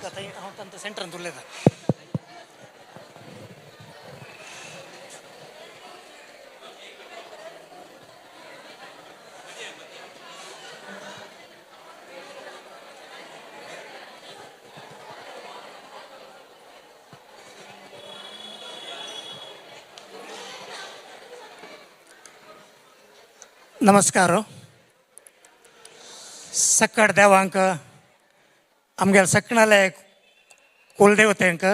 मायक थंय हांव तांकां सेंटरान उलयता. नमस्कार. सक्कड देवांक, आमगेल्या सकणाले कुलदेवतेंक,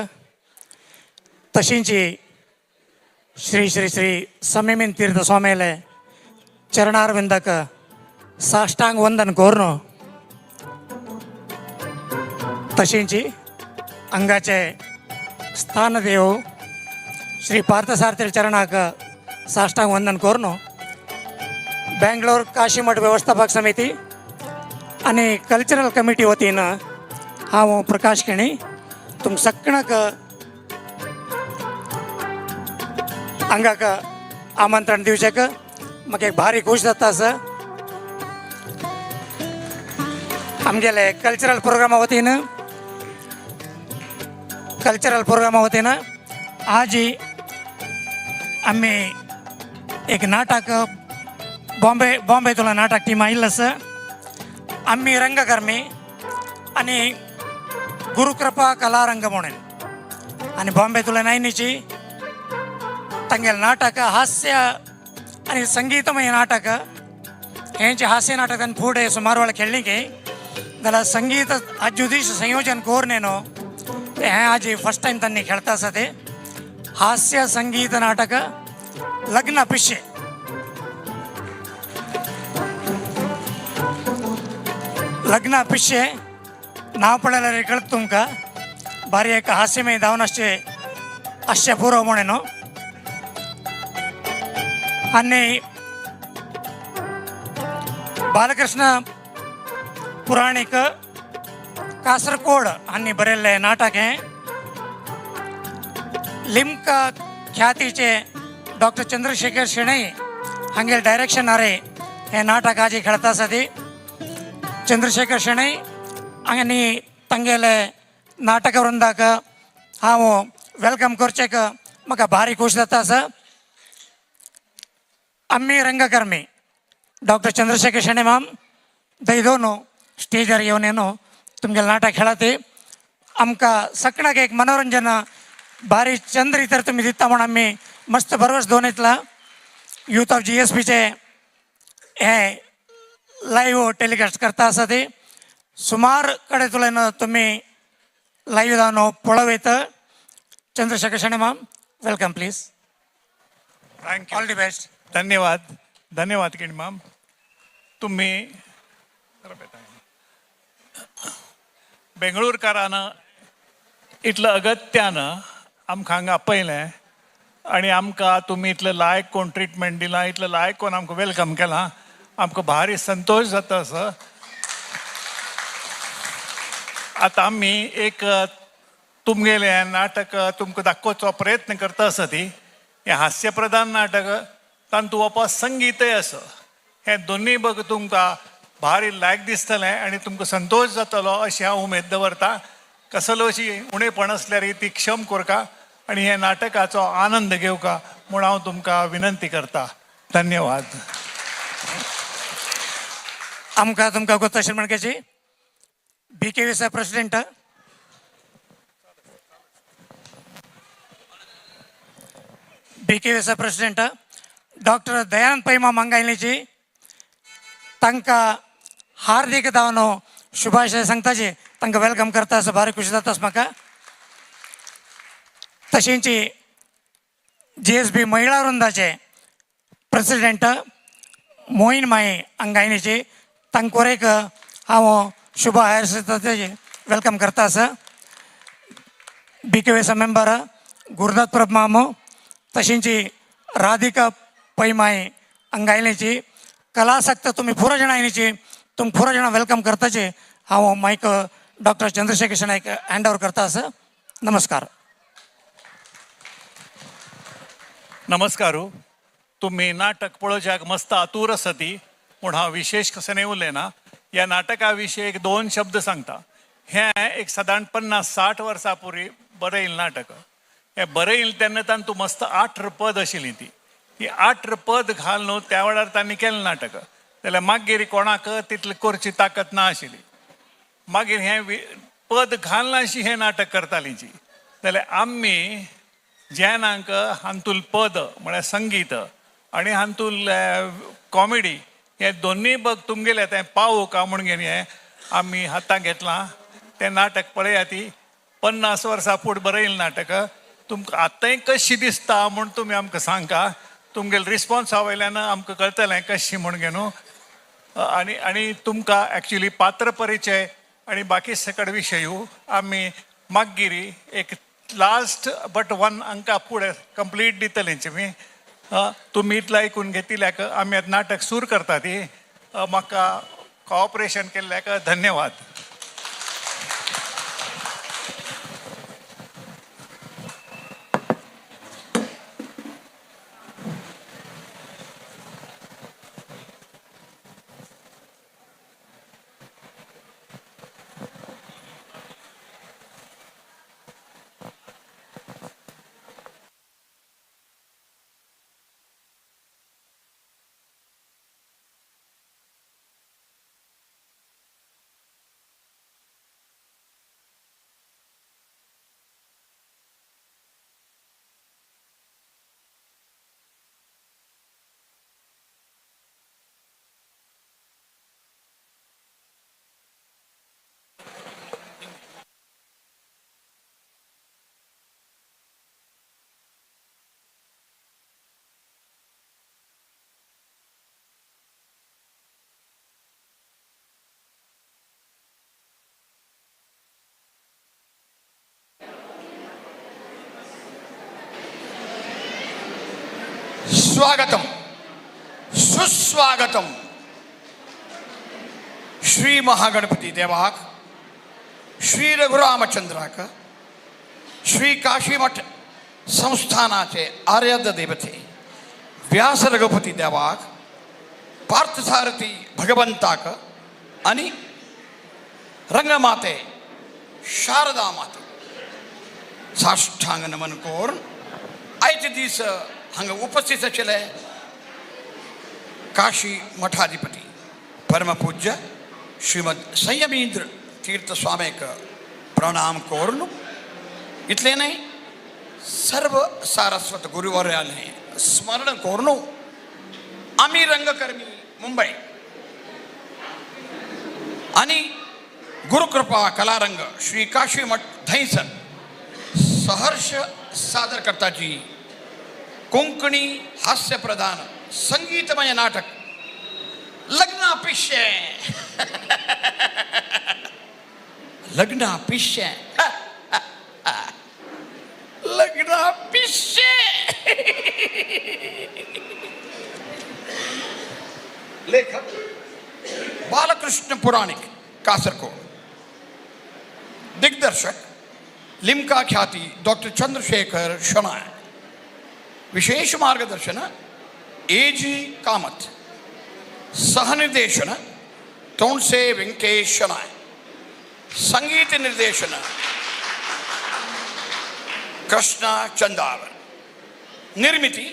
तशींची श्री श्री श्री समीमीन तीर्थ स्वामीले चरणारविंदक साष्टांग वंदन करून, तशींची अंगाचे स्थानदेव श्री पार्थसारथी चरणाक साष्टांग वंदन करून, बँगलोर काशीमठ व्यवस्थापक समिती आनी कल्चरल कमिटी वतीन हांव प्रकाश केणी तुम सगळ्यांक हांगाक आमंत्रण दिवचेक म्हाका एक भारी खूश जाता आसा. आमगेले कल्चरल प्रोग्रामा वतीन आजी आमी एक नाटक, बॉम्बे बॉम्बेतलो नाटक टीम आयिल्लो आसा, आमी रंगकर्मी आनी गुरुकृपा कलारंग म्हणून. आनी बॉम्बेतलो नायनीची तांगेलें नाटक हास्य आनी संगीतमय नाटक. हेंचे हास्य नाटक आनी फुडें सुमार वेळा खेळ्ळी की जाल्यार संगीत आजुदीश संयोजन कोरनेनो हें आज फर्स्ट टायम तांणी खेळता आसा ते हास्य संगीत नाटक लग्न पिशे. लग्न पिशे नांव पळयल्यार कळत तुमकां, बारी एक हास्यमय धांवन आसचे आसचे पुरो म्हणून. आनी बालकृष्ण पुराणीक कासरकोड हांणी बरयल्लें नाटक हें. लिमका ख्यातीचे डॉक्टर चंद्रशेखर शेणै हांगेले डायरेक्शनारे हें नाटक आजी खेळता आसा ती. चंद्रशेखर शेणै आनी तांगेले नाटक वृंदाक हांव welcome करचेक म्हाका भारी खोश जाता आसा. आमी रंगकर्मी डॉक्टर चंद्रशेखर शेणै माम दयदोन स्टेजार येवन येनो तुमगेलें नाटक खेळा ते आमकां सगळ्याक एक मनोरंजन भारी चंद्र तर तुमी दिता म्हूण आमी मस्त भरवस दोन येतला. यूथ ऑफ जीएसबीचे हे लायव्ह टेलिकास्ट करता आसा ते सुमार कडेन तुल्यान तुमी लायव्ह जावन पळोवं येता. Chandrashekhar Shenoy ma'am, welcome please. Thank you. All the best. धन्यवाद, धन्यवाद किणमाम. तुम्ही बेंगळूरकारानं इतलं अगत्यानं आमकां हांगा आपयलें आनी आमकां तुमी इतलें लायक कोण ट्रिटमेंट दिलां, इतलें लायक कोण आमकां welcome केलां, आमकां भारी संतोश जाता आसा. आतां आमी एक तुमगेलें नाटक तुमकां दाखोवचो प्रयत्न करता आसा. ती हें हास्यप्रधान नाटक, तातूंत वपा संगीतय आसा. हें दोनूय बघ तुमकां भारी लायक दिसतलें आनी तुमकां संतोश जातलो अशी हांव उमेद दवरता. कसलो अशी उणेपण आसल्यार ती क्षम करका आनी हे नाटकाचो आनंद घेवका म्हूण हांव तुमकां विनंती करता. धन्यवाद. आमकां तुमकां गोत अशें म्हणपाची बीकेवीचा प्रेसिडेंट, बीकेवीचा प्रेसिडेंट डॉक्टर दयानंद पैमा मंगायलीची तांकां हार्दिक दावनो शुभाशय सांगताचे, तांकां welcome करता असो भारी खुशी जाता म्हाका. तशेंच जीएसबी महिळा वृंदाचे प्रेसिडेंट मोहीन माई हांगा तांकां एक हांव शुभ हायर welcome करता आसा. बीकेवीचा मेंबर गुरुदत्त प्रभू मामो, तशेंच राधिका पैमाई हांगा आयल्याची, कलासक्त तुमी पुरो जाणां आयल्याची, तुमी पुरो जाणां welcome करताचे हांव मायक doctor Chandrashekhar Naik hand over करता आसा. नमस्कार. नमस्कार. तुम्ही नाटक पळोवच्याक मस्त आतूर आसा ती म्हूण हांव विशेष कशें न्ही उलयना. ह्या नाटका विशीं एक दोन शब्द सांगता. हें एक सादारण 50-60 वर्सां पूर्वी बरयल्लें नाटक. हें बरयलें तेन्ना तांतूं मस्त 8 पद आशिल्ली. ती ती 8 पद घाल न्हू त्या वेळार तांणी केलें नाटक. जाल्यार मागीर कोणाक तितली करची ताकत ना आशिल्ली. मागीर हें पद घालनाशी हें नाटक करतालीं जी. जाल्यार आमी जेनांक हातूंत पद म्हळ्यार संगीत आनी हातूंत कॉमेडी हे दोनूय बग तुमगेले तें पावो का म्हूण घेवन हें आमी हातांत घेतलां. तें नाटक पळयात. ती 50 वर्सां फुडें बरयलें नाटक. तुमकां आतांय कशी दिसता म्हूण तुमी आमकां सांगा. तुमगेले रिस्पोन्सा वयल्यान आमकां कळटलें कशी म्हूण घेवन. आनी आनी तुमकां एक्चुली पात्र परिचय आनी बाकी सकड विशय आमी मागीर एक लास्ट बट वन अंका फुडें कंप्लीट दितले तुमी. तुमी इतलें आयकून घेतिल्ल्याक आमी आतां नाटक सुरू करता ती. म्हाका कॉपरेशन केल्ल्याक धन्यवाद. स्वागतम सुस्वागतम. श्री महागणपती देवाक, श्री रघुरामचंद्राक, श्री काशीमठ संस्थानाचे आराध्य देवते व्यास रघुपती देवाक, पार्थसारथी भगवंताक आणि रंगमाते शारदा माते साष्टांग नमन करून आयचे दीस हांगा उपस्थित आशिल्ले काशी मठाधिपती परमपूज्य श्रीमद संयमींद्र तीर्थ स्वामीक प्रणाम करून, इतलें न्हय सर्व सारस्वत गुरुवर्याने स्मरण करून आमी रंगकर्मी मुंबई आणि गुरुकृपा कलारंग श्री काशी मठ दहिसर सहर्ष सादर करताची कोंकणी हास्यप्रधान संगीतमय नाटक लग्ना पिशे. लग्ना पिशे, लग्ना पिशे. लेखक बालकृष्ण पुराणिक कासरकोड, दिग्दर्शक लिम्का ख्याती डॉक्टर चंद्रशेखर शणाय, विशेष मार्गदर्शन ए जी कामत, सहनिर्देशन तोणसे वेंकटेश शणाय, संगीत निर्देशन कृष्णा चंदावर, निर्मिती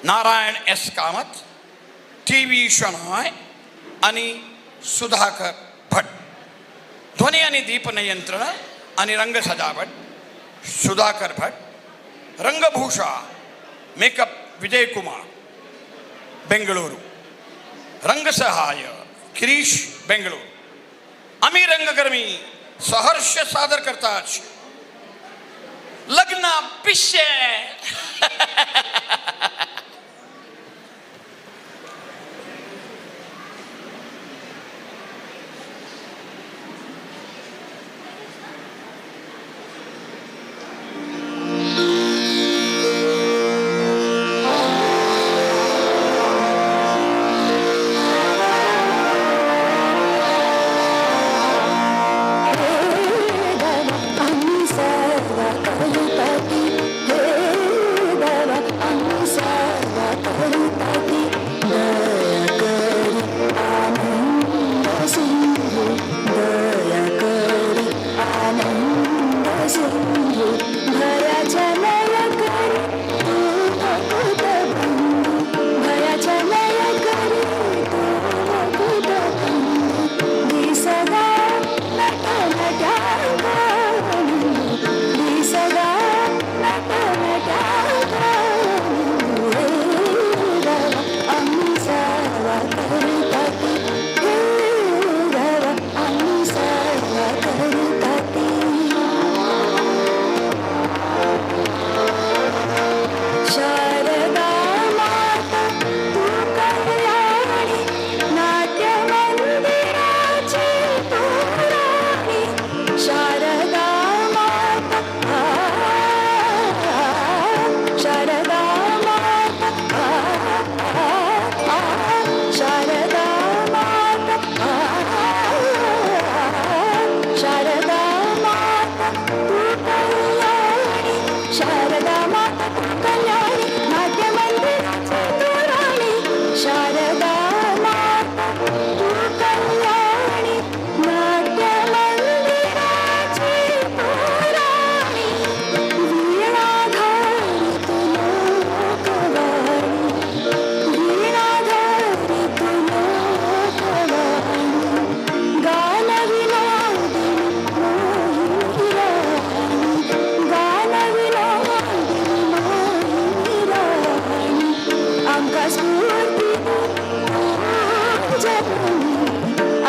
Narayan S Kamat, T V Shenoy आणि सुधाकर भट, ध्वनी आणि दीपनियंत्रण आणि रंग सजावट सुधाकर भट, रंगभूषा मेकअप विजय कुमार बेंगळुरू, रंगसहाय गिरीश बेंगळुरू. आम्ही रंगकर्मी सहर्ष सादर करतात लग्न पिशे. आम्ही सर्व कळपती हे देवा, आम्ही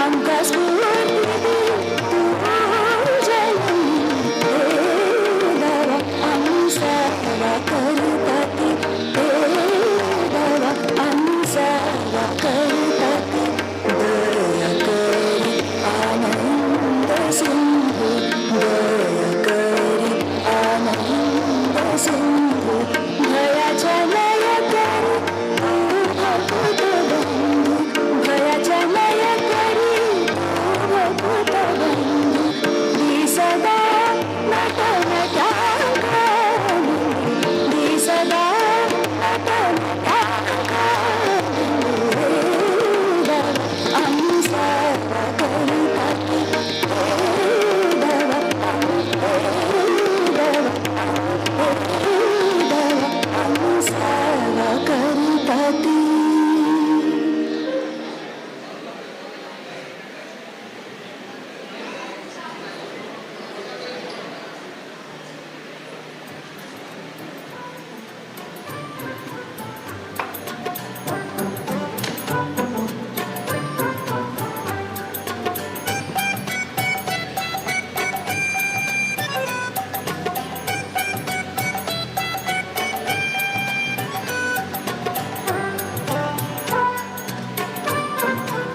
आमकां स्फूर्ती दी तूं जननी हे देवा आमी सेवा करता ती हे देवा आमी सेवा करता ती दया करी आनंद सिंधु दया करी आनंद सिंधु भयाच्या लय करी तू भूत बंधू भयाच्या लय करी तू भूत बंधू दी सदा नट नटांक दी सदा नट नटांक आमी सेवा करता ती देवा देवा देवा आमी सेवा करता ती.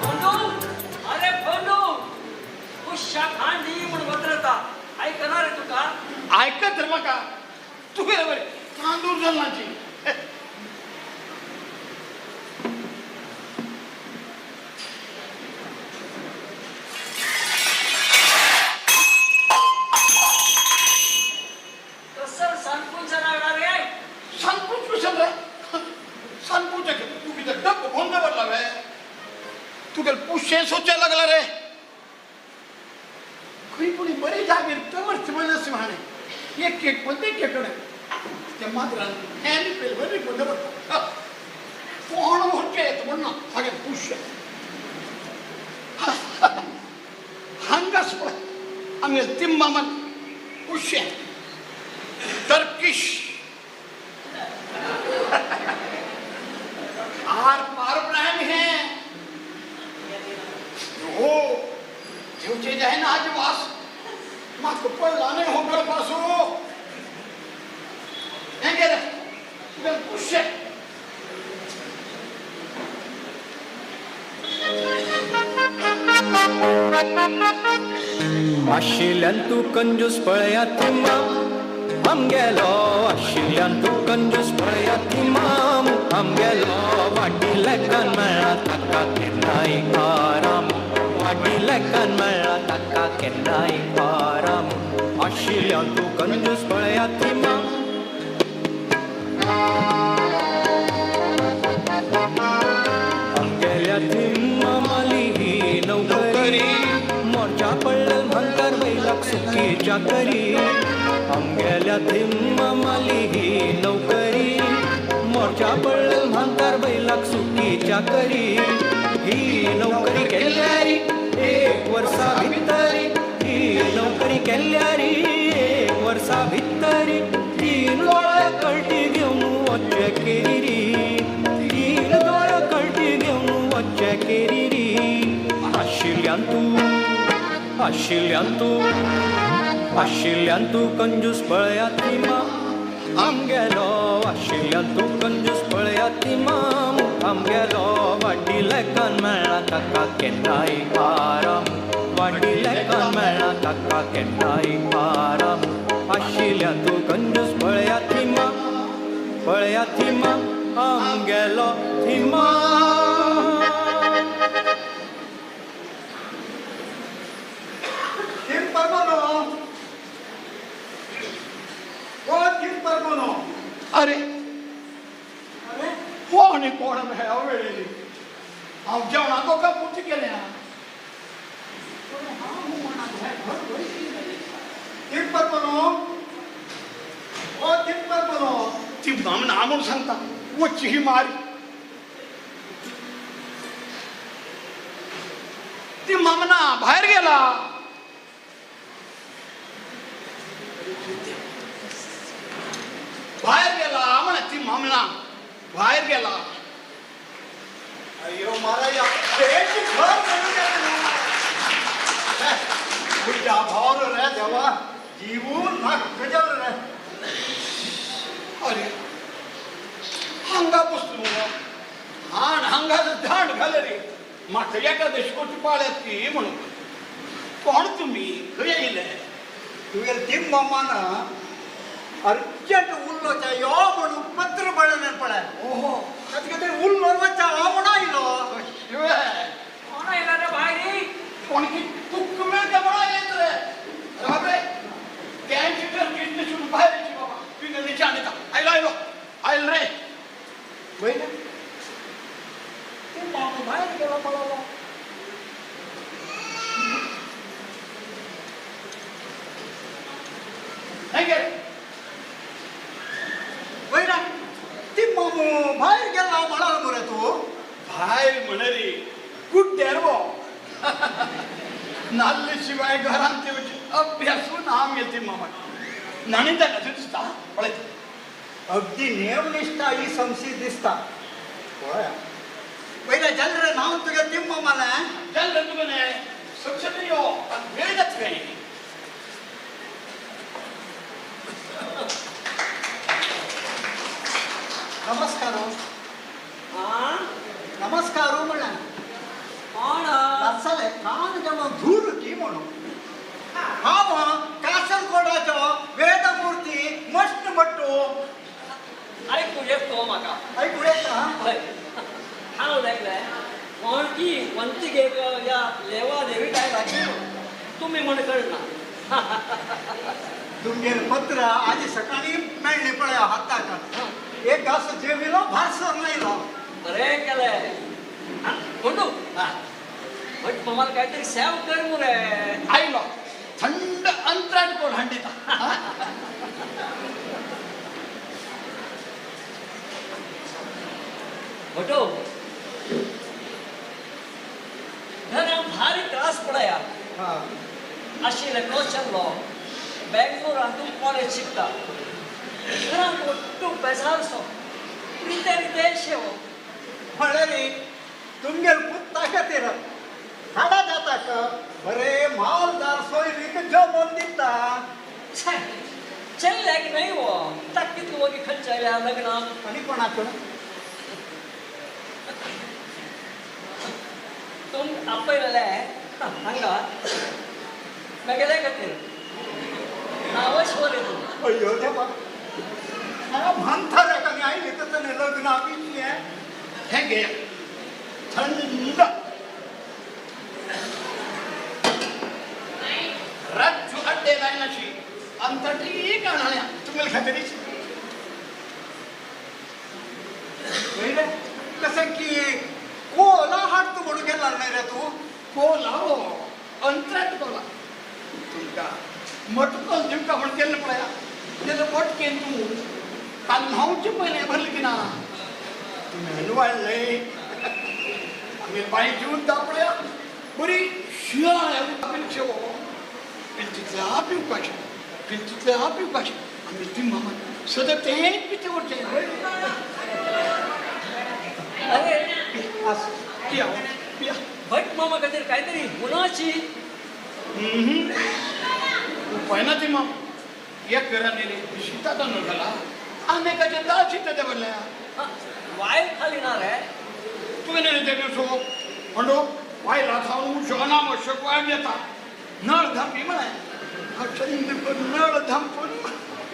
फोंडू, अरे फोंडू, उश्या खांडी म्हूण वत्रता आयकणार रे तुका. आयकत रे म्हाका तुवें बरें तांदूळ जाल्लाची. कसं सांगून जाणार रे? सांगपूच कशें रे? सांगपूच तूं कितें डब्बो कोण दवरला वे? तुगेलें पुशें सोदचें लागला रे. खंय पुणी बरी जागीर दवरची म्हणस हाणें एक एक पण एक एक कडेन त्या माजरान हें पेल बरी कोण दवरता कोण व्हरचें येता म्हण ना हागें पुशें हांगाच पळय आमगे तिम्मामान पुशें टर्किश आर पार प्राण है. हो जेवचे जाय ना आज वास म्हाका पडला न्ही हो गळपासो हें गेलें तुगेलें पुशें. आशिल्ल्यान तूं कंजूस पळयात माम आमगेलो, आशिल्ल्यान तूं कंजूस पळयात माम आमगेलो. वाटी लेकान मेळ्ळा ताका केन्नाय आराम, वाटी लेकान मेळ्ळा ताका केन्नाय आराम. आशिल्ल्यान तूं कंजूस पळयात माम. आमगेल्या मामाली ही नोकरी, मोर्चा पडलं म्हांकार बैलाक सुखी चाकरी. आमगेल्या मामाली ही नोकरी, मोर्चा पडलं म्हांकार बैलाक सुखी चाकरी. ही नोकरी केल्यारी एक वर्सा भितरी, ही नोकरी केल्यारी एक वर्सा भितरी तीन दोळे कळटी घेवन वच्चे केरी, तीन दोळे कळटी घेवन वच्चे केरी. आशिल्ल्यान तूं, आशिल्ल्यान तूं, आशिल्ल्यान तूं कंजूस पळयात माम आमगेलो, आशिल्ल्यान तूं कंजूस पळयात माम आमगेलो. वाटी लेकान मेळ्ळा ताका केन्नाय आराम, वाटी लेकान मेळ्ळा ताका केन्नाय आराम. आशिल्ल्यान तूं कंजूस पळयात माम, पळयात माम आमगेलो थिमा. अरे कोण कोण मेळ्ळा वेळेली हांव जेवणाक का पुर्ती केल्या. ती ना म्हूण सांगता वच्ची ही मारी ती मामना भायर गेला. भायर गेला म्हणा ती मामना भायर गेला. अय्यो माराया घर तुझ्या भावर रे देवा जीवन नाक जालो रे. अरे हांगा बसलो हाण हांगा धाण घाले रे म्हाका एका देशकोटी पाळ्यात की म्हणून. कोण तुमी खंय येयले? तुवें तिम्मा अर्जंट उल्लो यो म्हणून पत्र पळय पळय. ओहो ताचे खातीर उल्लो वच्चा हो म्हणून आयलो. कोण आयला रे भायर? कोण की कुक्क मेळटा म्हणून आयले रे. अरे बापरे त्यांची तर किडनी सुरू बाहेर यायची बाबा. तुवें निशाण दिता आयलो आयलो आयल रे. पयलें ते मामा भायर गेलो पळोवलो. हें वयरा ती मामू भायर गेला म्हणाल मरे तूं. भायर म्हणरी गुड्ड्यार वो नाल्ले शिवाय घरांत येवचे अभ्यासून आम येते मामा. नाणी ताका दिसता पळय. अगदी नेमनिष्ठा ही संशी दिसता. पळया पयलें जालें रे नांव तुगे तिम्मा मालें. जालें तुका न्हय संसदे यो आनी वेळ जाता खंय. नमस्कार. हा नमस्कार म्हणलें. कोण? जालें कान जमा धूर की म्हणून. हांव कासरगोडाचो वेदमूर्ती मश्ण भट्टू. आयकू येतो म्हाका. आयकू येता? हय हांव लागले कोण की वंती या लेवा देवी काय लागली तुमी म्हण कळना. तुमगेर पत्र आज सकाळी मेळ्ळें पळय हाताक. एक घास जेविलो भासर नायलो. बरें केलें कोंडू. भट मामाला काहीतरी सेव कर मुरे. आयलो थंड अंतराट कोण हांडिता. भटो घरान भारी त्रास पडया. आशिल्ले चल्लो बेंगलोरान तूं कॉलेज शिकता. घरान ಒಟ್ಟು बेजारसो रिते रिते शेव. म्हळ्यार तुमगेर पुता खातीर हाडा जाताक बरे मालदार सोयरीक जमोवन दिता. चल्ल्याक न्हय वो ताका कितलो वगी खर्च आयल्या लग्नाक. आनी कोणाक? तुम आपयलेले हांगा मेगेले खातीर नांवच वरे तूं. अय्यो देवा म्हांताऱ्याक आनी आयले तसलें लग्ना पिशें. हें घे थंड रज्जू अड्डे लायनाशी अंतटी काणाल्या तुमगेले खातीरीच. पयलें कशें की कोला हाडटा म्हणून गेला न्हय रे तूं? कोला हो अंतराट कोला. तुमकां मटको दिवका म्हण केल्लें पळया. तेजो मटकेन तूं काल न्हांवचे पयलें भरलें की ना तुमी हलवाडलें. आमी बांयची उदकां पळया बरी शियाळ शेवो तितल्या पिवपाचें तितल्या पिवपाचें. आमी ती मामा सदां तेंच पिते उरचें. अरे पिया पिया भट मामा खातीर काहीतरी गुणाची उपाय ना ती मामा. एक घरान शिता तांदूळ घाला आनी एकाचें दाळ शिता दवरल्या. वायल खाली ना रे. तुवें न्ही ते दिवसो म्हणो वायला थावन उजो अनावश्यक वायल येता. नळ धांपी म्हळें चंद नळ धांपून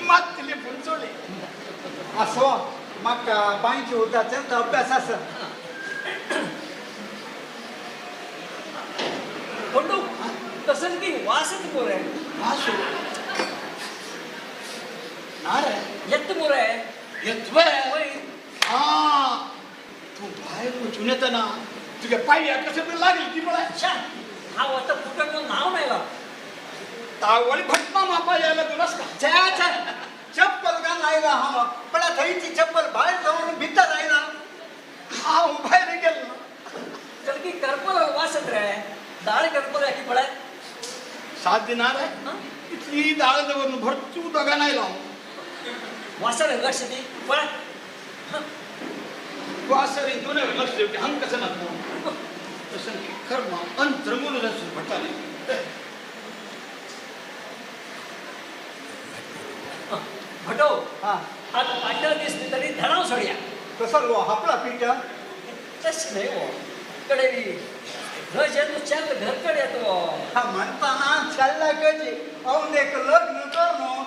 मातली पुंचोली. आसो म्हाका बांयच्या उदकाचेर अभ्यास आसा. कोंडू तसंच की वास येता मुरे. वास ना रे येता मुरे. येतवे आं तूं भायर वचून येतना तुगे पांयाक कशें तरी लागली की पळय. हांव आतां फुटक न्हांवन आयला. तावळी भटमा मापा यायला लागून आसता. छे छे चप्पल घालून आयला हांव. पण थंयची चप्पल भायर दवरून भितर आयला. हांव भायर गेलो. चल की करपल वास येता रे. दाळ करपल की पळय. 7 दिनां रे इतली दाळ दवरून भरतू दोगान आयलो हांव. वासान लक्ष दी पळय. वासरी दोन लक्ष दिवचे हंग कसं ना तसं कर्म अंतरंगून भटाले. भटो हा आता पाट्या दिसली तरी धडाव सोडया. कसं गो हापला पीठ तशें न्हय हो कडे रजेन चेल्ल घर कडे येतो. हा म्हणताना चेल्ला कशी हांव एक लग्न करून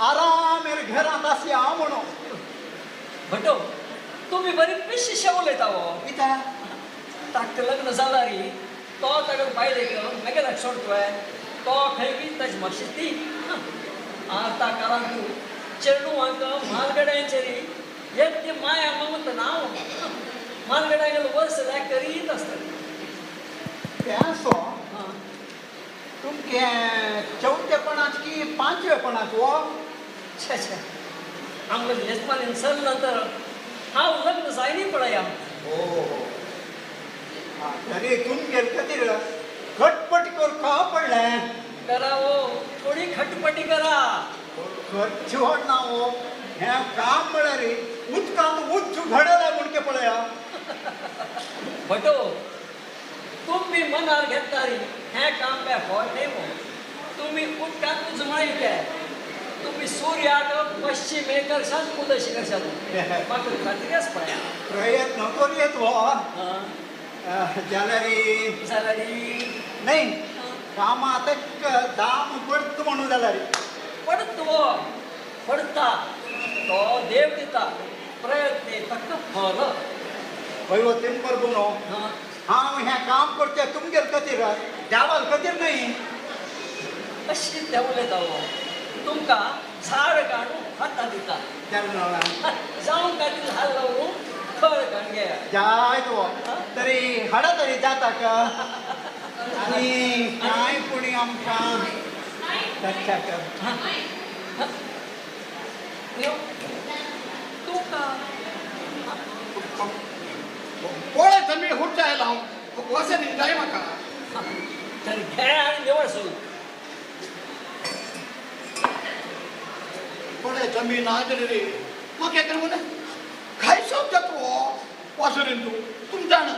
आरामेर घरांत आसी हांव म्हणून. भटो तुमी बरी पिशी उलयता हो. कित्याक ताका लग्न जाला री तो ताका बायलेक मागीर सोडतोय तो खंय बी ताजी मातशी ती आतां काळांत चेडवांक मालगड्यांचेर एक ती माया ममत नांव मालगड्यांगेलो वर्स लायक करीत आसता. तें आसो तुमचें चवथेपणाच की पांचवेपणाच हो. छे छे आमकां येजमानीन सरले नंतर हांव लग्न जायनी पळया. हो हो तरी तुमगेर खातीर खटपट कर पडलें. करा हो थोडी खटपटी करा. खर्च ना हो हें काम म्हळ्यार उदकांत उच्च घडला म्हणके पळया. भटो तुमी मनार घेता री हें काम काय फॉल्ट न्ही हो. तुमी उदकांत उजमायते तुमी सूर्याक पश्चिमे करशात उदशी करशात म्हाका खात्री आसा पळया. प्रयत्न करूयेत हो जाल्यार जाल्यार न्ही कामात दाम पडत म्हणून जाल्यार पडत हो पडता तो देव दिता प्रयत्न ताका फल. वय तें बरोबर न्हू हांव हें काम करते तुमगेर खातीर देवाल खातीर न्ही. अशी ते उलयता हो तुमकां झाड काडून हाता दिता जावन खातीर हाल लावन खळ काडून घेया. जाय तो तरी हाडा तरी जाता का आनी कांय पुणी आमकां कर तुमकां पळय तमी हुडच्या आयला हांव वासरी जाय म्हाका. तर घे आनी निवळ सोड. पळय तमी ना जाल्यार रे म्हाका येता म्हणून खायसो जाता हो वासरीन तूं तुम जाणा.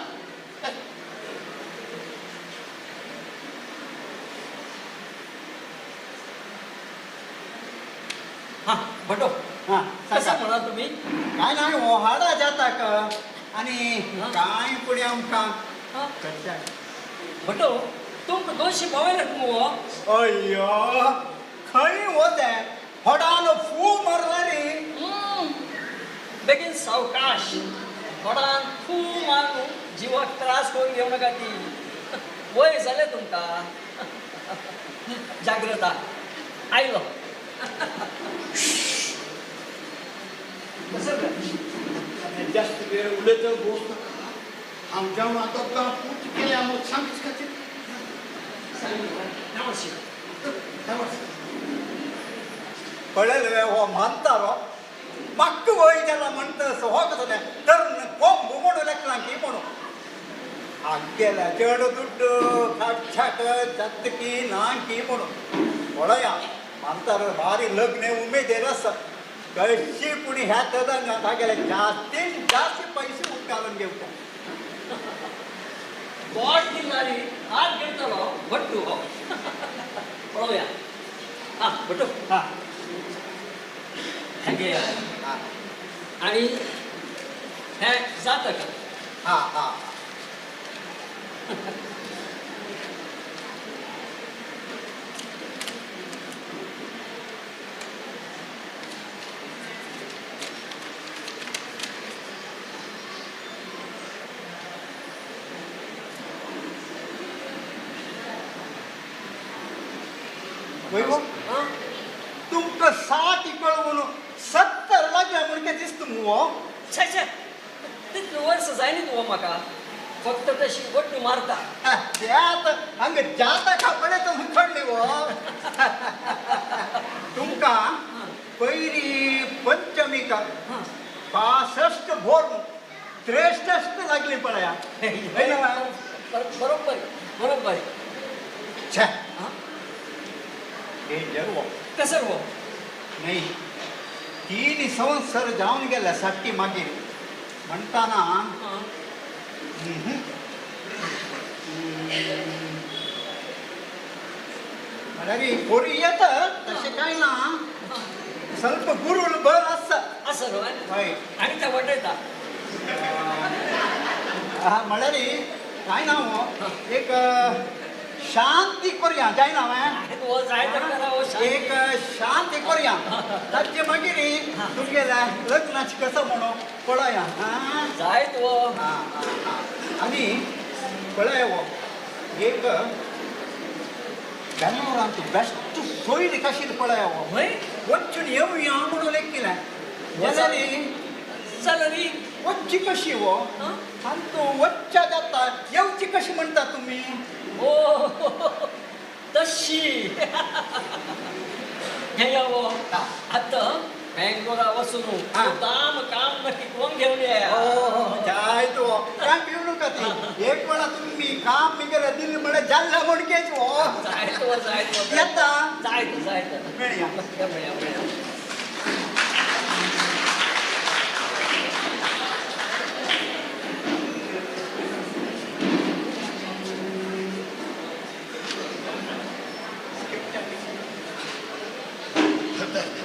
हां भटो हां कसं म्हणाल तुम्ही. काय नाही हो हाडा जाता का आनी कांय पुणी आमकां. भटो तुमकां दोनशे पावयले मगो. अय्यो खंय हो तें होडान फू मारला रे. बेगीन सावकाश होडान फू मारून जिवाक त्रास करून घेवं नाका ती वय जालें तुमकां. जाग्रता आयलो. जास्त वेळ उलयत बस नाका. हांव जेवण आतां पूर्त केलें हांव सांगच खातीर. पळयलें हो म्हातारो म्हाका वय जाला म्हणटा हो कसो तें तर कोंब म्हणून लेखलां की म्हणून आगेल्या चेड दुड्ड खाटछाट जातकी ना की म्हणून पळया म्हातारो भारी लग्न उमेदीर आसा कशी पुणी ह्या तदांगा तागेले जास्तीन जास्त पैसे उदकारून घेवचे. बोट दिल्लारी हात घेतलो भट्टू हो पळोवया. हां भट्टू हां हें घेया आनी हें जाता का. हां हां तुमकां 60 कळवून 70 लागल्या म्हणके दिसता मुगो. छे छे तितलें वर्स जायनी तूं म्हाका फक्त तशी वट्टू मारता. ते आतां हांगा जाता खापडे तर खडली हो. तुमकां पयली पंचमीक 62 भोर 63 लागली पळया. बरोबर बरोबर. छे डेंजर हो. कसं हो नाही 3 संवत्सर जावन गेले साठी मागीर म्हणटाना म्हळ्यार पोरी येता तशें कांय ना ಸ್ವಲ್ಪ गुरुळ बर आसा आसा न्हू हय आनी ते वाटयता म्हळ्यार कांय ना हो एक शांती करुया जायना हो जाय एक शांती करुया ताचे मागीर तुमगेल्या लग्नाची कसं म्हणून पळया जाय तो आनी पळय हो एक बेंगलोरांत बेस्ट सोयी कशी पळय हो वचून येवया म्हणून लेखिलें जाल्यार जाल्यार वच्ची कशी हो आनी तूं वच्च्या जाता येवची कशी म्हणटा तुमी ओ तशी हे यो आतां बेंगलोरा वचून दाम काम नक्की कोण घेवन जाय तो काय पिवू नका ती एक वेळा तुम्ही काम मिगेले दिल्ली म्हळ्यार जाल्ल्या म्हणकेच हो जाय तो जाय तो येता जाय तो जाय तो मेळया मेळया मेळया.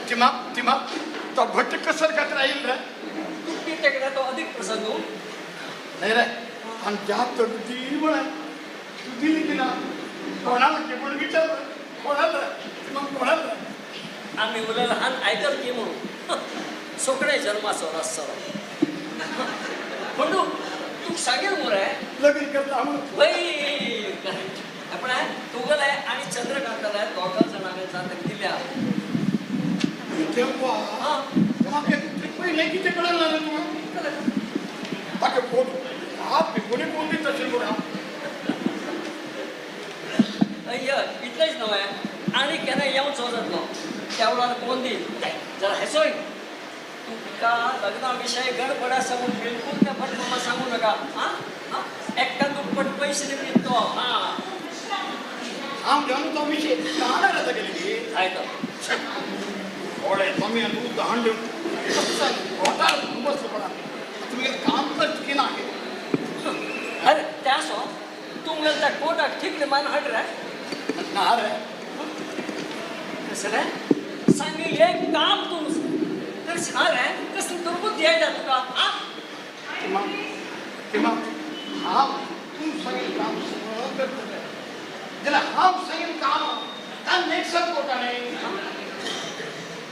तिमा तिमा तो भट्ट कसर खातीर आयिल्लो रे तूं कितें तो अधिक प्रसंग नाही रे आनी जात दी म्हळें तूं दिली की ना कोणाला की म्हणून विचारलं कोणाला तिमा कोणाला आमी उलयला ल्हान आयकल की म्हणून सोकणे जन्माचो रस्तो पण तूं सांगेल मुरे लग्न करता म्हणून वय आपण तुगेले आनी चंद्रकांताले दोगां जाणांनी जातक दिल्या तेव्हा म्हाका पयलें कितें कळना रे तुका ताका कोण आप कोणी कोण दिता तशें म्हणून अय्य इतलेंच न्हय आनी केन्ना येवचो जातलो त्या वेळार कोण दी जरा हेसोय तुका लग्ना विशय गडबड आसा म्हणून बिलकूल त्या भट मामा सांगू नका आं आं एकटा दुप्पट पयशे दिवन तो हां हांव जाणू तो विशय काणार आसा गेली आयतो थोडे मम्मी दूध हाडून घोटाळ बसलो पडा तुमगेलें काम करच की ना अरे त्या सो तुमगेले त्या कोटाक ठिकले मान हाड रे ना रे कसं रे सांगेल एक काम तूं करशी ना रे कसली दुर्बुद्धी आयल्या तुका आं तिमा तिमा हांव तूं सांगेल काम सगळं करतलें जाल्यार हांव सांगेल काम ताण नेक्स्ट कोटा न्ही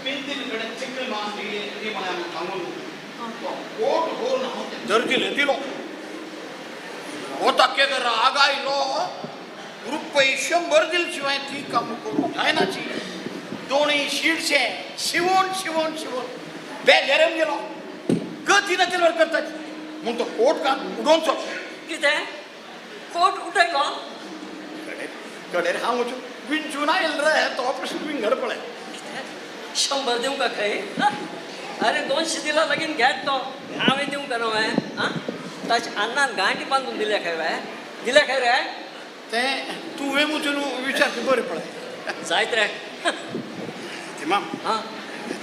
पेंतील कडेन चिकल मान ती म्हळ्यार सांगून तो कोट करून हांव ते दर्जीले दिलो हो ताके राग आयलो रुपये 100 दिल शिवाय ती काम करूंक जायनाची दोनूय शिडशे शिवून शिवून शिवून बेजेरम गेलो गती ना तेलवर करताची म्हूण तो कोट कान उडोवन सोड कितें कोट उठयलो कडेर हांव वचून विंचून आयल रे तो प्रश्न विंगड पळय 100 दिवंक का खंय अरे 200 दिला लगीन घेत तो हांवें दिवंक का न्हय आं ताच्या अन्नान गांठी बांदून दिल्या खंय वे दिल्या खंय रे तें तुवें वचून विचारचें बरें पळय जायत रे तिमा हां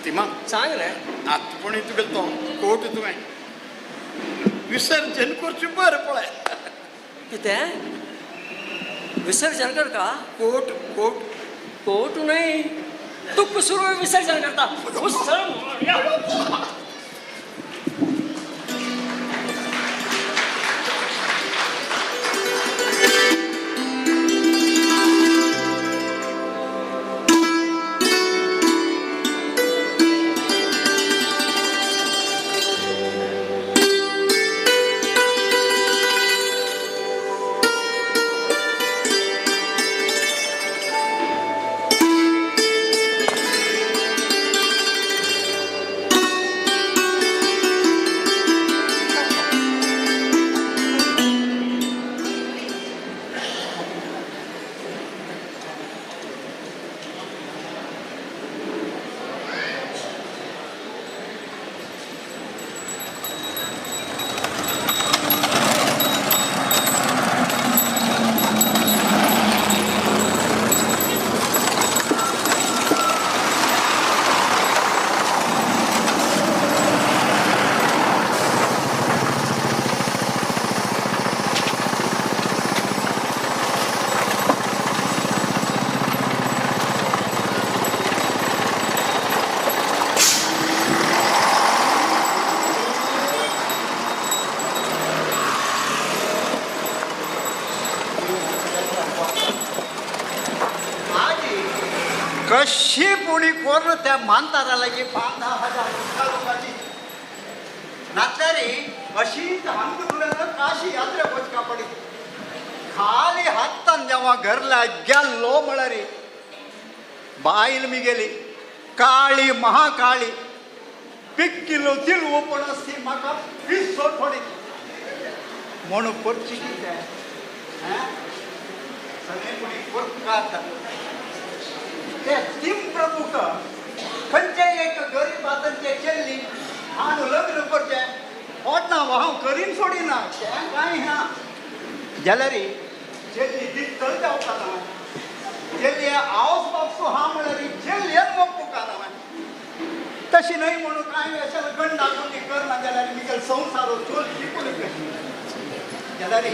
तिमा सांग रे आतां पण तुगेलो तो कोट तुवें विसर्जन करचें बरें पळय कितें विसर्जन कर का कोट कोट कोट न्हय तूं कुसूर विसर्जन करता कशी पुणी कोण त्या मानतारा लागी 5-10 हजार लोकांची नातल्यारी अशीच हांग काशी यात्रा वचका पडी खाली हातान जेव्हा घरला गेल्लो म्हळ्यार बायल मी गेली काळी महाकाळी पिक्किलो तिळवो पण आसती म्हाका पिसो थोडी म्हणून करची कितें सगळे कोणी करतात ते तीम प्रमुख खंयचे एक गरीब आतांचे चेल्ली हांव लग्न करचें पोट ना हांव करीन सोडिना तें कांय ह्या जाल्यार चेल्ली दिसतल जावपा ना चेल्ली आवस बापसो हा म्हळ्यार चेल्लयेन मोप्पुका ना तशी न्हय म्हणून कांय अशें गंडा गुंडी करना जाल्यार मिगेल संवसार चोलची कोणी कशी जाल्यार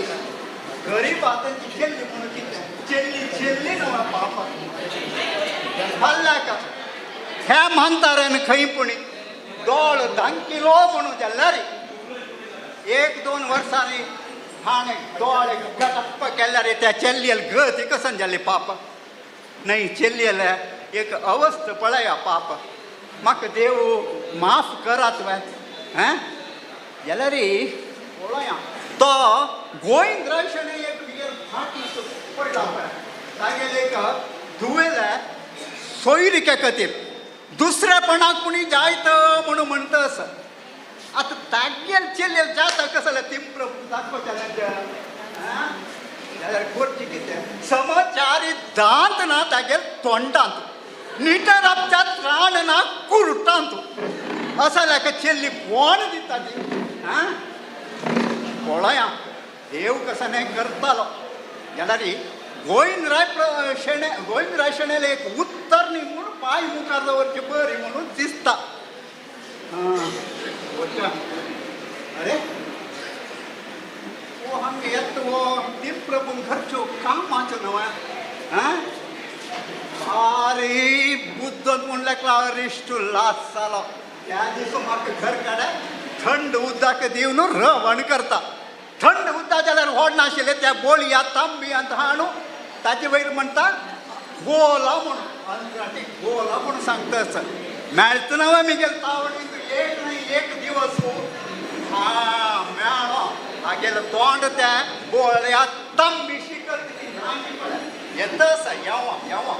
गरीब आतांची चेल्ली म्हणून कितें चेल्ली चेल्ली न्हय पापा फाल्याक ह्या म्हांताऱ्यान खंय पुणी दोळ धांकिलो म्हणून जाल्यार 1-2 वर्सांनी हाणें दोळे गटप्प केल्यार त्या चेल्लियल गती कसन जाली पाप न्हय चेल्लियल एक अवस्थ पळया पाप म्हाका देव माफ करात वे हें जाल्यार पळया तो गोविंदराय एक बिगेर फाट पडला पळय तागेले एक धुवेले सोयरिके खातीर दुसऱ्यापणाक कोणी जायत म्हणून म्हणटा आसा आतां तागेल चेल्लेल जाता कसं जाल्यार तीम प्रभू दाखोवचें जाल्यार करचें कितें समाचारी दांत ना तागेल तोंडांत निटर आपच्या त्राण ना कुर्टांत असं जाल्यार चेल्ली कोण दिता ती आं पळया देव कसं न्हय करतालो जाल्यार गोविंदराय शेणे गोविंदराय शेणेले एक उत्तर न्ही म्हूण पांय मुखार दवरचे बरी म्हणून दिसता. अरे वो हांगा येता हो तीम प्रभून घरच्यो कामाचो न्हय आं भारी बुद्ध म्हूण लेखला अरिश्ट लास जालो त्या दिसा म्हाका घर काडे थंड उदक दिवन रवण करता थंड उदक जाल्यार व्हड नाशिल्लें त्या बोळया तांबयांत हाणू ताजे वयर म्हणटा गोला म्हणून अंत्राटी गोला म्हणून सांगता आसा मेळतना ना मिगेल तावणी एक न्हय एक दिवस हा मेळ्ळो तागेलें तोंड त्या बोळया तांबिशी करता ती नांगी पळय येता आसा येवा येवा.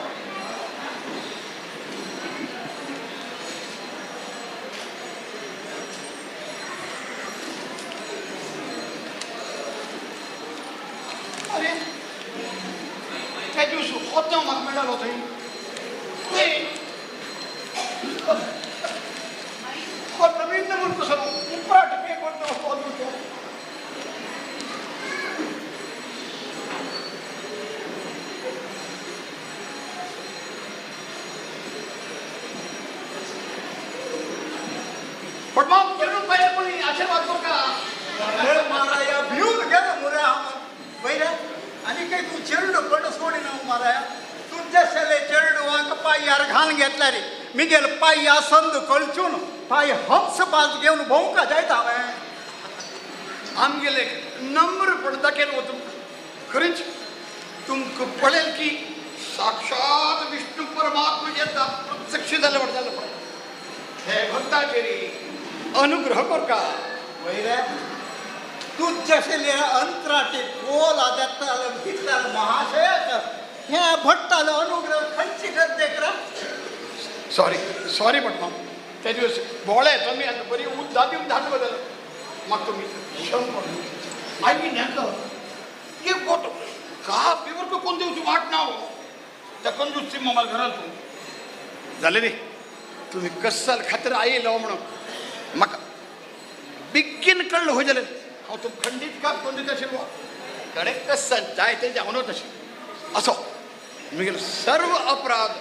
अरे त्या दिवस होतो म्हाका मेळ्ळो थंय हो नवीन म्हणून कसो उपराट पे करतो हो दिवचो. पण मग चेडून पाहिजे कोणी आशीर्वाद करू का माराया भिवन गेलो मुरे हांव पयले आनी काय तूं चेरडू पण सोडिना माराया तुमच्या शेले चेरडुवांक पांयार घालून घेतला रे मिगेल पांया संद कळचून पांय हंस पास घेवन भोंवका जायत हांवें. आमगेले नम्र पडदा केलो तुमकां खरेंच तुमकां पळयल की साक्षात विष्णू परमात्मा येता प्रत्यक्ष जालें म्हण जालें पळय हे भक्ताचेरी अनुग्रह करका. वयले तुज्या शेले अंतराटे गोल आदातालो दिसतालो महाशयाक ह्या भट्टालो अनुग्रह खंयची गरजेक रे. सॉरी सॉरी भटमाम त्या दिवस बोळे तुमी आतां बरी उद्दा दिवन धाडून बदल म्हाका तुमी क्षम कर. आयकी न्हेंक एक गोट का बिवर कोण दिवची वाट ना हो त्या कंजूस ती मामाल घरात तूं जालें रे तुमी कसाल खातीर आयलो म्हणून म्हाका बेगीन कळ्ळो हो जालें हांव तुम खंडीत काम करून दिता आशिल्लो कडे कसाल जाय तें जावन तशें असो मिगेलो सर्व अपराध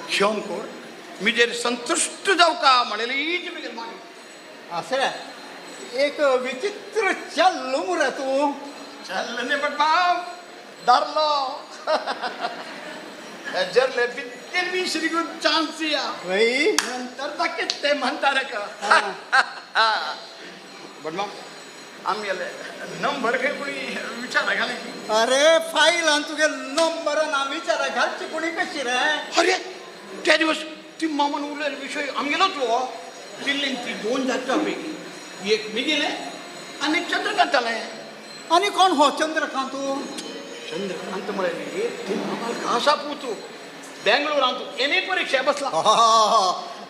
क्षम कर मिजेर संतुश्ट जावका म्हणलेली मिगेल मागणी. असें एक विचित्र चल्लो मुरे तूं. चल्ल न्ही भटमाम दारलो जरले बित्तेर बी श्रीगुण चान्स या वय नंतर दाखयत ते म्हणता रे का भटमाम आमगेले नंबर खंय कोणी विचार घाले की अरे फायलान तुगे नंबरान हांव विचारा घालची कोणी कशी रे? अरे त्या दिवस ती मामान उरलेले विषय आमगेलोच हो. दिल्लीन ती दोन जाता पैकी एक मी गेले आणि एक चंद्रकांताला. आनी कोण हो चंद्रकांत? चंद्रकांत म्हळ्यार ती मामाल खासा पूत, बेंगलोरांत एम ए परीक्षा बसला.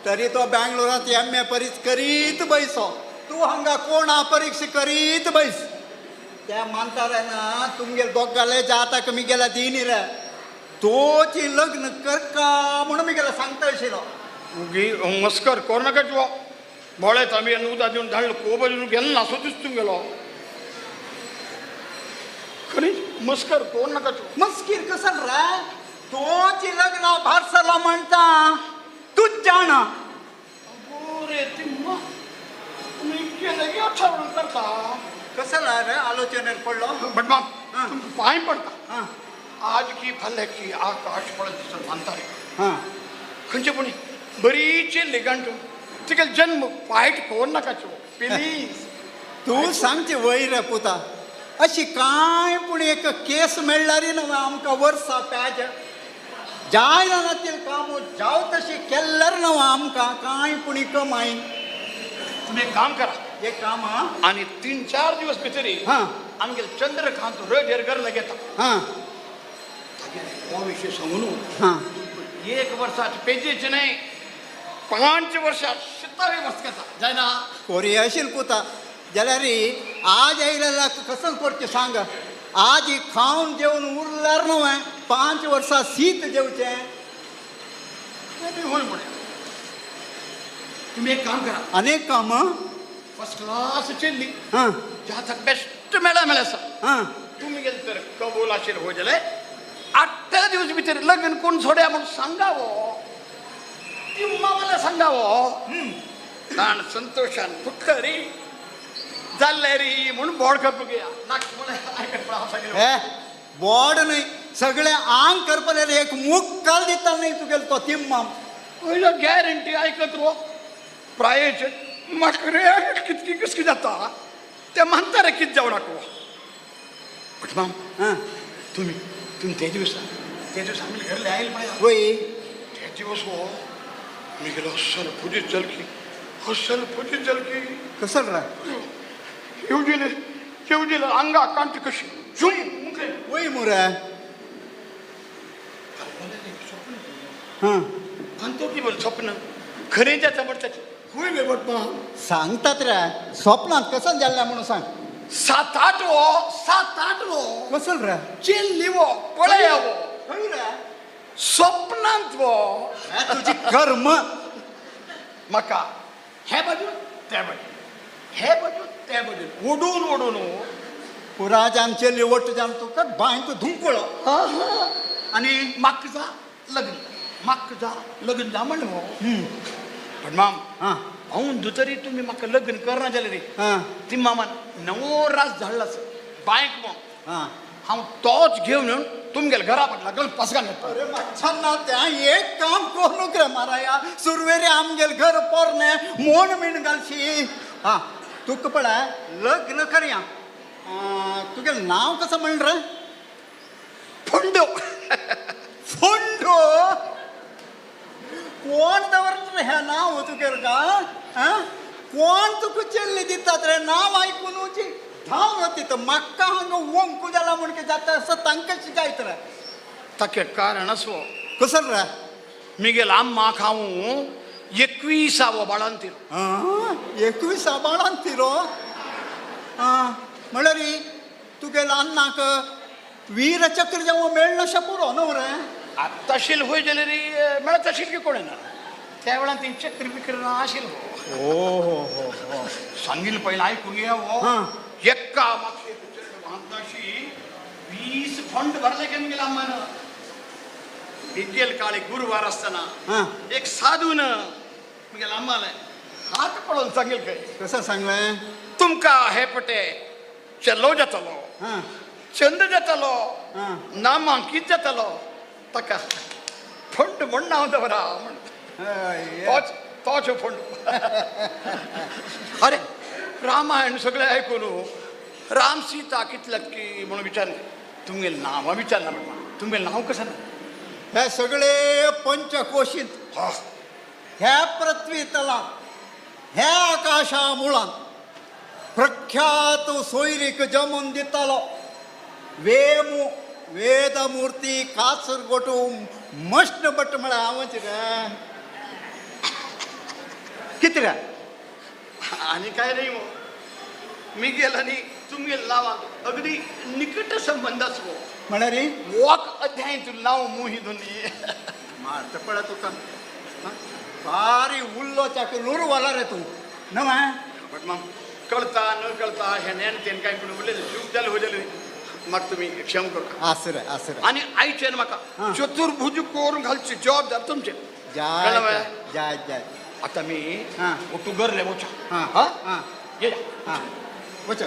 तरी तो बेंगलोरांत एम ए परीक्षा करीत बैसो, तूं हांगा कोणा परीक्षा करीत बैस. त्या मानता रे ना तुमगेले दोगाले जाता कमी गेला दिनी रे, तोची लग्न करका म्हणून मी गेला सांगता आशिल्लो. उगी मस्कर करू नाका तुवा बोळेत आमी उदा दिवन धाडलो कोब दिवन गेलो ना सो दिसतून गेलो. खरीच मस्कर करू नाका तूं. मस्कीर कसल रे, तोची लग्न भारसला म्हणता तूच जाणा. रे तिम्मा तुमी केलं की अठरावण करता. कसला रे आलोचनेर पडलो? भटमाम तुमकां पांय पडता. आज की फाल्यां की आकाश पडत दिसत मानता रे. खंयचे पूण बरीची लिगांटू तिका जन्म फायट करू नाका तूं प्लीज. तूं सांगचे वय रे पुता, अशी कांय पूण एक केस मेळ्ळारी न्हय आमकां वर्सा प्याज जाय जाणातील काम जाव तशी केल्ल्यार न्हय आमकां कांय पूण कमाय. तुमी एक काम करा. एक काम आनी 3-4 दिवस भितरी आमगेले चंद्रकांत रजेर घरला घेता. तागेले हो विशय सांगून एक वर्साच पेजेचे न्हय 5 वर्सां शितावे वर्स घेता जायना. कोरी आशिल पुता जाल्यार आज आयिल्ल्या कसं करचें सांग. आज खावन जेवन उरल्यार न्हय 5 वर्सां शीत जेवचें. तें होय म्हणून तुमी एक काम करा. अनेक काम फर्स्ट क्लास चेल्ली ज्याचा बेस्ट मेळा मेळ्या आसा. तुमी गेले तर कबूल आशिल्लें हो जाल्यार 8 दिवस भितर लग्न कोण सोड्या म्हणून सांगावो, ती मामाला सांगावो. ताण संतोषान फुटलं रे जाल्ले रे म्हणून बोर्ड करपाक या नाक म्हणून. बोर्ड न्हय सगळे आंग करपले एक मुक्काल दिता न्हय तुगेलो तो तिम्माम. पयलो गॅरंटी आयकत रो प्रायेचे म्हाका रे कितकी किसकी जाता ते मानता रे कित जावं नाका. भटमाम तुमी तुमी ते दिवस आमी घरले आयल पळय. वय ते दिवस हो मी गेलो अस्सल पुजीत जालकी, अस्सल पुजीत जालकी. कसल रे? येवजिले येवजिले आंगा कांत कशी झुम मुखे. वय मुरे. अंतो की बोल स्वप्न खरें जाता म्हणटा. होय गे भटमाम सांगतात रे स्वप्नांत कसं जाल्लें म्हणून सांग. 7-8 वो 7-8 वो कसल रे? चेल्ली वो पळया वो खंय रे? स्वप्नांत वो. तुजी कर्म. म्हाका हे बाजून ते बाजून हे बाजून ते बाजून ओडून ओडून पुराजान चेल्ली वट्ट जावन तुका बांयत धुंकुळो. आनी म्हाका जा लग्न, म्हाका जा लग्न जा म्हणलें हो. भटमाम हांव तरी तुमी म्हाका लग्न करना जालें रे. ती मामान नवो रास धाडला बायक म्हण हांव तोच घेवन येवन तुमगेले घरा म्हटला गल पसगान. अरे मच्छा ना त्या एक काम करूंक रे माराया सुरवेरे आमगेल घर पोरणे मोण मीण घालशी. हा तुका पळय लग्न करया. तुगेलें नांव कसं म्हण रे? फोंडो. फोंडो कोण दवरता हें नांव तुगेल का? कोण तुका चेल्ली दितात रे? नांव आयकून धांव वता म्हाका हांगा वंकू जाला म्हण जाता असो तांकां जायत रे. ताके कारण आसो. कसल रे? मिगेल आम्माक हांव 21 बाळांतीर. 21 बाळांतीरो? म्हणल्यार तुगेल अन्नाक वीरचक्र जेव्हा मेळनाशें पुरो न्हू रे? आतां होय जाल्यार मेळत आशिल्ली की कोण ना त्या वेळान ती चक्र बिक्र ना आशिल्लो. हो हो हो सांगील पयलीं आयकून घे हो. एका मागशे वांताशी 20 फंड भरले की मिगेल आम्मान. मिगेल काळे गुरुवार आसतना एक साधून मिगेल आम्हाला हात पळोवन सांगेल काय. कसं सांगलें? तुमकां हे पटे चेल्लो जातलो, चंद जातलो, नामांकीत जातलो, ताका फंड म्हण नांव दवरा म्हण. तोच तोच फंड. अरे रामायण सगळें आयकून राम सीता कितल्याक की म्हणून विचारलें. तुमगे नांवां विचारना म्हणटा, तुमगे नांव कशें? हे सगळे पंचकोशीत, ह्या पृथ्वी तलांत, ह्या आकाशा मुळांत प्रख्यात सोयरीक जमून दितालो वेमु वेदमूर्ती कासरगोटू मश्ण भट म्हळ्यार हांवच रे. कितें रे? आणि काय नाही हो, मी गेला न्ही तुमगे नांवाक अगदी निकट संबंध आसलो. म्हळ्यार वॉक अध्याय तूं नांव मुही दोन्ही मारता पळय तुका, भारी उल्लो चाक नूर वाला रे तूं नव्हे. बट मग कळता न कळता हे नेण तेन काय पण उरलेले चूक जाले हो जाले, म्हाका तुमी क्षम करता. आसरे रे आसरे. आनी आयचें म्हाका चतुर्भुज करून घालची जबाबदार तुमचे. जाय जाय जाय. आता मी हां तू घर रे वचा. हां हां हां ये हां वचा.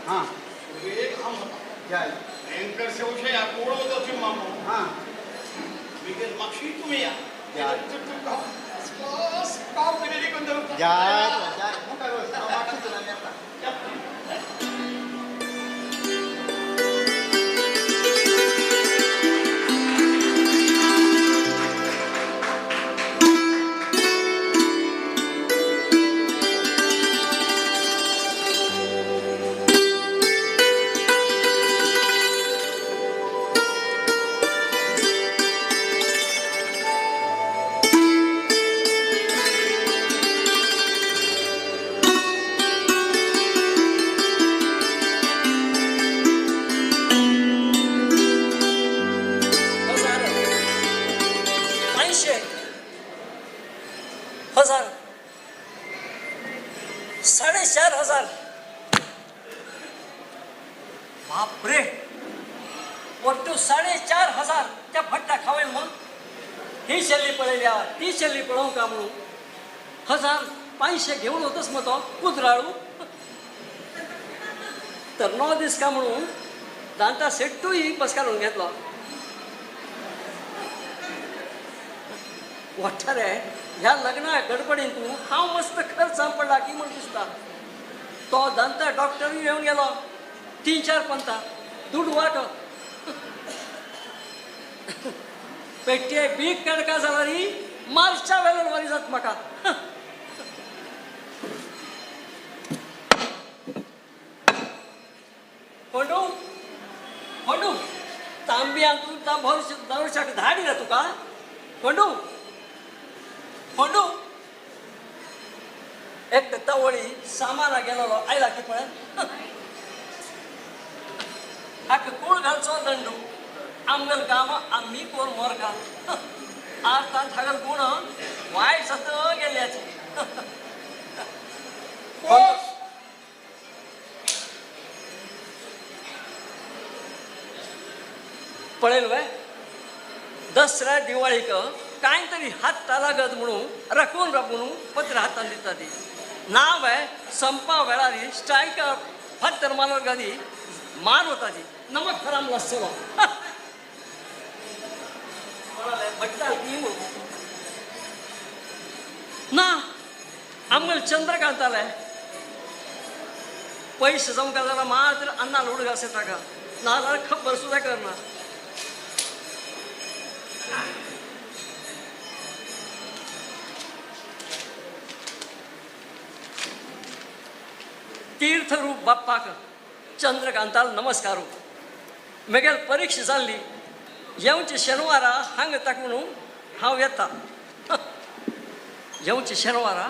हां जाय भयंकर सेवशे या कोण होतो मामो. हां मागशी तुम्ही या. जाय जाय जाय मुखार वच, हांव मागशी तुला येता. हजार 500 हजार 4500. बापरे, ಒಟ್ಟು 4500 त्या फट्टा खावेल. मग ही शैली पळयल्या ती शैली पळोवंक का म्हणून 1500 घेऊन होतच मग तो कुदराळू. तर 9 दीस का म्हणून दांता सेट्टूय बस घालून घेतलो. वाटता रे ह्या लग्ना गडबडीन तूं हांव मस्त खर्च पडला की म्हूण दिसता. तो दांता डॉक्टरूय येवन गेलो 3-4 पंता दुड वाट पेट्ये बीक काडका जाल्यार मार्चा वेल्यान वरी जात म्हाका. फोंडू फोंडू तांबी तूं भरशाक धाडी रे तुका. फोंडू फोंडू एक तवळी सामाना गेलेलो आयला की पळय. हाका कूळ घालचो दंडू आमगेल काम आमी कोर मोरका आतां थागल गुण वायट जात गेल्ल्याचे. पळयल वे दसऱ्या दिवाळीक काय तरी हात लागत म्हणून राखून राखून पत्र हातान दिता ती ना वे संपा वेळार स्ट्रायक फातर मारवर गादी मार वता ती नमक हराम लागतलो. ना आमगेल चंद्रकांताले पैसे जमका जाल्यार मात्र अन्ना लोड घास ताका, ना जाल्यार खबर सुद्दां करना. तीर्थरूप बाप्पाक चंद्रकांताल नमस्कारू. मेगेल परीक्षा जाल्ली येवचे शेनवारा हांगा ताका म्हणून हांव येता. येवचे शेनवारा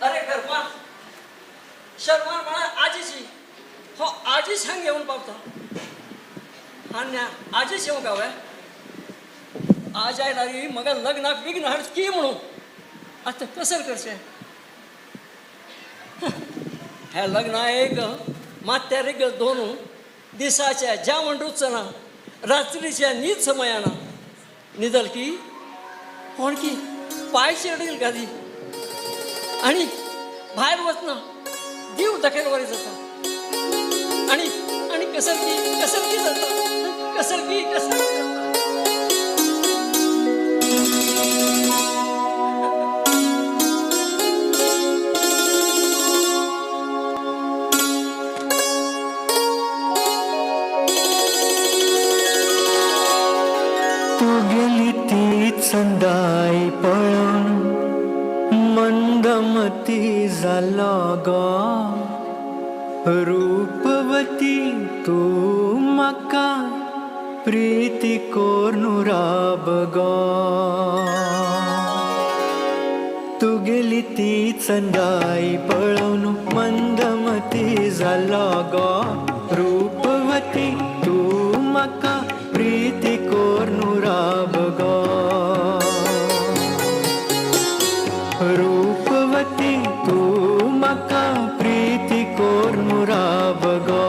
अरे कर्मा शर्मा म्हळ्यार आजीची हो आजीच हांगा येवन पावता. आन्या आजीच येवंक हांवें आज आयला मग लग्नाक विघ्न हाड की म्हणून आतां कसर करचें. ह्या लग्ना एक माथ्यार एक दोन दिसाच्या जेवण रुचना, रात्रीच्या न्हीद समयाना निदल की कोण की पाय शेडील गादी आणि भायर वचना जीव धकेलवारी जाता आणि आणि कसरकी कसरकी जाता कसरकी कसरकी जाता. तुगेली ती चंदाय पळोवन मंदमती जालो गो रूपवती तूं म्हाका प्रीती कोर्नु राब गो तुगेली ती चंदाय पळोवन मंदमती जालो गो रूपवती तूं म्हाका प्रीती कोर्नु राब गो रूपवती तूं म्हाका प्रीती कोर्नु राब गो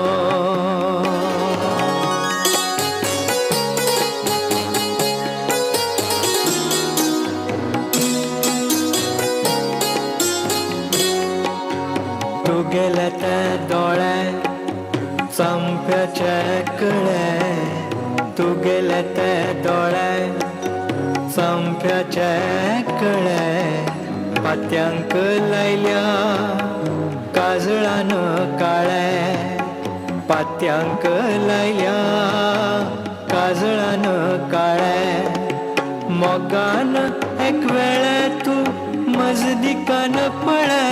तुगेले ते दोळे चांप्याचे कळे तुगेले ते दोळे चांप्याचे कळे पात्यांक लायल्या काजळान काळे पात्यांक लायल्या काजळान काळे मोगान एक वेळे तूं मजदिकान पळे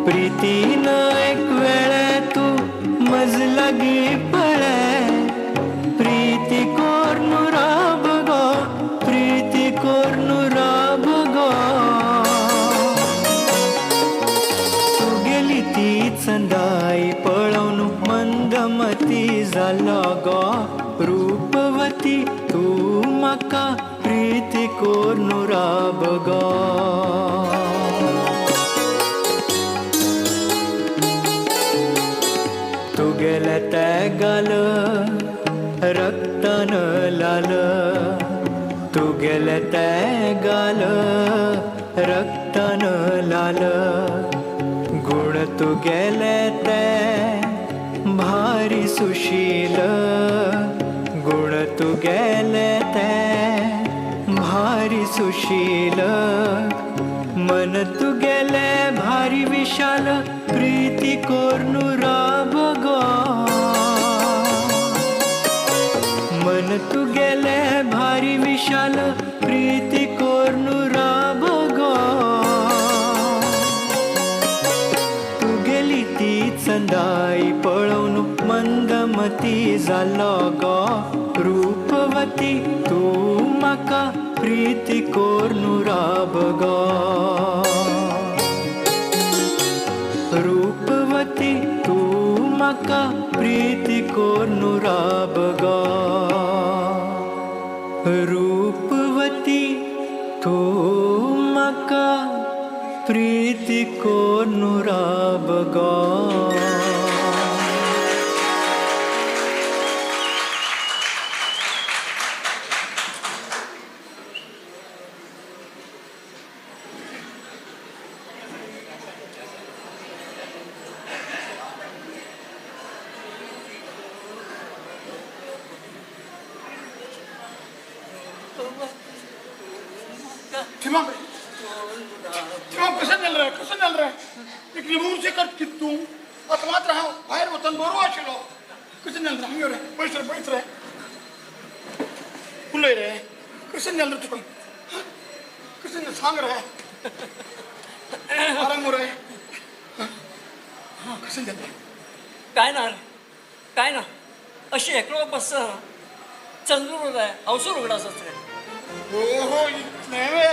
प्रीतीन एक वेळे तूं मज लागीं पळे प्रीती कोर्नु राब गो प्रीती कोर्नु राब गो तुगेली ती चंदाय पळोवन मंदमती जालो गो रूपवती तूं म्हाका प्रीती कोर्नु राब गो तुगेले ते गाल रक्तान लाल तुगेले ते गाल रक्तान लाल गुण तुगेले ते भारी सुशील गुण तुगेले ते भारी सुशील मन तुगेले भारी विशाल प्रीती कोर्नु राब गो मन तुगेले भारी विशाल प्रीती कोर्नु राब गो तुगेली ती चंदाय पळोवन मंदमती जालो गो रूपवती तूं म्हाका प्रीती कोर्नु राब गो रूपवती तूं म्हाका प्रीती कोर्नु राब गो रूपवती तूं म्हाका प्रीती कोर्नु राब गो. थिमा थिमा कशें जालें रे कशें जालें रे एक लिमूनचे कर कित तूं आतां मात्र हांव भायर वचून बरो आशिल्लो कशें जालें रे हांगा यो रे पयस रे पयस रे उलय रे कशें जालें रे तुका कशें जालें सांग रे आराम रे कशें जालें. काय ना रे काय ना अशी एकलो बस चंद्र रे हांवसो उगडास रे. ओहो इतलें वे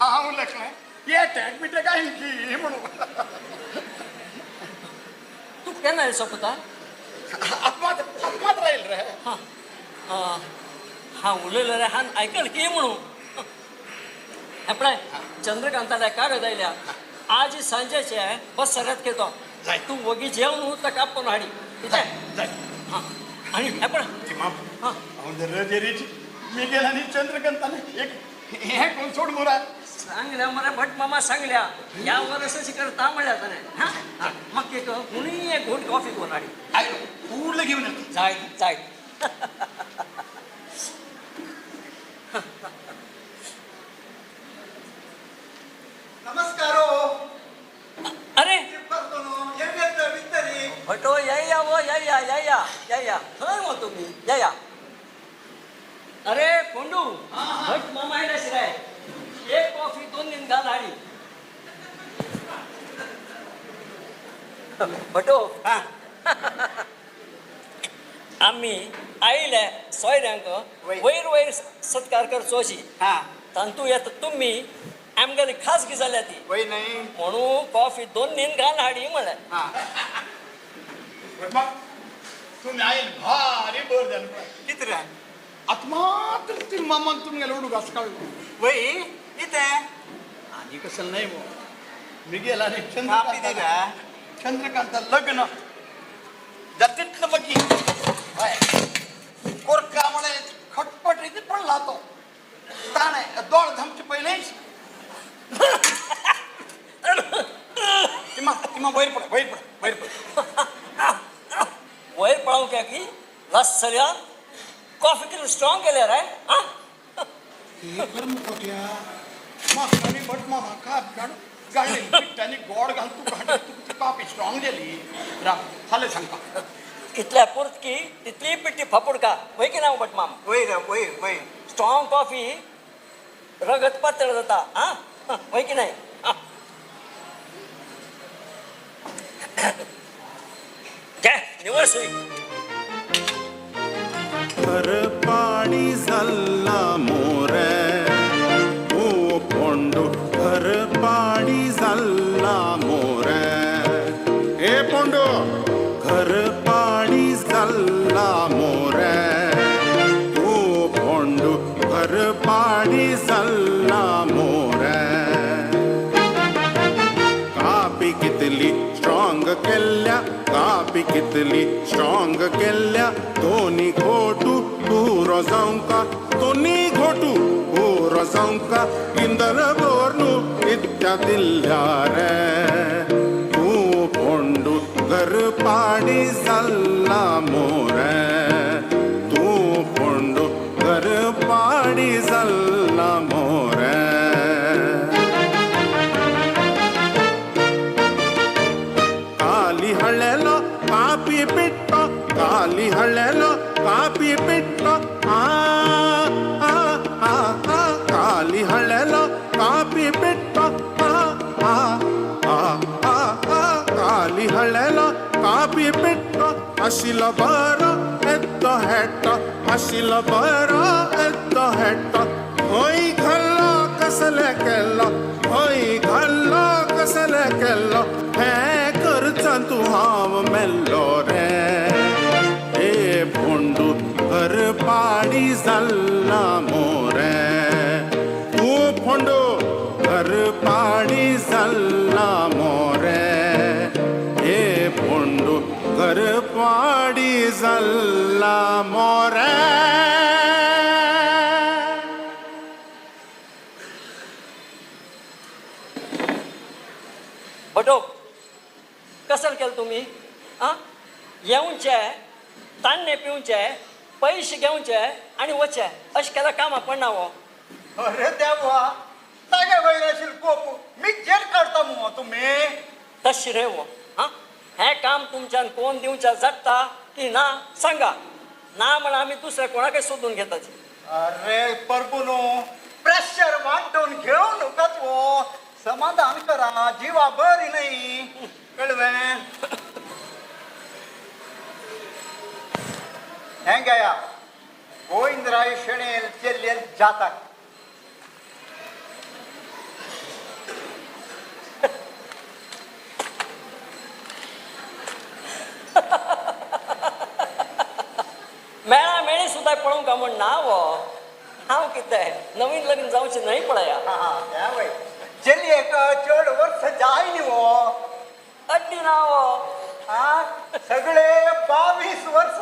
हांव लक्षणें ये टॅक बिटॅक काय की म्हणून तूं केन्ना येसो पुता? आत्मात आत्मात राहील रे. हां हां उलयलो रे हान आयकल की म्हणून हें पळय चंद्रकांताल्या कागद आयल्या आज सांजेचे बस सऱ्यात घेतो तूं वगी जेवन ताका आपोवन हाडी कितें. हां आनी हें पळय हां रजेरीची मिगेल आनी चंद्रकांतान एक हें कोण सोड मुरा सांगल्या मरे भट मामा सांगल्या ह्या वर्साची करता म्हणल्या ताणें. हां म्हाका एक हुनी एक घोट कॉफी करून हाडी. आयलो फुडलं घेऊन येतो. जाय जाय. नमस्कार. अरे भटो या या वो या या या या या या खंय वो तुमी या या. अरे फोंडू, भट मामा आयला शिराय. एक कॉफी दोन दिन घाल हाडी. भटो, आम्ही आयले सोयऱ्यांक वयर वयर सत्कार करचो अशी तांतू येता तुम्ही आमगेली खासगी जाल्या ती म्हणून कॉफी दोन दिन घाल हाडी म्हळ्यार. तुम्ही आयल भारी बर जालें. कितें रे? आतां मात्र ती मामान तुमगेले उडूक काडलो. वय कितें? आनी कसं नाही मग मी गेला रे. कापी दिल्या? चंद्रकांत लग्न जातीतलं मग कोरका म्हणे खटपट इथे पडला तो ताणे दोळ धमचे पहिले. तिमा तिमा वयर पड वयर पड वयर पड. वयर पळोवंक काय की लस कॉफी कितली स्ट्रॉंग केल्या रे. हे कर्म कोट्या म्हाका भट मामा काप काड गाडले पिट्ट आनी गोड घालतू काड तुका ती कापी स्ट्रॉंग जाली. राव फाल्यां सांगता. कितल्या पुरतकी तितली पिट्टी फापुडका वय की ना भट माम? वय रे वय वय. स्ट्रॉंग कॉफी रगत पातळ जाता. आं वय की नाही? घे निवळ सुई. पाणी जाल्ला मोरे ओ फोंडू, हर पाणी जाल्ला मोरे. ए फोंडू, घर पाणी जाल्ला मोरे ओ फोंडू, घर पाणी जाल्ला मोरे. कापी कितली स्ट्रॉंग केल्ल्या, कापी कितली स्ट्रॉंग केल्ल्या. दोनी घोटू पुरो जावंका, दोनी घोटू पुरो जावंका. इंदर बोर्नू इत्या दिल्ल्या रे तूं फोंडू, घर पाडी जाल्ला मोरे. तूं फोंडू, घर पाडी जाल्ला मोरे. काली हळेलो कापी पिट्टो, काली हळेलो कापी पिट्टो. आ आ आ आ काली हळेलो कापी पिट्टो. आ आ आ आ आ काली हळेलो कापी पिट्टो. आशिल्लो बरो येद्दो हेट्टो, आशिल्लो बरो येद्दो हेट्टो. खंय घाल्लो कसले केल्लो, खंय घाल्लो कसले केल्लो. हें करचां तूं हांव मेल्लो रे. ए फोंडू, घर पाडी जाल्ला मोरे. तूं फोंडू, घर पाडी जाल्ला मोरे. ए फोंडू, घर पाडी जाल्ला मोरे. भटो, कसल केलं तुम्ही? आं येवचे तान्ने पिवचे पैसे घेवचे आनी वचे अशें केल्यार कामां पडना हो. अरे देवा, तागे वयर आशिल्लो कोप मी जेल काडता मुगो तुमी. तशें रे हो. आं हें काम तुमच्यान कोण दिवच्या जाता की ना सांगा, ना म्हळ्यार आमी दुसऱ्या कोणाकय सोदून घेताची. अरे परबू न्हू, प्रेशर वांटून घेवं नाकात हो. समाधान करा, जिवा बरी न्हय कळवें. हें घेया गोविंदराय शणेल चेल्लेल जाता. मेळा मेळी सुद्दां पळोवंक म्हण ना हो. हांव कितें नवीन लग्न जावचें न्हय पळया. वय चलयेक चड वर्स जाय न्ही हो. अड्डी ना हो. सगळे 22 वर्स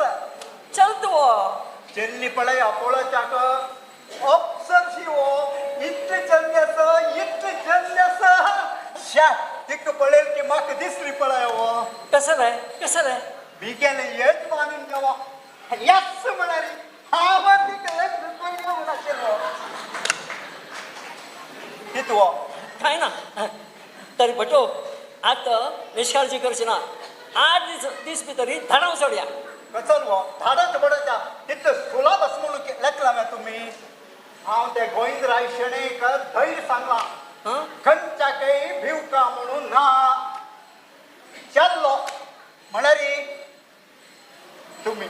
चलत हो. चल्ली पळया पळोवच्याक अप्सरशी हो. इतले चल्ली आसा, इतले चल्ली आसा. श्या तिका पळयल की म्हाका दिसली पळय हो. कसं रे कसं रे? बिगेले यजमानीन देवा यस म्हळ्यार हांव तिका लग्न करूया म्हूण आशिल्लो. कितें हो? काय ना तरी भटो आतां निष्काळजी करची ना. 8 दीस भितर धाडाव सोडया. कचल हो धाडच बडच्या तितले सुलाभ आसा म्हणून लेखला मरे तुमी. हांव ते गोविंदराय शणैक धैर्य सांगलां, खंयच्याकय भिवका म्हणून ना चल्लो म्हळ्यार तुमी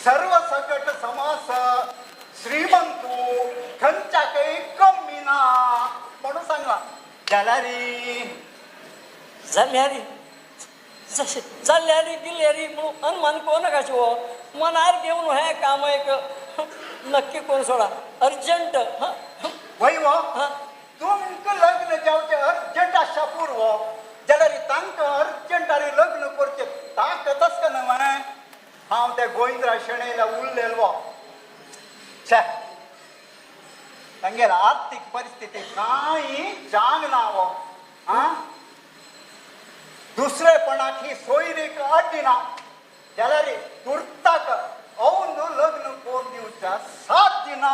सर्व सकट समास श्रीमंतू खंयच्याकय कमी ना म्हणून सांगला. जाल्यार जाल्यार जशें जाल्यार गिल्यार म्हणून अनुमान करूं नाका शिवो, मनार घेवन हें काम एक नक्की करून सोडा अर्जंट. वय हो तुमकां लग्न जावचें अर्जंट आसच्या पूर्व जाल्यार तांकां अर्जंट आनी लग्न करचें ताकत आसता न्हय मरे. हांव त्या गोविंदराय शणैला उरलेलो. छे, तांगेल्या आर्थीक परिस्थिती कांय जांग ना हो. आं, दुसरेपणाक ही सोयरीक अड्डिना जाल्यार तुर्ताक औंद लग्न करून दिवच्या 7 दिना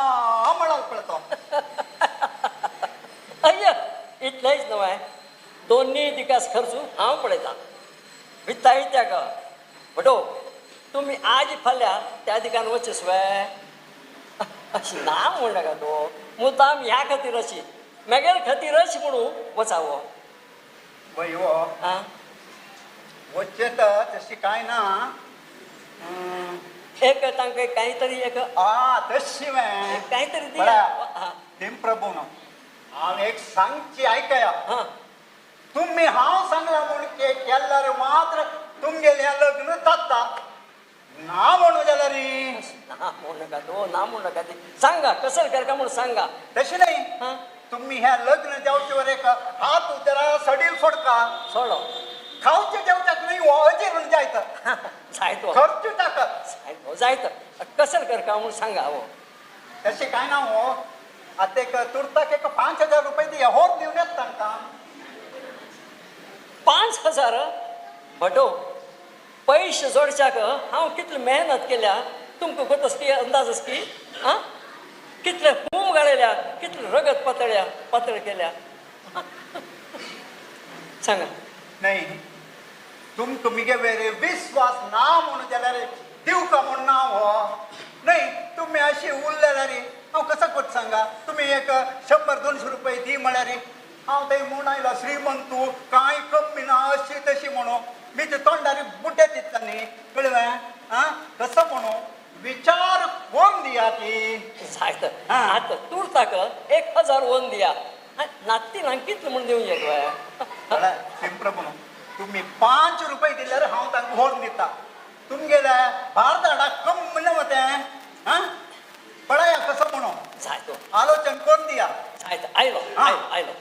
म्हणाल पळतो. अय्य इतलेंच न्हय, दोन्ही दिकास खर्चू हांव पळयतां. वित्ता इत्याक भटो तुमी आज फाल्यां त्या दिकान वचस वे अशी ना म्हूण नाका तो मुद्दाम ह्या खातीर अशी मेगेल खातीर अशी म्हणून वचावो. वय हो आं, वचचें तर तशी कांय ना. एक तांकां कांय तरी एक आ तशी वे कांय तरी दिया. भीमप्रभू हांव एक सांगची आयकया. तुमी हांव सांगला म्हूण केल्यार मात्र तुमगेलें लग्न जाता ना म्हणू जाल्यार ना म्हणू नाका तो, ना म्हणू नाका ती सांगा कसर करका म्हणून सांगा. तशें न्हय, तुमी ह्या लग्न जावचे वर एक हात जरा सडील सोडका सोडो खावचे जेवच्याक न्हय हो अजीर म्हूण जायत जायत खर्च टाकत जायत कसर करका म्हणून सांगा. हो तशें कांय ना हो. आतां एक तुर्ताक एक 5,000 रुपये दिया होर दिवन येता तांकां. 5,000 भटो पयशे जोडच्याक हांव कितली मेहनत केल्या तुमकां गोत आसकी अंदाज आसकी. आं, कितले हूम घाळयल्या, कितले रगत पातळ्या पातळ केल्या सांगा. न्हय तुमकां मिगे वेरे विस्वास ना म्हणून जाल्यार दिवका म्हूण ना हो. न्हय तुमी अशी उरले जाल्यार हांव कसो करता सांगा. तुमी एक 100-200 रुपये दी म्हळ्यार हांव थंय म्हूण आयला श्रीमंतू कांय कमी ना अशी तशी म्हणून मी ते तोंडार बुड्डे दिता न्ही कळ्ळें. आं, कसो म्हणू विचार कोण दिया ती जायत. आतां तुर्ताक 1,000 वन दिया नात्ती ना कितले म्हूण दिवंक येता. सिंप्रभू तुमी 5 रुपये दिल्यार हांव तांकां व्हरून दिता. तुमगेले भार धाडा कम न्हय तें. आं, पळया कसो म्हणू जायत आलोचन कोण दिया. जायत आयलो आयलो आयलो.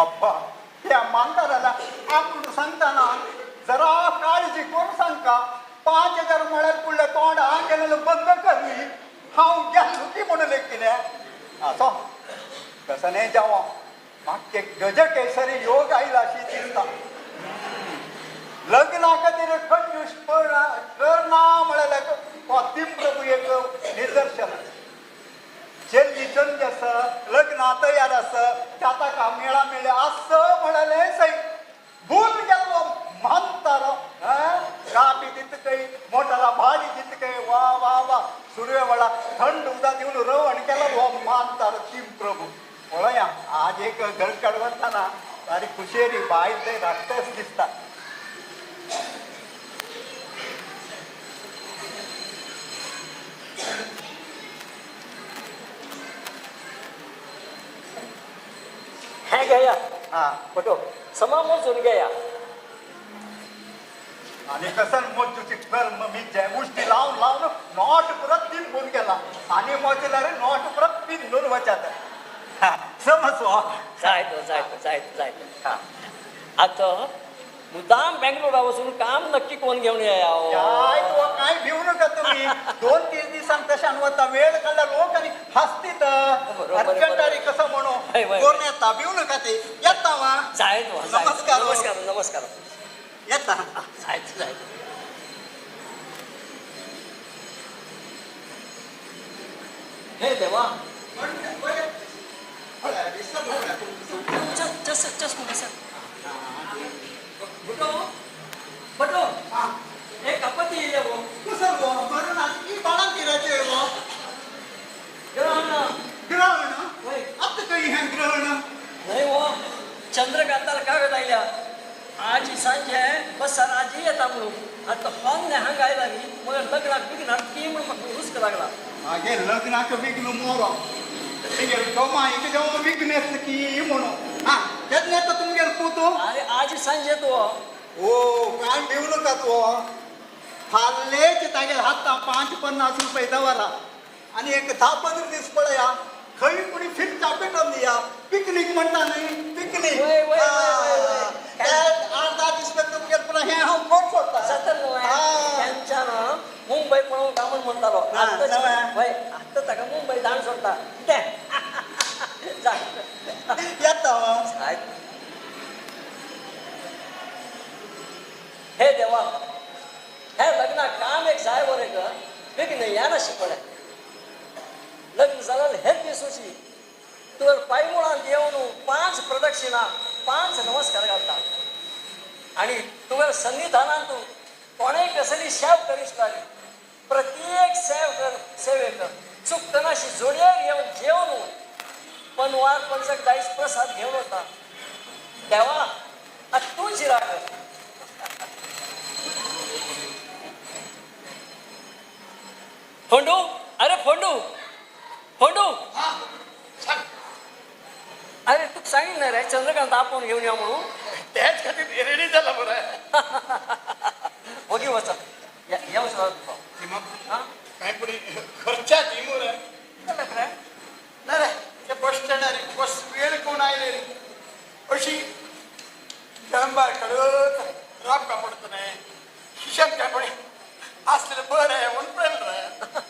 अप्पा त्या मानदाराला आपूण सांगताना जरा काळजी करून सांगता. 5,000 म्हळ्यार फुडलें तोंड आंगेलें बंद करली हांव गेलो की म्हणून लेखिलें. असो कसं न्हय जावं म्हाका गजकेसरी योग आयला अशी दिसता. लग्ना खातीर कंजूस करना म्हळ्यार हो तिमप्रभू एक निदर्शन. चेल्ली चंद आसा लग्ना तयार आसा ताका मेळा मेळ्ळे आसा म्हळ्यार सई भूल गेलो म्हातारो. कापी दितकय मोटरा भाडी दितकय वा वा वा सुरवे वेळा थंड उदक दिवन रवण केलो हो म्हातारो तिमप्रभू. पळया आज एक घर काडवताना तारी खुशेरी बायल ते धाकटेच दिसता. हें घेया हा भटो समा मोजून घेया. आनी कसन मोजूची कर्म मी जे मुष्टी लावन लावन not परत तिंबून गेला आनी मोजल्यार not परत पिंदून वचात. समज हो जायत जायत जायत जायत. आतां मुद्दाम बेंगलोरा वचून काम नक्की कोण घेवन येया. काय तो काय भिवू नका तुम्ही. 2-3 दिसांक तशान वता वेळ काडला लोक आनी हासतीत. अर्जंट आनी कसं म्हणू कोण येता भिवू नका ते येता वा. जायत नमस्कार नमस्कार नमस्कार. येता जायत जायत. हे देवा चष्मा कसा. नाटकी म्हूण म्हाका हुस्क लागला. मागे लग्नाक विघ्न मोरो तेगेर कमाईक जेव्हा विघ्न येतलें की म्हणून. हा केन्ना येता तुमगेर पूत? अरे आज सांजे तो. ओ काय भिवू नका तूं, फाल्लेच तागेर हाता 5-50 रुपये दवरा आनी एक 10-15 दीस पळया खंय कोणी फिरता पेटोवन दिया. पिकनीक म्हणटा न्ही, पिकनीक. वय, वय, वय, वय, वय. 8-10 दीस तुमगेर पुन्हा हें हांव कोण सोडटा. जाता न्हय तेंच्यान मुंबय पळोवंक काय म्हूण म्हणटालो. आतां वय आतां ताका मुंबय धाड सोडटा तें. येता. हे देवा, हे लग्नाक काम एक जाय बरें ग बेगीन येना शिकवलें. लग्न जाल्यार हेच दिसूची तुवें पांयमुळांत येवन 5 प्रदक्षिणा 5 नमस्कार घालता आनी तुवें सन्निधानांत कोणेय कसली सेव करीस लागली प्रत्येक सेव कर सेवेक चुकतनाशी जोडयेर येवन जेवन पनवार पंचक दायज प्रसाद घेवन वता. देवा आतां तूं जिराक. फोंडू, अरे फोंडू, फोंडू. अरे तुका सांगितलं ना रे चंद्रकांत आपोवन घेवन या म्हणून. त्याच खातीर रेडी जाला बरं. वगी वचा येवचो तुका. काय पुढे खर्चात मरे ना रे ते बस स्टँडार बस वेळ कोण आयले रे अशी जंबार कडत राब का पडत नाही शिक्षण काय पडे असलेलं बरं आहे म्हणून प्रेम रे.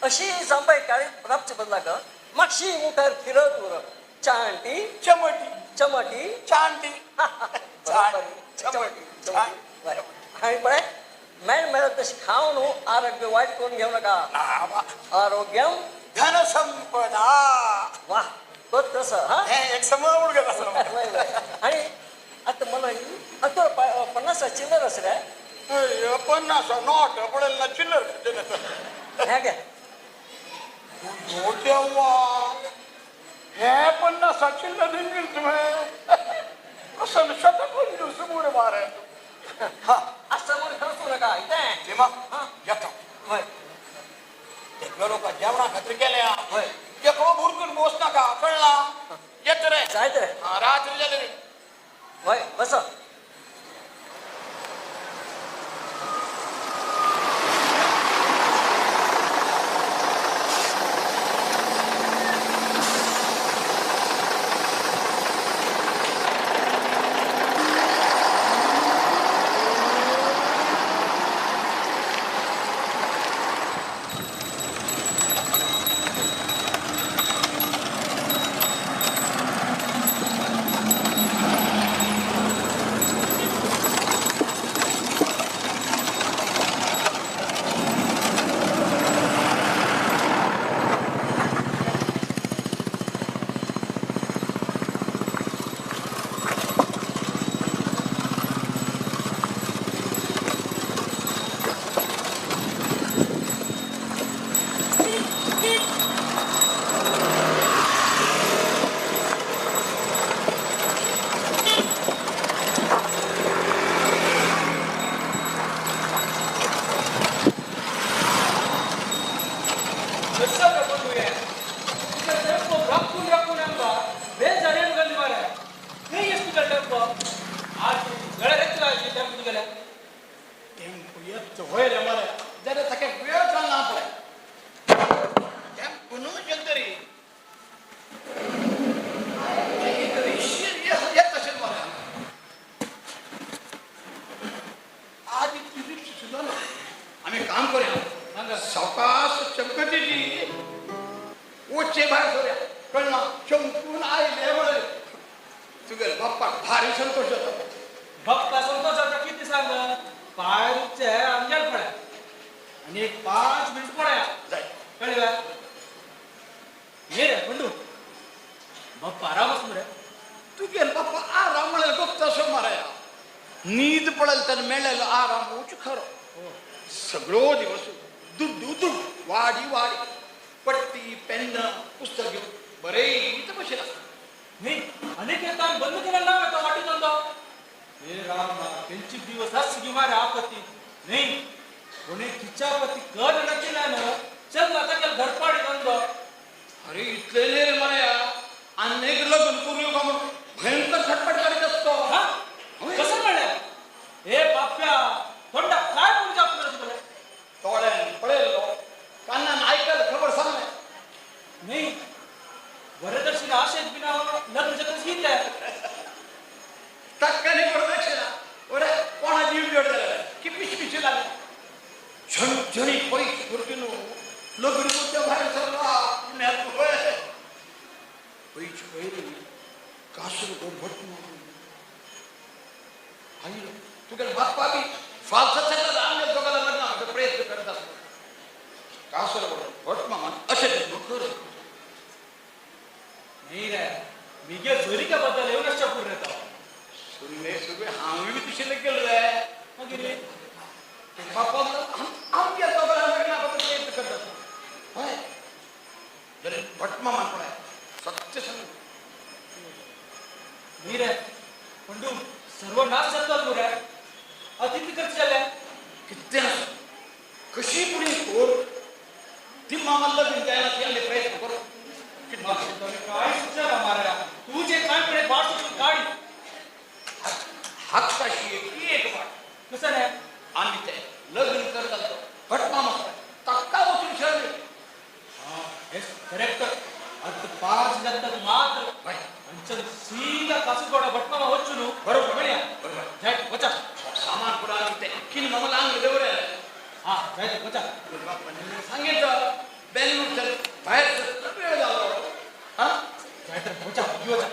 अशी जांबाई काळी राबचे बदला ग मातशी मुखार फिरत उर चांटी चमटी चमटी चांटी चमटी. आणि पळय मेळ मेळत तशी खाव न्हू, आरोग्य वायट करून घेऊ नका. आरोग्यम धनसंपदा. वा तो तसं. हा एक समोर गेला. आणि आता मला आता 50 चिल्लर असं रे. 50 not पडेल ना चिल्लर. ह्या घ्या. देवा, हे 50 चिल्लर निघेल तुम्ही कसं शतक समोर मार. हा असं समोर खर्च नका इथे. येतो लोक जेवणा खातीर केल्या एकलो भुरकून बस नाका कळला. येत रे जायत रे रात्री जाले रे. वय बस. सगळो दिवस दुड्डू दुड वाडी वाडी पट्टी पेन पुस्तक घेऊन बरेच बसेल. नाही अनेक काम बंद केलं ना आता वाटी धंदा. हे राम त्यांची दिवस आपत्ती नाही. कोणी खिचापती कर नकिल्यान चल आता घरपाडी धंदो. अरे इतले रे माया अनेक लग्न करून येऊ का म्हणून भयंकर खटपट करीत असतो. हा? कसं म्हणलं हे बाप्या थोडा काय पूजा तुला डोळ्यान पळयलो कानान ऐकलं खबर सांगले. नाही वरदक्षिणा आशेत बिना लग्न जगत ही आहे. टक्काने वरदक्षिणा बरे कोणा जीव जोड झाला की पिशपिशी लागली झणझणी पैसे भरतीनो लग्न कोणत्या बाहेर सरला पुण्यात होय. पैसे पहिले कासर भट आई तुझ्या बाप्पा बी फालसा आम्ही दोघांना लग्नाचा प्रयत्न करत असतो. कासर भट मामा असे कर नाही रे मी गे चोरीच्या बद्दल येऊनच चपूर येतो. सुरवे सुरवे हांवें बी तुशें केलं रे. मागीर बाप्पा आमच्या दोघांना लग्नाबद्दल प्रयत्न करत असतो. हय जरी भट मामा पळय सत्य सांग. नाही रे पंडू सर्वनाश जातो तू रे अतिथी खर्च झाले किती कशी पुढे कोर ती मामा लग्न द्यायला केले प्रयत्न करू. काय सुचना मारा तू जे काय पुढे बाट सुचून काढी हात काशी एक ही एक वाट कसं नाही आम्ही ते लग्न करत असतो. भट मामा तक्का बसून शरले. हा करेक्ट आता 5 नंतर मात्र अंचल सीधा कासरगोड भटमामा वच्चुनु. बरोबर बरोबर बरोबर जाय वचा सामान पुढे आम्ही ते किन मामाला अंग देवर. हा जाय वचा. सांगितलं बेंगळूर बाहेर वेळ झाला. हा जाय तर वचा वचा.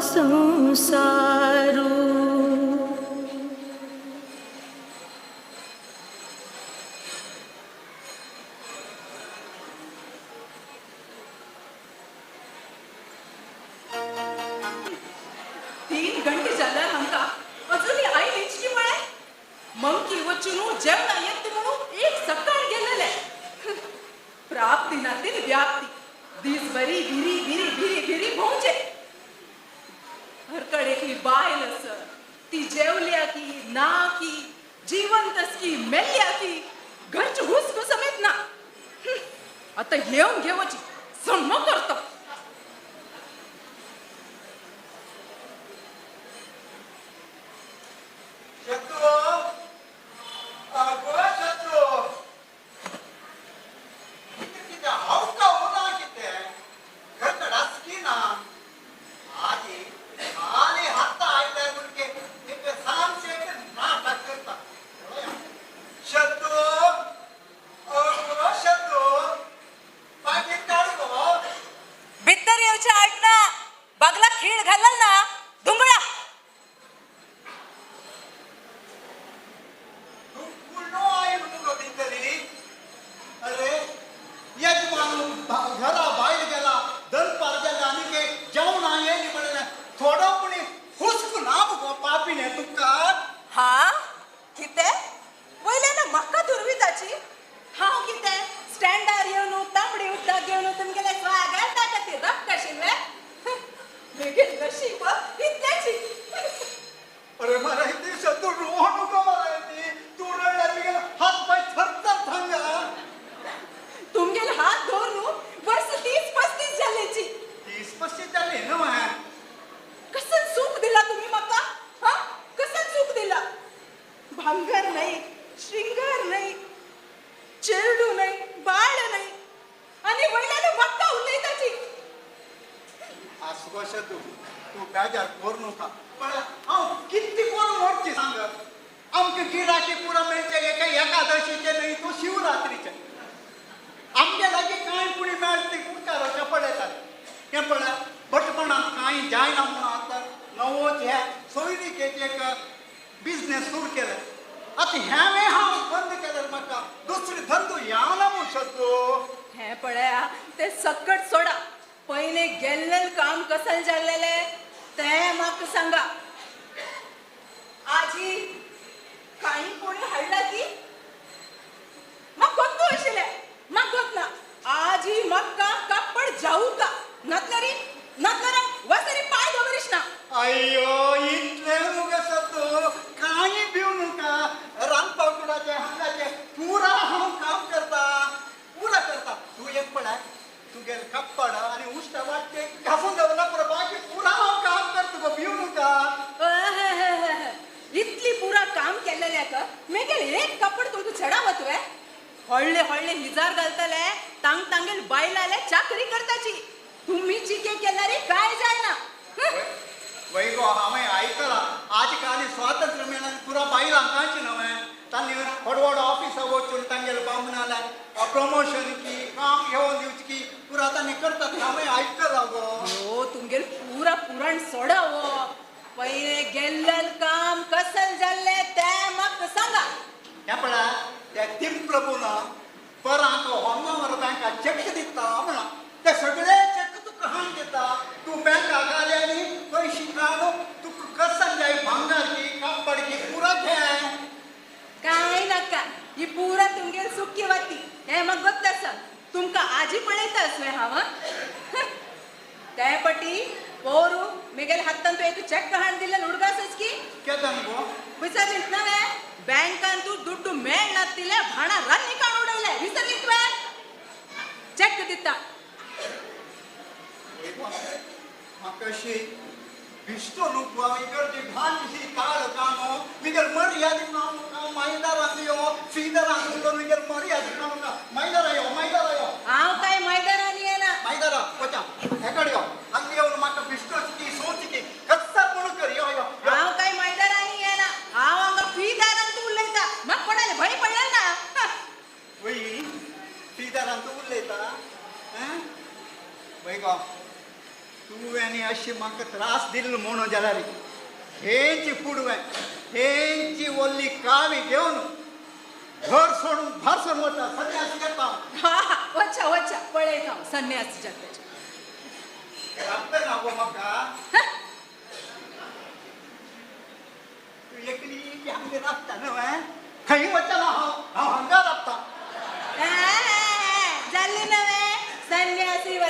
संसारू. बरी भिरी भिरी भिरी भिरी भोंवचे. हरकड एकली बायल आसत ती जेवल्या की ना की, जिवंत की मेल्ल्या की, घरची हुस्को समेत ना. आता येवन घेवची सण्ण करता.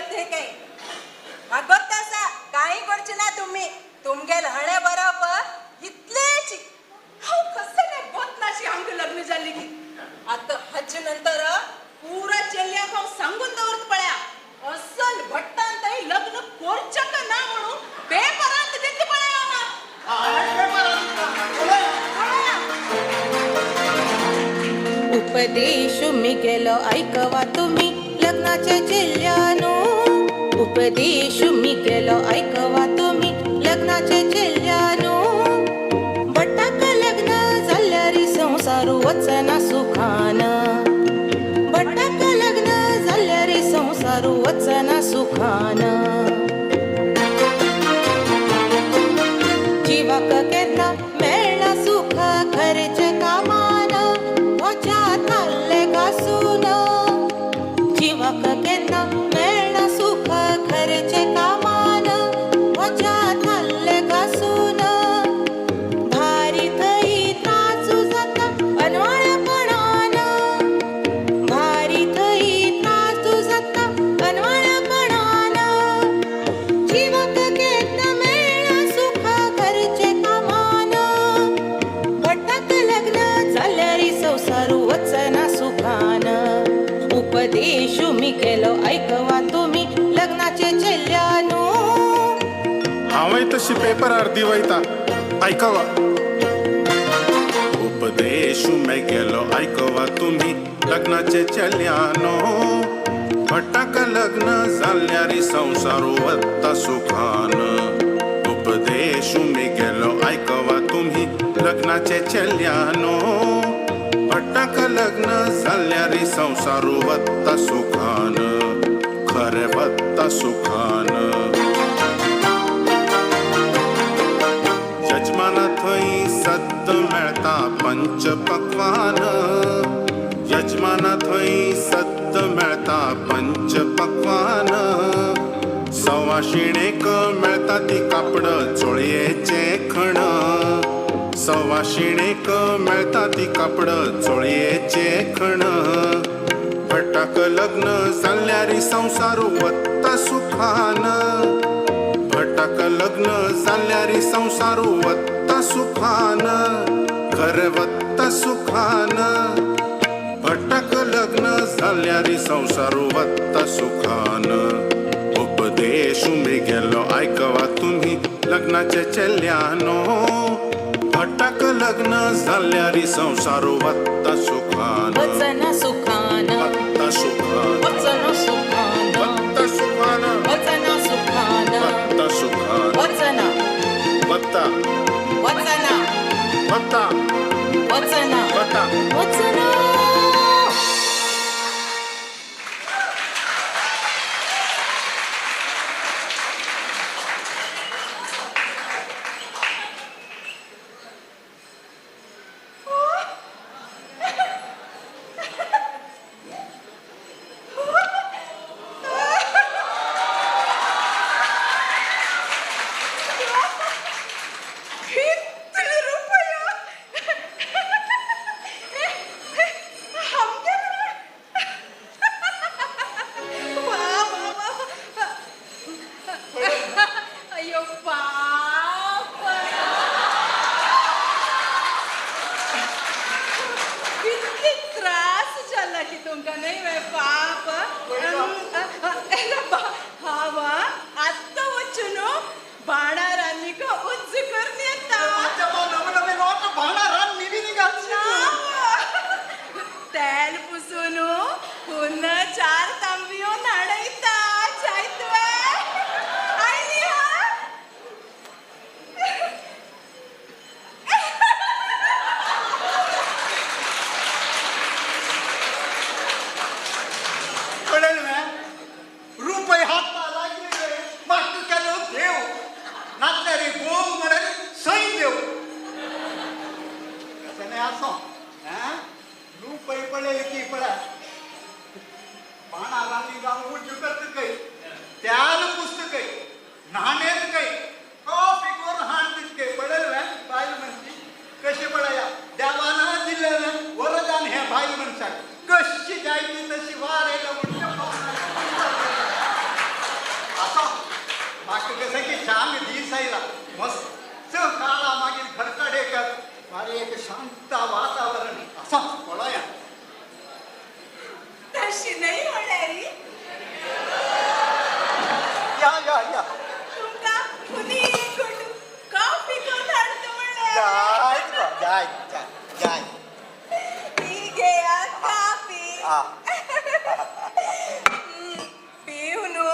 करते काय म्हाका गोत्त आसा कांय करचे ना तुमी तुमगेल हणे बरोबर इतलेच हांव कसलें गोत नाशी आमकां लग्न जाल्ली की आतां हाचे नंतर पुरा चेल्ल्याक हांव सांगून दवरत पळया असल भट्टान थंय लग्न करचें का ना म्हणून पेपरांत दित पळया उपदेश मी गेलो ऐकवा तुम्ही लग्नाच्या चेल्ल्यानो उपदेश मी गेलो ऐकवा तुम्ही लग्नाच्या चेल्ल्यानो भट्टाक लग्न जाल्यार संवसार वचना सुखान भट्टाक लग्न जाल्यार संवसार वचना सुखान जिवाक केन्ना मेळना सुख घरच्या कामान वच्या थाल्ले घासून जिवाक केन्ना मेळना सुख घरच्या कामान वच्या थाल्ले घासून भारी थंय त्रास जाता अनवाळपणान भारी थंय त्रास जाता अनवाळपणान जिवाक केन्ना मेळना सुख घरचे कामान भट्टाक लग्न जाल्यार संवसार वचना सुखान उपदेश मी केलो ऐकवा तुम्ही लग्नाचे चेल्ल्यानो हांवय तशी पेपरार दिवयता आयकवा उपदेश मेगेलो आयकवा तुमी लग्नाचे चेल्यांनो भट्टाक लग्न जाल्यार संवसार वता सुखान उपदेश मेगेलो आयकवा तुमी लग्नाचे चेल्यांनो भट्टाक लग्न जाल्यार संवसार वता सुखान खरें वता सुखान यजमाना थंय सद्द मेळटा पंच पकवान यजमाना थंय सद्द मेळटा पंच पकवान सवाशिणेक मेळटा ती कापड चोळयेचें खण सवाशिणेक मेळटा ती कापड चोळयेचें खण भट्टाक लग्न जाल्यार संवसार वता सुखान भट्टाक लग्न जाल्यार संवसार वता सुखान घर वता सुखान भट्टाक लग्न जाल्यार संवसार वता सुखान उपदेश मेगेलो आयकवा तुमी लग्नाचे चेल्यांनो भट्टाक लग्न जाल्यार संवसार वता सुखान वचना सुखान वता सुखान वचना सुखान वता सुखान वचना सुखान वता सुखान वचना वता वचना वता वचना वता वचना कितले रुपया आमगे वा वा वा अयो बाप कितले त्रास जाला की तुमकां न्हय वे पाप हांव आत्तां वचून बाणार आनीक उज्ज करून येता तेल पुसून पुन्हा 4 तांबयो न्हाणयता जायत आयली हा मस्त काळा मागीर घरकडेक मारी एक शांत वातावरण असा पळया. तशी नाही म्हणल्यार या या या तुमकां खुनी कोटू कॉफी करून हाडता म्हणल्यार. जाय गो, जाय जाय जाय. ही घेया काफी. आ. पिव न्हू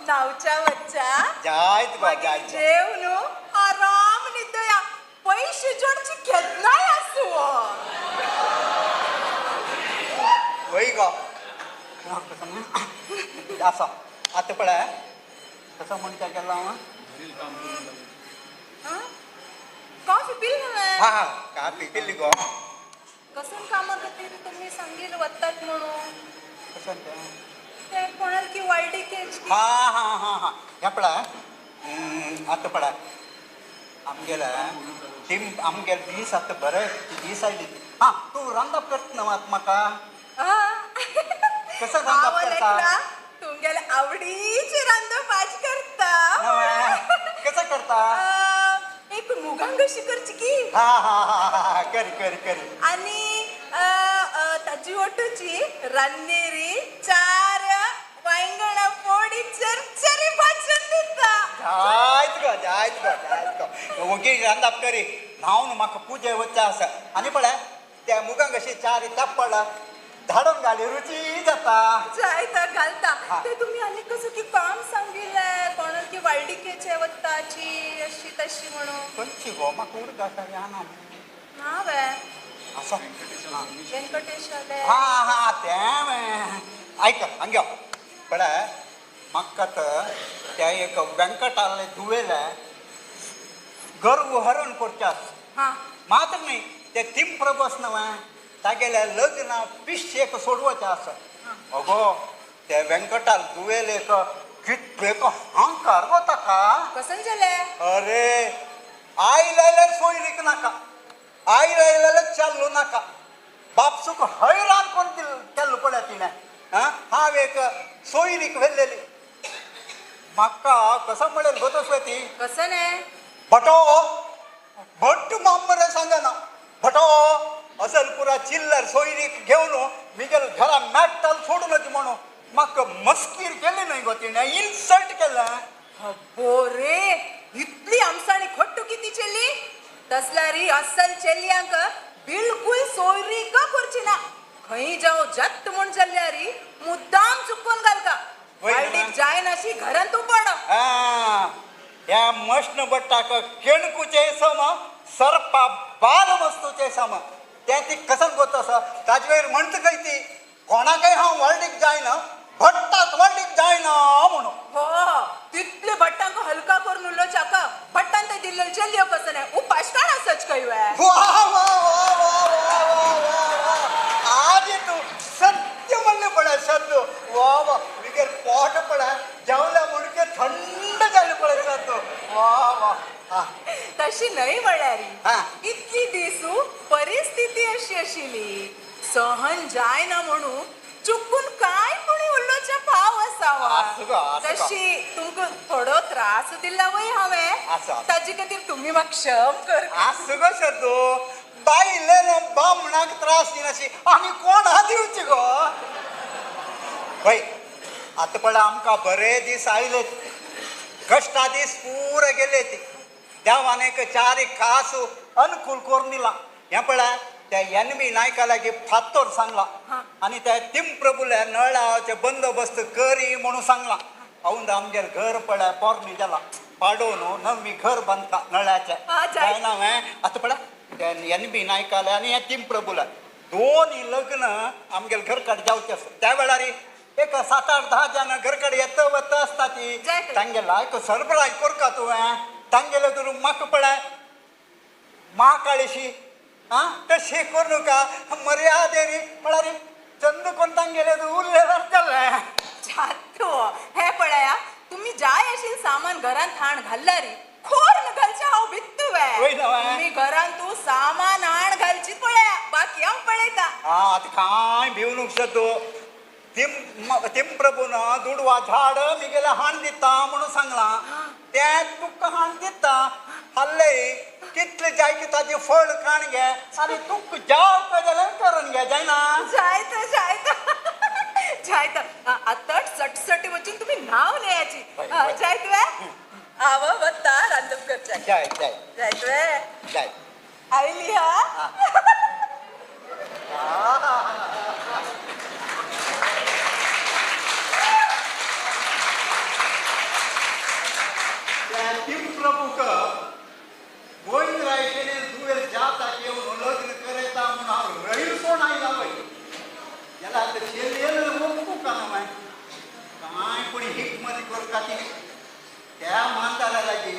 न्हावच्या वच्चा जायत गो, मागीर जाय. जेव न्हू आराम न्हिदया. पयशे जोडची केन्नाय आसूं. वय गो आसा आतां पळय कसो म्हणटा गेलो हांव. कॉफी पिल हांवें. हा हा काफी पिल्ली गो. कसून कामा खातीर तुमी सांगील वतात म्हणून. कसं तें? ते कोणाल की वाळडीकेच. हा हा हा हा हें पळय आतां पळय आमगेले टीम आमगेले दीस आतां बरे दीस आयले. हा तूं रांदप करता न्हू आतां म्हाका. कसं रांदप करता? तुमगेले आवडीचे रांदप आज करता. कसं करता? एक मुगांक अशी करची की. हा हा हा हा कर कर कर. आनी ताजी ओटूची रान्नेरी 4 वांयगणा फोडी चरचरी भाजून दिता. जायत गो जायत गो जायत गो. वोगी रांदप करी न्हावन म्हाका पुजे वच्चें आसा. आनी पळय त्या मुगांक अशी 4 तापड धाडून घाली रुची जाता. जायता घालता. ते तुमी आनी कसं की काम सांगिल्लें कोणाक की वाळडीकेचे वत्ताची अशी तशी म्हणून. खंयची गो म्हाका उडगास याना ना वे आसा. व्यंकटेशाले. हा हा तें आयक हांगा पळय म्हाका तर त्या एक व्यंकटाले धुवेले गर्व हरण करचें आसा. मात्र न्ही ते तिम प्रबस न्हय तागेल्या लग्ना पिश्शेक सोडवचें आसा. अगो ते व्यंकटाल धुवेलेक कितलेक अहंकार गो ताका. कसं जालें? अरे आयल्यार सोयरीक नाका, आयल्यार चाललो नाका, बापसूक हैराण करून केल्लो पळय तिणें. हांव एक सोयरीक व्हेल्लेली म्हाका कसो म्हणलें गो तसो ती. कसं न्ही? भटो भट्ट माम मरे सांगना भटो असल पुरा चिल्लर सोयरीक घेवन मिगेल घरा मॅट्टाल सोडून म्हणून म्हाका मस्कीर केली न्हय गो तिणें, इन्सल्ट केलें. अब्बो रे इतली आमसाणी खट्टू किती चेली. तसल्यारी अस्सल चेल्यांक बिलकुल सोयरीक करची ना. खंय जावं जत्त म्हूण जाल्यारी मुद्दाम चुकोवन घालता. वाळडीक जायनाशी घरांत तूं पड. ह्या मश्ण भट्टाक केणकुचे सम सर्पा बाल वस्तूचे सम तें ती कसन गोत आसा. ताजे वयर म्हणटा खंय ती कोणाकय हांव वाळडीक जायना, भट्टाक वाळडीक जायना म्हणून. हो तितले भट्टांक हलका करून उरलो चाका भट्टान ते दिल्ले चेल्यो कसं नाही उपाशकाण आसच खंय वे. वा वा वा वा वा वा वा आज तूं सत्य म्हणलें पळय सद्द. वा वा मिगेर पोट पळय जेवल्या म्हणके थंड जालें पळय सद्द. वा वा. तशी न्हय म्हळ्यार इतली दिसू परिस्थिती अशी आशिल्ली सहन जायना म्हणून चुकून काय कोणी उल्लोच्या भाव असावा. तशी तुमकां थोडो त्रास दिला वय हांवें ताजे खातीर तुमी म्हाका क्षम कर. आसूं गो शर्दू बायले बामणाक त्रास दिनाशी आनी कोणा दिवची गो. वय आतां पळय आमकां बरे दीस आयले, कश्टा दीस पुरे गेले. देवान एक 4 कास अनुकूल करून दिला. हें पळय त्या एन बी नायका लागीं फातोर सांगला आनी त्या तिम प्रभुल्या नळाचे बंदोबस्त करी म्हणून सांगला. औंद आमगेर घर पळय पोरणी जाला पाडोवन नवी घर बांदता नळाचें जायना. आतां पळय त्या एन बी नायकाले आनी ह्या तिम प्रभुल्या दोनी लग्न आमगेर घरकाड जावचें आसा. त्या वेळार एक 7 8 10 जाणां घरकडे येता वता आसता ती तांगेलो एक सरबराय करका तुवें तांगेले धरून म्हाका पळय महाकाळीशी आं तशें करूं नाका मर्यादेरी म्हळ्यार चंद कोण तांगेले उरलें जालें. जातो हें पळया तुमी जाय अशी सामान घरांत हाण घाल्ल्यारी खोर घालचें हांव भित्तू वे. तुमी घरांत तूं सामान हाण घालची पळया बाकी हांव पळयता. आं आतां कांय भिवनूक शकतो. तिम प्रभून दुडवा झाड मिगेले हाण दिता म्हणून सांगलां तें तुका हाण दिता. हल्ले कितले जाय की ताजे फळ खाण घे आनी तुक जाव काय जाल्यार करून घे जायना. जायत जायत जायत. आतां सटसटी वचून तुम्ही नाव न्यायाची जायत वे. आव वत्ता रांदप करच्या. जाय जाय जायत वे. जाय. आयली हा. प्रभूक गोविंदरायशेने दुवेर जाता येवन लग्न करयता म्हणून हांव रईल कोण आयला वय. याला आतां चेलेल मोक्कू का माय काय कोणी हिकमत करता ती त्या म्हातारा लागी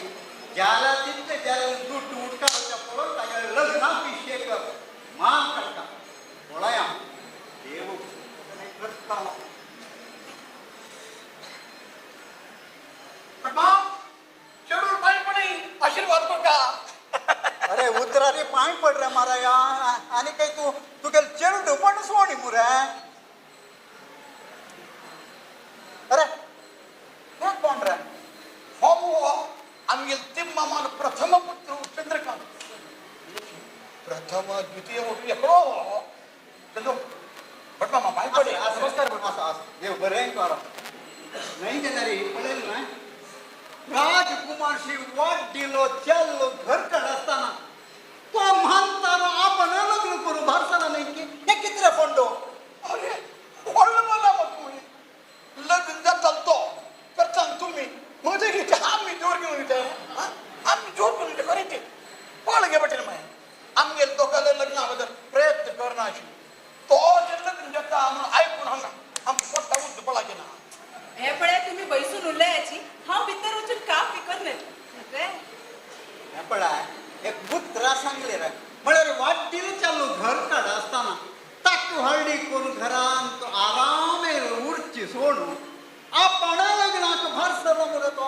ज्याला तितले ज्याला दुड्ड उडकावच्या पळोवन तागेले लग्ना पिशेक मान काडटा. पळया देव करता. आशीर्वाद करता. अरे उतरारी पांय पड रे माराया. आनी काय तू तुगेल चेडू पण सोणी मुरे. अरे हे कोण रे? हो आमगेल तिम्मामान प्रथम पुत्र चंद्रकांत. प्रथम द्वितीय एकलो चंद्र भटमामा पांय पडे. नमस्कार भटमामा. देव बरें करो. नाही जाल्यार पळयलें ना राजकुमार श्री वाट दिलो चेल्लो घरकड आसतना तो म्हातारो आपण लग्न करू भारसाला नाही की हे कितरे फोंडो. अरे व्हडलो मला मग तुमी लग्न जाता तो करता तुमी म्हजे घेते आमी जोर घेवन येता. आमी जोर घेवन येता खरें ते पळ गे बटेन मागीर आमगेले दोगांले लग्ना बद्दल प्रयत्न करना आशिल्लो तो जे लग्न जाता म्हणून आयकून हांगा आमकां पोट्टा उद्द पळाचें ना. हे पळय तुम्ही बैसून उरल्याची हांव भितर वचून काम विकत नाही. हे पळय एक उतरां सांगले रे म्हळ्यार वाड्डील चालू घर काड आसतना ताक हळडी करून घरान तो आरामेर उरची सोडून आपण लग्नाक भार सरलो मुरे तो.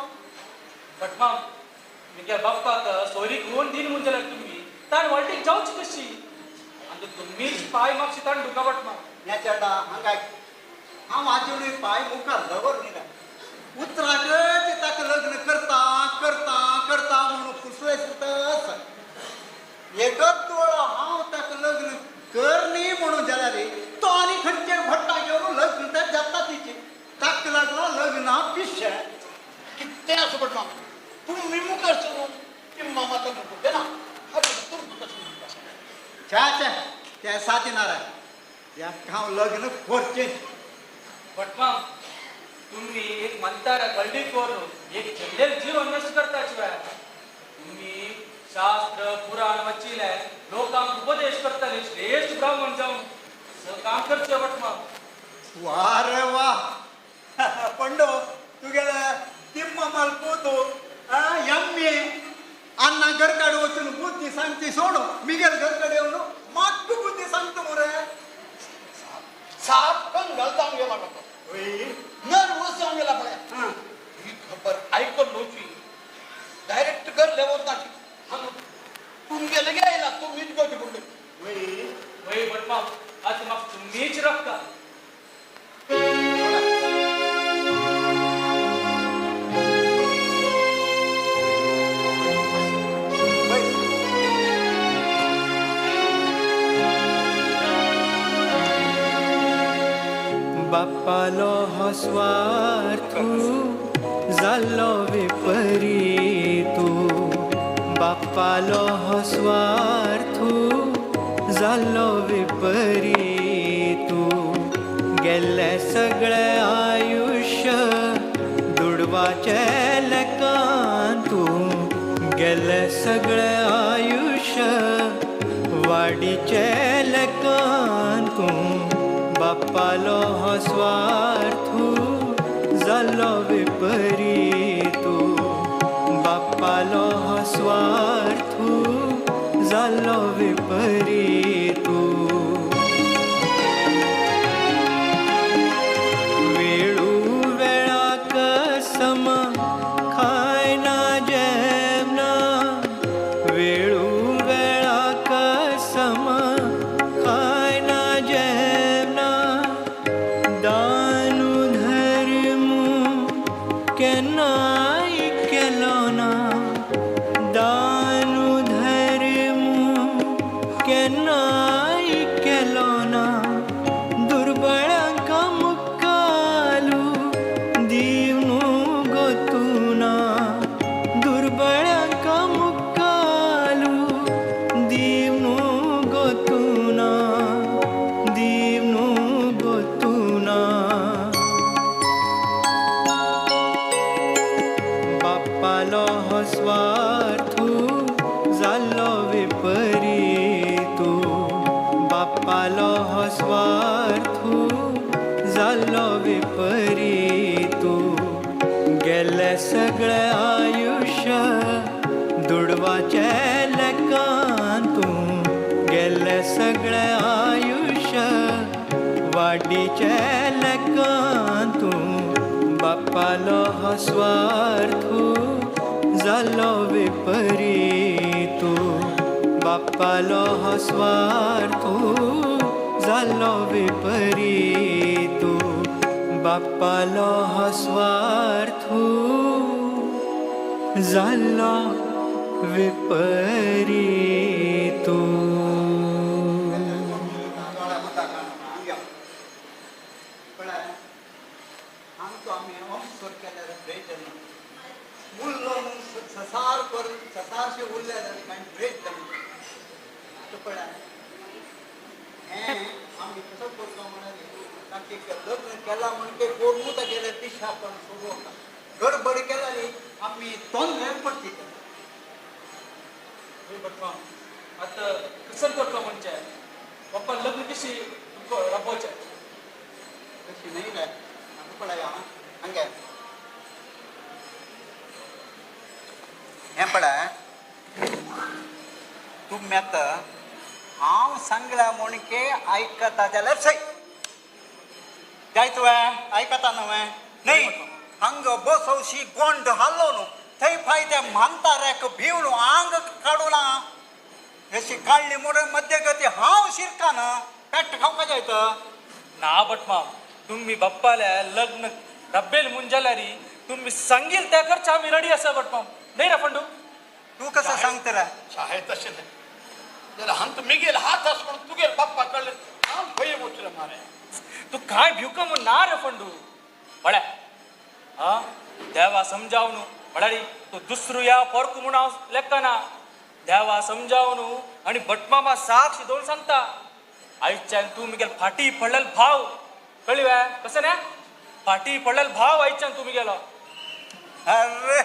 भटमाम मिगे बाप्पाक सोरी कोण दिन म्हणजे तुम्ही ताण वाटेक जावची कशी आनी तुम्हीच पाय मागशी ताण दुका भटमाम. ह्या चेडा हांगा हांव आजुनूय पांय मुखार दवर न्ही उतराकच ताका लग्न करता करता करता म्हणून फुसले सुद्दां एकच दोळो हांव ताका लग्न कर न्ही म्हणून जाल्यार तो आनी खंयचे भट्टा घेवन लग्न तर जाता तिची ताका लागलो लग्ना पिशें. कितें आसूं भटमाम तुमी मुखार सरून तिम्मामा लग्न करचे ना. छा छा त्या साथी नाराय हांव लग्न करचें. भटमाम तुम्ही एक म्हणतारा गल्डी करून एक झेंडेल जीवन नष्ट करता शिवाय तुम्ही शास्त्र पुराण वाचिले लोकांक उपदेश करताले श्रेष्ठ ब्राह्मण जावन काम करचे भटमाम. वा रे वा पंडो तुगेले तिम्मामाल पोतो यम्मी अन्ना घरकाड वचून बुद्धी सांगची सोडू मिगेल घरकाड येवन माक्क बुद्धी सांगता मुरे. साप कंगाल जावन गेला म्हाका. नर्वस जावन गेला पळय. ही खबर आयकून न्हवची डायरेक्ट घर लेवत नाशी हांगा तुमगेले गे आयला तुमीच घेवची पडली. वय भटमाम आतां म्हाका तुमीच रखता. बाप्पालो हो स्वार्थू जाल्लो विपरीतू. बाप्पालो हो स्वार्थू जाल्लो विपरीतू. गेल्लें सगळें आयुश्य दुडवाचें लेकान तूं. गेल्लें सगळें आयुश्य वाडीचें लेकान तूं. बाप्पालो हो स्वार्थू जाल्लो विपरीतू. बाप्पालो हो स्वार्थू जाल्लो विपरीतू. वेळू वेळाक सम खायना जेवना. वेळू वेळाक सम खायना जेवना. दानु धर्मू केन्नाय केलो ना. दानु जालो विपरीतू. गेले सगळे आयुश्य दुडवाचे लेकान तूं, गेले सगळे आयुश्य वाडीचे लेकान तूं. बापालो हो स्वार्थू जालो विपरीतू, बापालो हो स्वार्थू जालो विपरीतू, बापालो हो स्वार्थू जालो विपरीतू. आमचो आमी अंसर केल्यार प्रयोजन ना. उरलो न्हू ससार करून ससारशें उरले जाल्यार कांय प्रयोजन ना. आतां पळय हें आमी कसो करता म्हळ्यार ताका लग्न केलां म्हणटे कोणूच तागेलें पिशापण सोडोवंक गडबड केल्यार आमी तोंदरे पडटी. भटमाम आतां कसं करतलो म्हणजे पप्पा लग्न कशी तुमकां राबोवचें? तशी न्ही रे, आतां पळय हांगे हें पळय तुमी आतां हांव सांगल्या म्हणके आयकता जाल्यार सय जाय तुवें आयकता न्हू न्ही. हांगा बसोवशी गोंड हालो न्हू थंय फाय त्या म्हांताऱ्याक भिवन आंग काडूं ना अशी काडली म्हणून मध्यगती हांव शिरकाना पेट खावपा जायत ना भटमाम, तुम्ही बाप्पाल्या लग्न रब्बेल म्हूण जाल्यार तुम्ही सांगील त्या खर्च आमी रेडी आसा भटमाम. न्ही रे फोंडू? तूं कसं सांगता रे? शाळेत तशें न्हय जाल्यार हांगा मिगेल हात आस म्हणून तुगेल बाप्पा कळ्ळें हांव खंय वचलें मारे. तूं कांय भिवका म्हूण ना रे फोंडू. पळय आं देवा समजाव न्हू म्हळ्यार तूं दुसरो या परको म्हूण हांव लेखना. देवा समजाव न्हू आनी भटमामा साक्ष दवरून सांगता आयच्यान तूं मिगेल फाटी पडलेलो भाव. कळ्ळी वे कसं न्ही? फाटी पडलेलो भाव आयच्यान तूं मिगेलो. अरे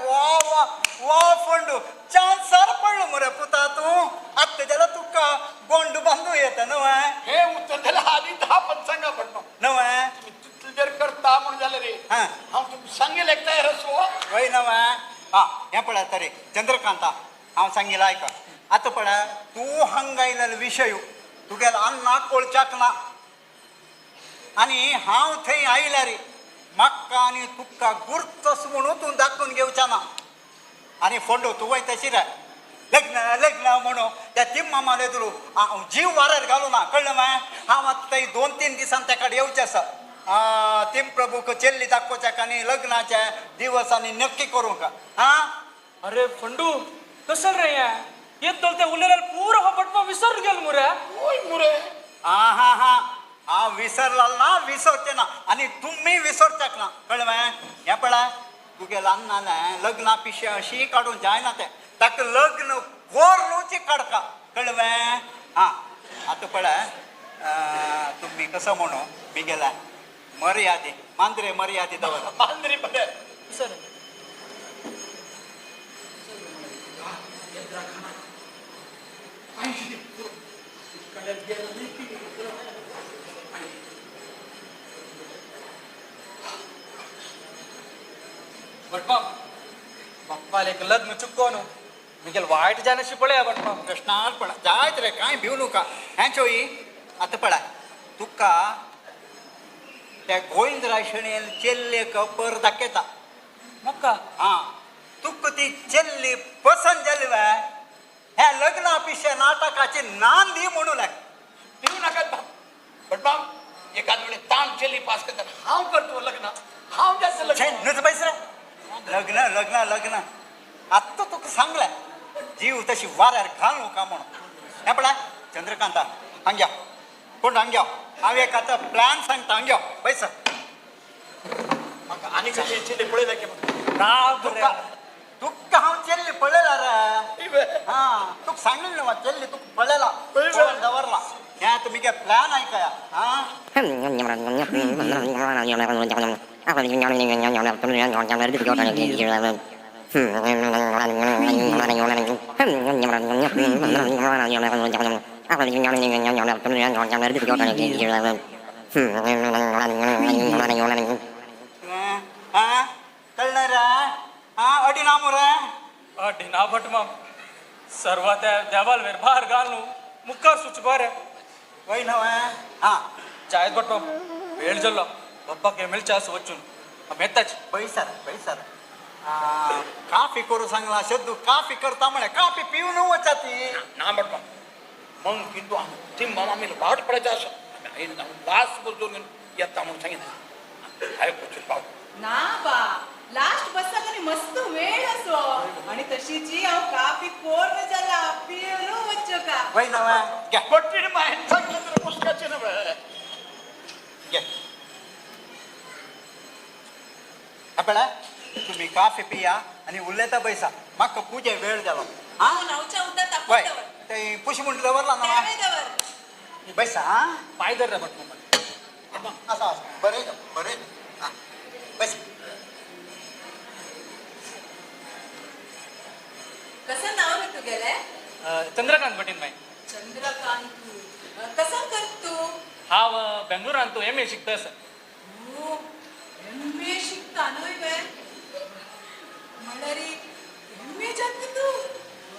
वा वा वा फोंडू, चान्सार पडलो मरे पुता तूं. आत्तां जाल्यार तुका गोंड बांदू येता न्हू. हे उत्तर जाल्यार आनी 10 पंचांगा पडलो न्हू. तुमी तितलें जर करता म्हूण जाल्यार रे हांव तुमकां सांगेल एक तयार आसो. वय न्हू. आं हें पळय तरी चंद्रकांता हांव सांगील आयक. आतां पळय तूं हांगा आयलेलो विशय तुगेलो अन्नाक कळच्याक ना आनी हांव थंय आयल्यार म्हाका आनी तुका गुर्तस म्हणून तूं दाखोवन घेवचा ना. आनी फोंडो तूं वय तशी रे लग्न लग्न म्हणून त्या तिम्मामाले दुरू हांव जीव वाऱ्यार घालूं ना. कळ्ळें मागीर? हांव आतां थंय 2-3 दिसान त्या कडेन येवचें आसा. तीम प्रभूक चेल्ली दाखोवच्याक आनी लग्नाचे दिवस आनी नक्की करूंक. आं अरे फोंडू कसं रे हें येत ते उलयल्यार पुरो हो भटमाम विसर गेलो मुरे. वय मुरे. आं हां हां हांव विसरला ना, विसरचें ना आनी तुमी विसरच्याक ना. कळ्ळें मागीर? हें पळय तुगेलें अन्नालें लग्ना पिशें अशी काडून जायना तें, ताका लग्न कोर्नूच काडका. कळ्ळें मागीर? आं आतां पळय तुमी कसो म्हणू मिगेल्या मर्यादी मांद्रे मर्यादी दवर. मांद्री बरें. सर भटमाम बाप्पाले एक लग्न चुको न्हू मिगेल वायट जायनाशी पळया भटमाम. प्रश्नार पळय जायत रे कांय भिवू नका. हें चोय आतां पळय तुका त्या गोविंदराय शणेन चेल्लेक पर दाखयता. म्हाका? आं तुका ती चेल्ली पसंत जाली वे ह्या लग्ना पिशे नाटकाची नांदी म्हणू लाग. भिवू नाकात भटमाम, एकाद वेळे ताण चेल्ली पास करतात हांव करतो लग्न. हांव जास्त लग्न. नुच बैस रे. लग्न लग्न लग्न आत्तां तुका सांगलें जीव तशी वाऱ्यार घालूं का म्हणून. हें पळय चंद्रकांता हांग्या कोण हांग्या हांव एक आतां प्लॅन सांगता. हांग्या बैस. म्हाका आनी कशी चेल्ली पळयल्या की ना तुका तुका हांव चेल्ली पळयला रे. हां तुका सांगलें न्हू चेल्ली तुका पळयला पळोवन दवरला. हें आतां मुगे प्लॅन आयकया. आं हा कळणार हा अडी नामो रे अडी ना भटमाम सर्व त्या देवाल वेरभार घालून मुखार सुचपा रे वय नव हा जायत भटमाम वेळ जाल्लो पप्पाक मेळचे आसा वचून हांव येताच. बैसार बैसार काफी करू सांगला शब्द काफी करता म्हणे काफी पिऊन वचा ती ना भटमाम मग किंतु ती मामा मी वाट पडायचा असं लास्ट बस येता म्हणून सांगितलं हाय वचून पाव ना बा लास्ट बसाक आनी मस्त वेळ असो आणि तशीची हांव काफी कोर्ण जाला पिवन वच्चो का. वय नव घ्या पट्टी मायन सांगलं तर पुस्तकाचे नव्हे. घ्या आपला तुम्ही काफी पिया आणि उल्लेता पैसा म्हाका पूजे वेळ जालो. हांव न्हावच्या उदक तापोवन वय दवर. ते पुशी म्हणून दवरला ना तेवें दवर. बैसा हा पाय धर रे भटमाम. आसा आसा बरें बरें आं बैस. कसं नाव रे तुगेलें? चंद्रकांत भटीन माई. चंद्रकांत कसं कर तू? हांव बेंगलोरांत तूं एम ए शिकता आसा. ओ एम ए शिकता न्हय वे? म्हणल्यार एम ए जाता तूं?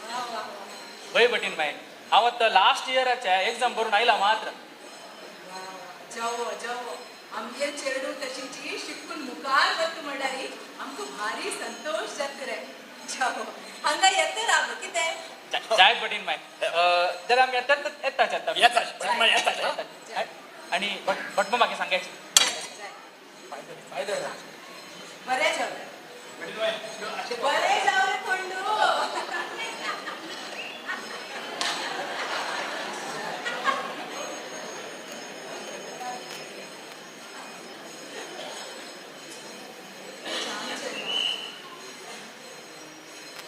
वा वा वा. वय भटीन माई हांव आतां लास्ट इयराचे एग्जाम बरोवन आयला मात्र. जावो जावो आमगे चेडूं तशीची शिकून मुखार वता म्हणल्यार आमकां भारी संतोश जाता रे. जावो हांगा येता राव कितें? जायत भटीन माई जाल्यार आमी येतात येताच येता येता. आणि भटमाम म्हाका सांगायचे. बरें जावं बरें जावं रे फोंडू.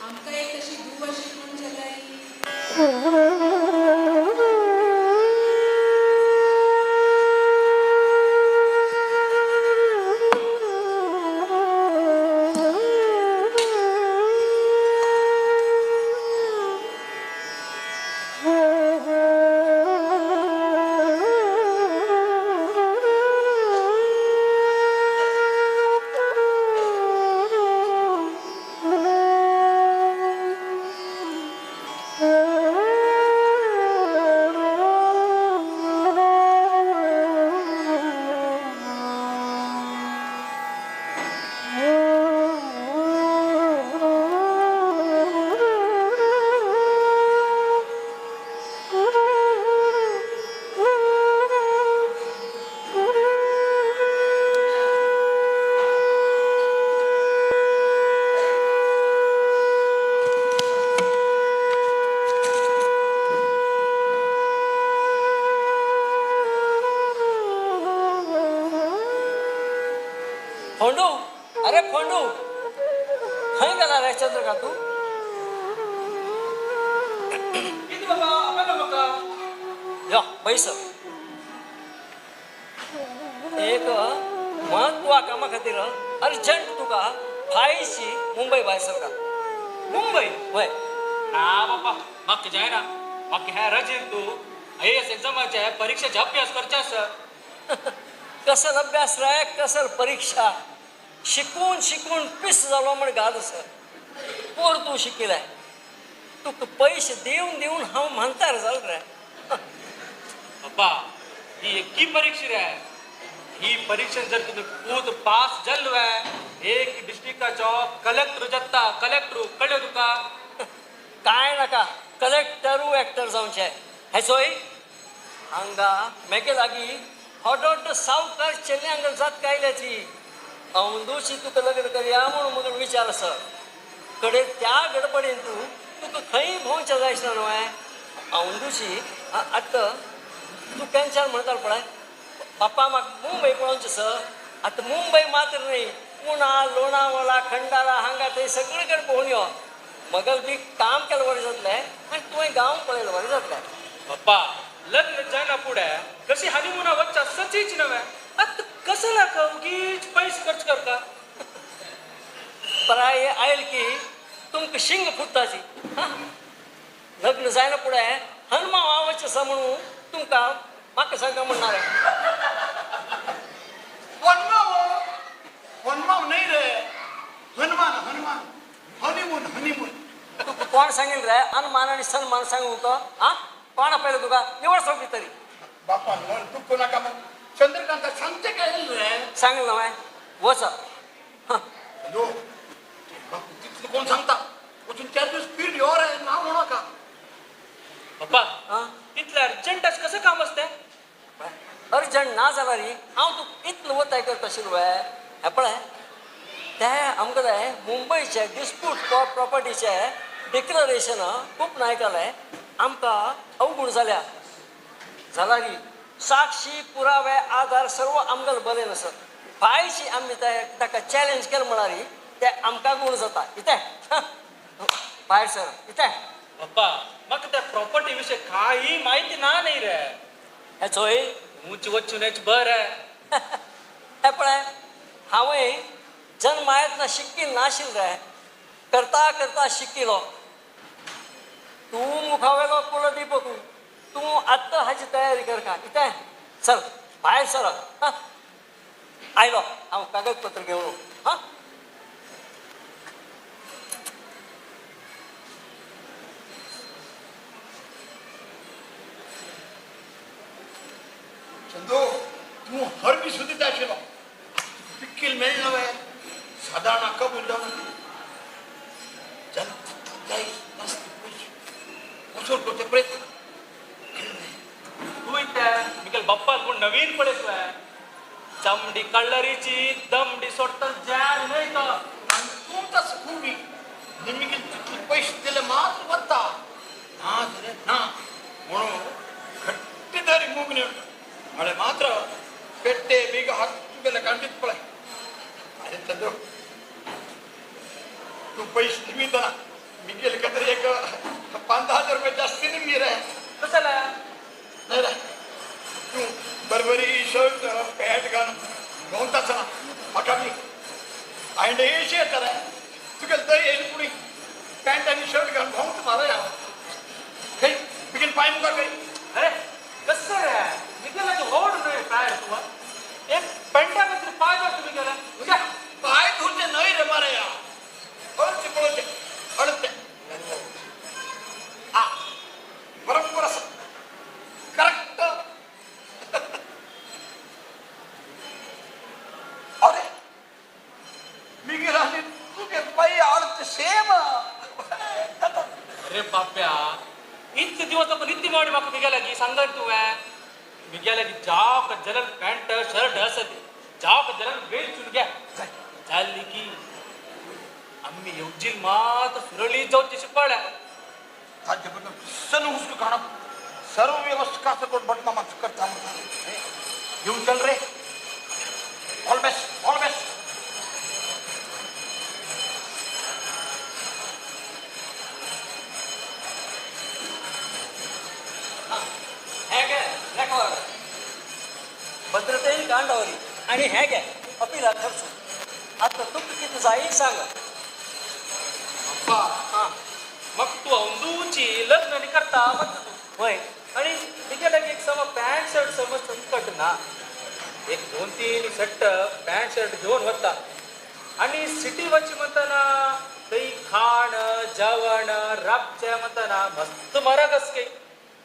आमकां एक तशी धूव अशी कोण जाल्यार फोंडू अरे फोंडू खंय गेला रे चंद्रकांत तूं? कितें बाबा आपयलो म्हाका? यो बैस. एक महत्वा कामा खातीर अर्जंट तुका फायशी मुंबय भायर सरका. मुंबय? वय. ना बाबा म्हाका जायना म्हाका ह्या रजेन तूं I S एग्जामाचे परिक्षेचे अभ्यास करचे आसा. कसल अभ्यास रे कसल परीक्षा शिकून शिकून पीस जालो म्हण गाद आसा. पोर तूं शिकिल्लें तुका पयशे दिवन दिवन हांव म्हानतार जालो रे. बाबा ही एकी परीक्षा रे ही परीक्षा जर तुझं पूत पास जाल्लो एक डिस्ट्रिक्टाचो कलेक्टर जाता. कलेक्टर कळ्ळें तुका? काय नाका कलेक्टरू एक्टर जावचें हेचोय हांगा मेगे लागीं हॉटॉट सावकार चेल्यांक जात कायल्याची अंदूशी तुका लग्न करया म्हणून मगळ विचार आसा. कडे त्या गडबडीन तूं तुका खंय भोंवचें जायना न्हय. अंदूशी आतां तूं केन्ना म्हणटालो पळय बाप्पा म्हाका मुंबय पळोवचें सर. आतां मुंबय मात्र न्ही पुणा लोणावळा खंडाळा हांगा थंय सगळे कडेन भोंवन यो. मगल बी काम केलें बरें जातलें आनी तुवें गांव पळयलें बरें जातलें. बाप्पा लग्न जायना फुडें कशी हनिमुना वच्चा सचीच नव्हे आतां कसं नाका उगीच पैसे खर्च करता. पराय आयल की तुमकां शिंग फुटताची. लग्न जायना फुडें हनुमा वावचें आसा म्हणून तुमकां म्हाका सांगा म्हणणार. माम नाही रे, हनुमान हनुमान, हनीमून हनीमून. तुका कोण सांगेल रे अनुमान आणि सन्मान सांगू का? हा कोणा पहिले तुका निवड सोडली तरी. बापा मन दुःख नका मग, चंद्रकांत सांगते काय रे? सांगेल ना वच. हॅलो बापू, तिथलं कोण सांगता? अजून 4 दिवस फिर your आहे ना म्हणू नका. पप्पा तिथलं अर्जंट कसं काम असते? अर्जंट ना जाल्यार हांव तूं इतलो वताय करता आशिल्लो हें पळय, ते आमकां जाय मुंबयचे डिस्प्यूट प्रॉपर्टीचे डिक्लरेशन खूप नायकालें आमकां अवगूण जाल्या. जाल्यार साक्षी पुरावे आधार सर्व आमकां बरें नासत. फायशी आमी ताका चॅलेंज केलें म्हळ्यार ते आमकां गूण जाता. कितें भायर सर कितें? पप्पा म्हाका त्या प्रॉपर्टी विशय काही माहिती ना नाही रे. हें चोय उंच वचूनच बरें. हें पळय, हांवें जन्मायतना शिक्कील नाशिल्लें रे, करता करता शिकिलो. तूं मुखावेलो कुलदीपक, तूं आत्तां हाजी तयारी करका. कितें चल भायर सर. आयलो हांव कागदपत्र घेवन. हां चंदू, तूं हरवी सुद्दां आशिल्लो, पिक्कील मेळ्ळो वे सादारण कबूल जावन जाय मस्त पयशे वसूल करचे प्रयत्न. तूं इतले मिगेल बाप्पाक म्हूण नवीन पळय तुवें, चमडी कळ्ळरीची दमडी सोडटा जाल न्हय तो. आनी तूं तसो खूबी निमगेल तितले पयशे दिले मात्र वता ना जाल्यार ना म्हणून घट्टी दारी मुगणे म्हळें मात्र पेट्टे बेग हात तुगेले कांडीत पळय. अरे चंद्र, तूं पैसे निमितना मिगेल खातीर एक 5-10 हजार रुपये जास्ती निमगी रे. कसं जालें? नाही रे, तूं बरबरी शर्ट पॅन्ट घालून भोंवता आसतना म्हाका बी आयंडे येशी येता रे. तुगेले थंय येयले पुणी पॅन्ट आनी शर्ट घालून भोंवता म्हारय हांव. खंय मिगेल पांय मुखार खंय? अरे कसं रे मिगेलाचे व्हड न्हय पाय तुका, एक पेंटा खातीर पांय धरता मिगेला. उद्या पाय धुवचे न्हय रे मारया, अळचे पळोवचे अळते. आ बरोबर आसा, करेक्ट. अरे मिगेल आनी तुगे पाय अळते सेम. अरे बाप्या, इतले दिवस आपण इतली मावडी म्हाका मिगेलागी सांगन तुवें. मिगेलागी जावक जनरल पॅन्ट शर्ट आसा ती जावक जनरल वेळ घ्या जाल्ली की आम्ही येवजील मात सुरळीत जावची शिकवल्या. ताजे बद्दल सन हुसकू काडप सर्व व्यवस्था कसं करून भटमा मातसो करता घेवन चल रे. All best, all best. हें घे रेकॉर्ड भद्रतेन कांडवरी आनी हें घे अपिला खर्च. आतां तुका कितें जाय सांग. पप्पा हां मग तू अंदूची लग्न न्ही करता म्हणटा तूं. वय आणि मिगेलागी एक सम पॅन्ट शर्ट समज संकट ना, एक 2-3 शर्ट पॅन्ट शर्ट घेवन वता आणि सिटी वची म्हणताना थंय खाण जेवण राबचें म्हणताना मस्त म्हारग आसके.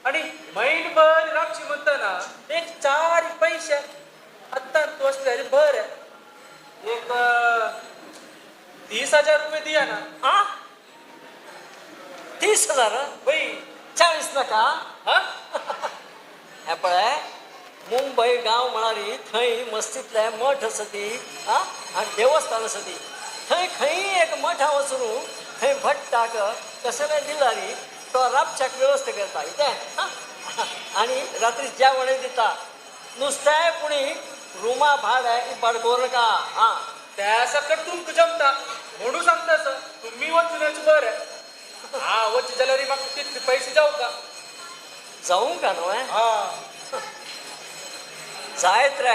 आणि मैनभर राबची म्हणताना एक 4 पैशे आत्तां तूं आसल्यार बरें. एक 30,000 रुपये दिया ना. आं 30,000? वय 40 नाका? हा हें पळय, मुंबय गांव म्हळ्यार थंय मस्तीतले मठ आसा ती आं आनी देवस्थान आसा ती. थंय खंयी एक मठा वचून थंय भट्टाक कसलें दिल्यार तो राबच्याक वेवस्था करता कितें. आनी रात्री जेवणय दिता. नुस्तें पुणी रुमा भाडें इबाड करूं नाका. आं त्या सकट तुमकां जमता म्हणून सांगता सर, तुमी वचूनच बरें. हा वच जाल्यार म्हाका तितले पयशे जावं का? जावंक का न्हय? हा जायत रे,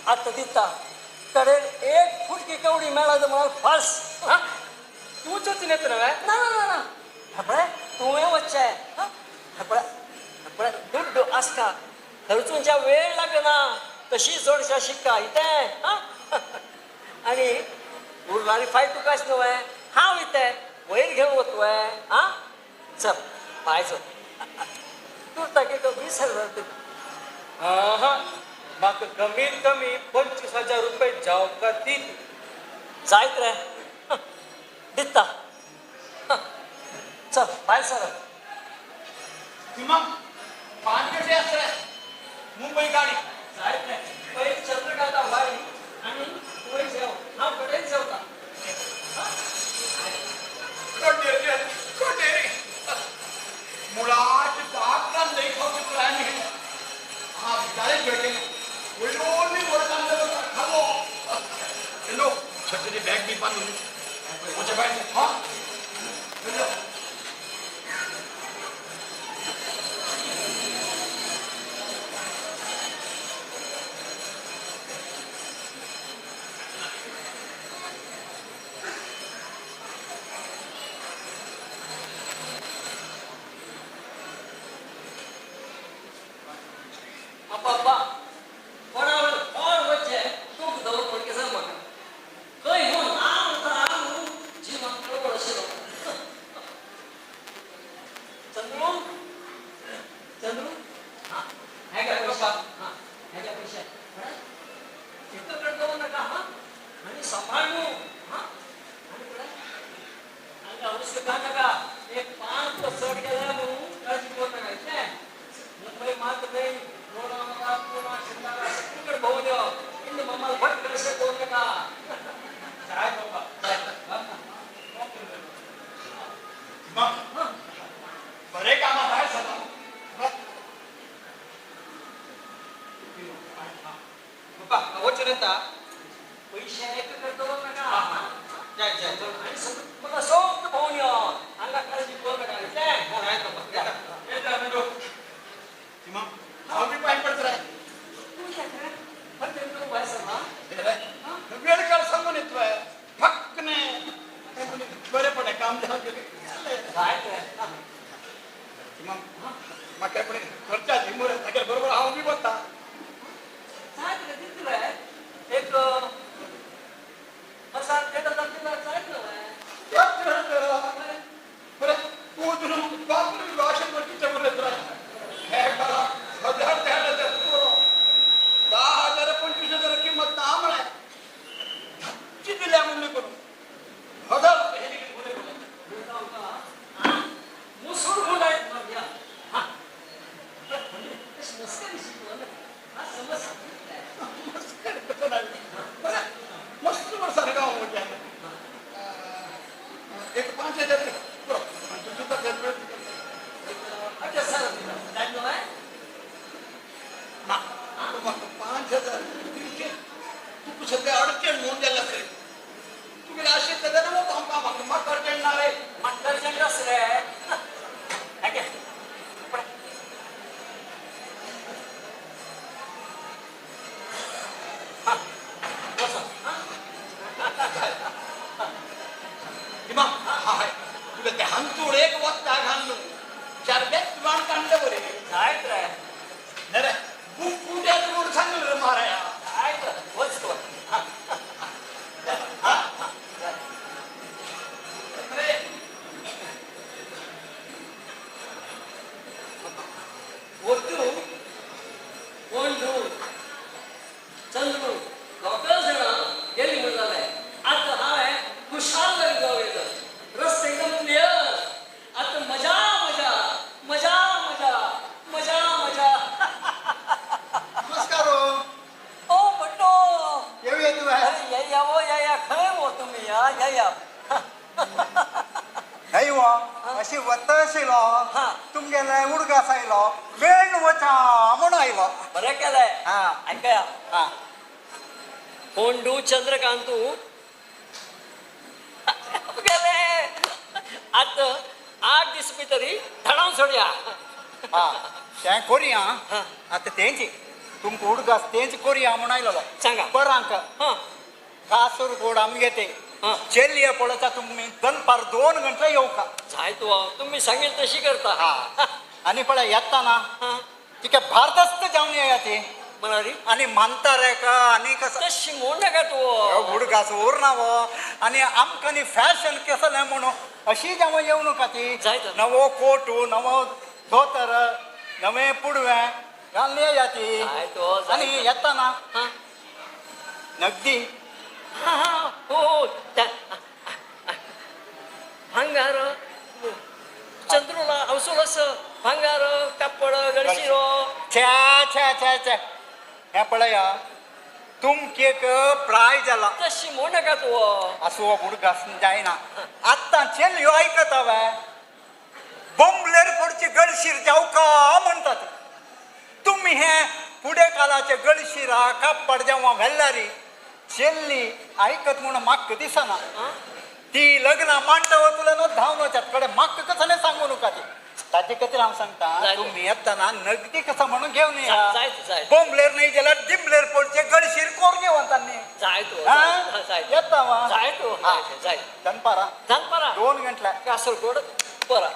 आतां दिता. कडेन एक फुटकी कवडी मेळत म्हळ्यार फास. हा तूंच वचून येता न्हय? ना ना ना, हें पळय तुवें वचचें. हें पळय, हें पळय दुड्ड आसता खर्चूनच्या वेळ लागना, तशी जोडच्या शिक्का इतें. आनी लारी फायट तुकाच नव्हे हांव इते वयर घेवन वतोय आं चल भायर चल तूं ताके 20,000 दिता. हा म्हाका कमीत कमी 25,000 रुपये जावका दी. जायत रे दिता. चल भायर सर. 5 गंटे आसरे मुंबई गाडी. जायत रे पयर चंद्रकांता भायर आनी वयर जेव हांव कडेन जेवता. मुळाचे दाखला नाही खावचे प्राणी हा विचारे भेटे वयलोनी वरकांत खालो लो छत्री बॅग बी बांधून वचे बाय. हा बाबा कोणावर कोण वच्चे तूं दवर कोण केसर म्हाका खंय हो ना म्हणटा जिवाक कळवळ आशिल्लो. चंद्रू चंद्रू हां हे घे पयशे. हां हे घे पयशे इतकं कडेन दवर नाका. हां आनी सांबाळ न्हू. हां आनी कडेन आनी हुस्को घाल नाका. एक पांच तो चड गेल्यार न्हू काळजी करूं नाका. इतलें मुंबई मात न्हय लोणावळा पुणा सितारा सगळीकडे भोंवून यो. इंद मम्माला भट कशें करूं नाका. जाय बाबा. बरे कामा भायर सर. बाबा वचून येता. पयशे एक दवर नाका. जाय जाय आनी म्हाका सोक्त भोंवून यो. हांगा काळजी करूं नाका. इतलें जाय बाबा. येता येता. हांव बी पांय पडत रे. तूं भायर सरला. वेळ काळ सांगून येतोय फक्त बरे पडे काम जावं. जायत रे. म्हाका पण खर्चाची मुरे तागे बरोबर हांव बी वता. जायत रे दितले एक 1,000 1,500 दिल्यार जायत न्हय. बरें तूं बापून भाशण करचे बरें हे करा 1,000 1,500 10,000 25,000 किंमत ना म्हळ्यार धापची दिल्या म्हणून करून 1,000 रुपये हे बरें. मुसूर गुंडायत मग हां मस्करी शिकवण हा समज मस्करी कसं नाही बरं मस्त बरं गांव म्हणजे एक 5,000 तुझं अच्छा सर जायत न्हय. ना म्हाका 5,000 दिवचे तुका सद्या अडचण म्हणून जाल्लें आसतलें तुगेलें अशें जाल्यार वता हांव कामाक. म्हाका अर्जंट ना रे. म्हाका अर्जंट आस रे. हें घे हां वचो. हिमा हाय तुका ते हांचोड एक वखदां घालून 4 बॅग तुमान काडले बरे. जायत रे. नाही रे कुट्यात म्हणून सांगलं रे माराया. जायत वच तूं. अरे ಒಟ್ಟು ಒಂದು चंद्रू दोगां जाणां गेली म्हण जालें. आतां हांवें खुशाल जावन येयलो. रस्ते एकदम क्लियर. आतां मजा मजा मजा मजा मजा मजा. नमस्कार. ओ भट्टो येऊया तुवें. अरे या या वो या या खंय वो तुमी या या या. हय वो अशी वता आशिल्लो तुमगेले उडगास आयलो वेळ वचा म्हूण आयलो. बरें केलें. हां आयकया. हां फोंडू चंद्रकांतू गेले आतां 8 दीस भितरी धाडावन सोडया. हां तें कोरया. आतां तेंच तुमकां उडगास तेंच कोरया म्हूण आयलोलो. सांगा. बरांक हां कासरगोड आमगे ते चेल्लिया पळोवचा तुमी दनपार 2 घंटे येवका. जाय तूं तुमी सांगेल तशी करता. हां आनी पळय येता ना तिका भारदस्त जावन येया ती. म्हणारी आनी मानतारेक आनी कसो तशी म्हूण नाका तूं हुडगास उरना वो आनी आमकां न्ही फॅशन कसलें म्हणून अशी जेव्हा येवं नाका ती नवो कोटू नवो धोतर नवें पुडवें घालून येया ती आनी येताना नगदी हो भांगार चंद्रुला हौसोलस भांगार कापड गळशिरो छ्या छ्या छ्या छ्या हें पळया तुमके एक प्राय जाला तशी म्हूण नाका तूं आसूं बुडगास जायना आत्तां चेल्यो आयकता हांवें बोंबलेर पडची गळशीर जावका म्हणटात तुमी हें फुडें कालाचे गळशिरा कापड जेव्हा व्हेल्लारी चेल्ली आयकत म्हूण म्हाका दिसना ती लग्नां मांडटा वतलो न्हू धांवन वचात कडेन म्हाका कसलें सांगू नाका ती ताजे खातीर हांव सांगता तुमी येतना नगदी कसा म्हणून घेवन येया बोंबलेर न्हय जाल्यार दिंबलेर पडचे गळशीर कोर घेवन तांणी येता वा दनपारा दनपारा 2 गंटला कासरगोड बरा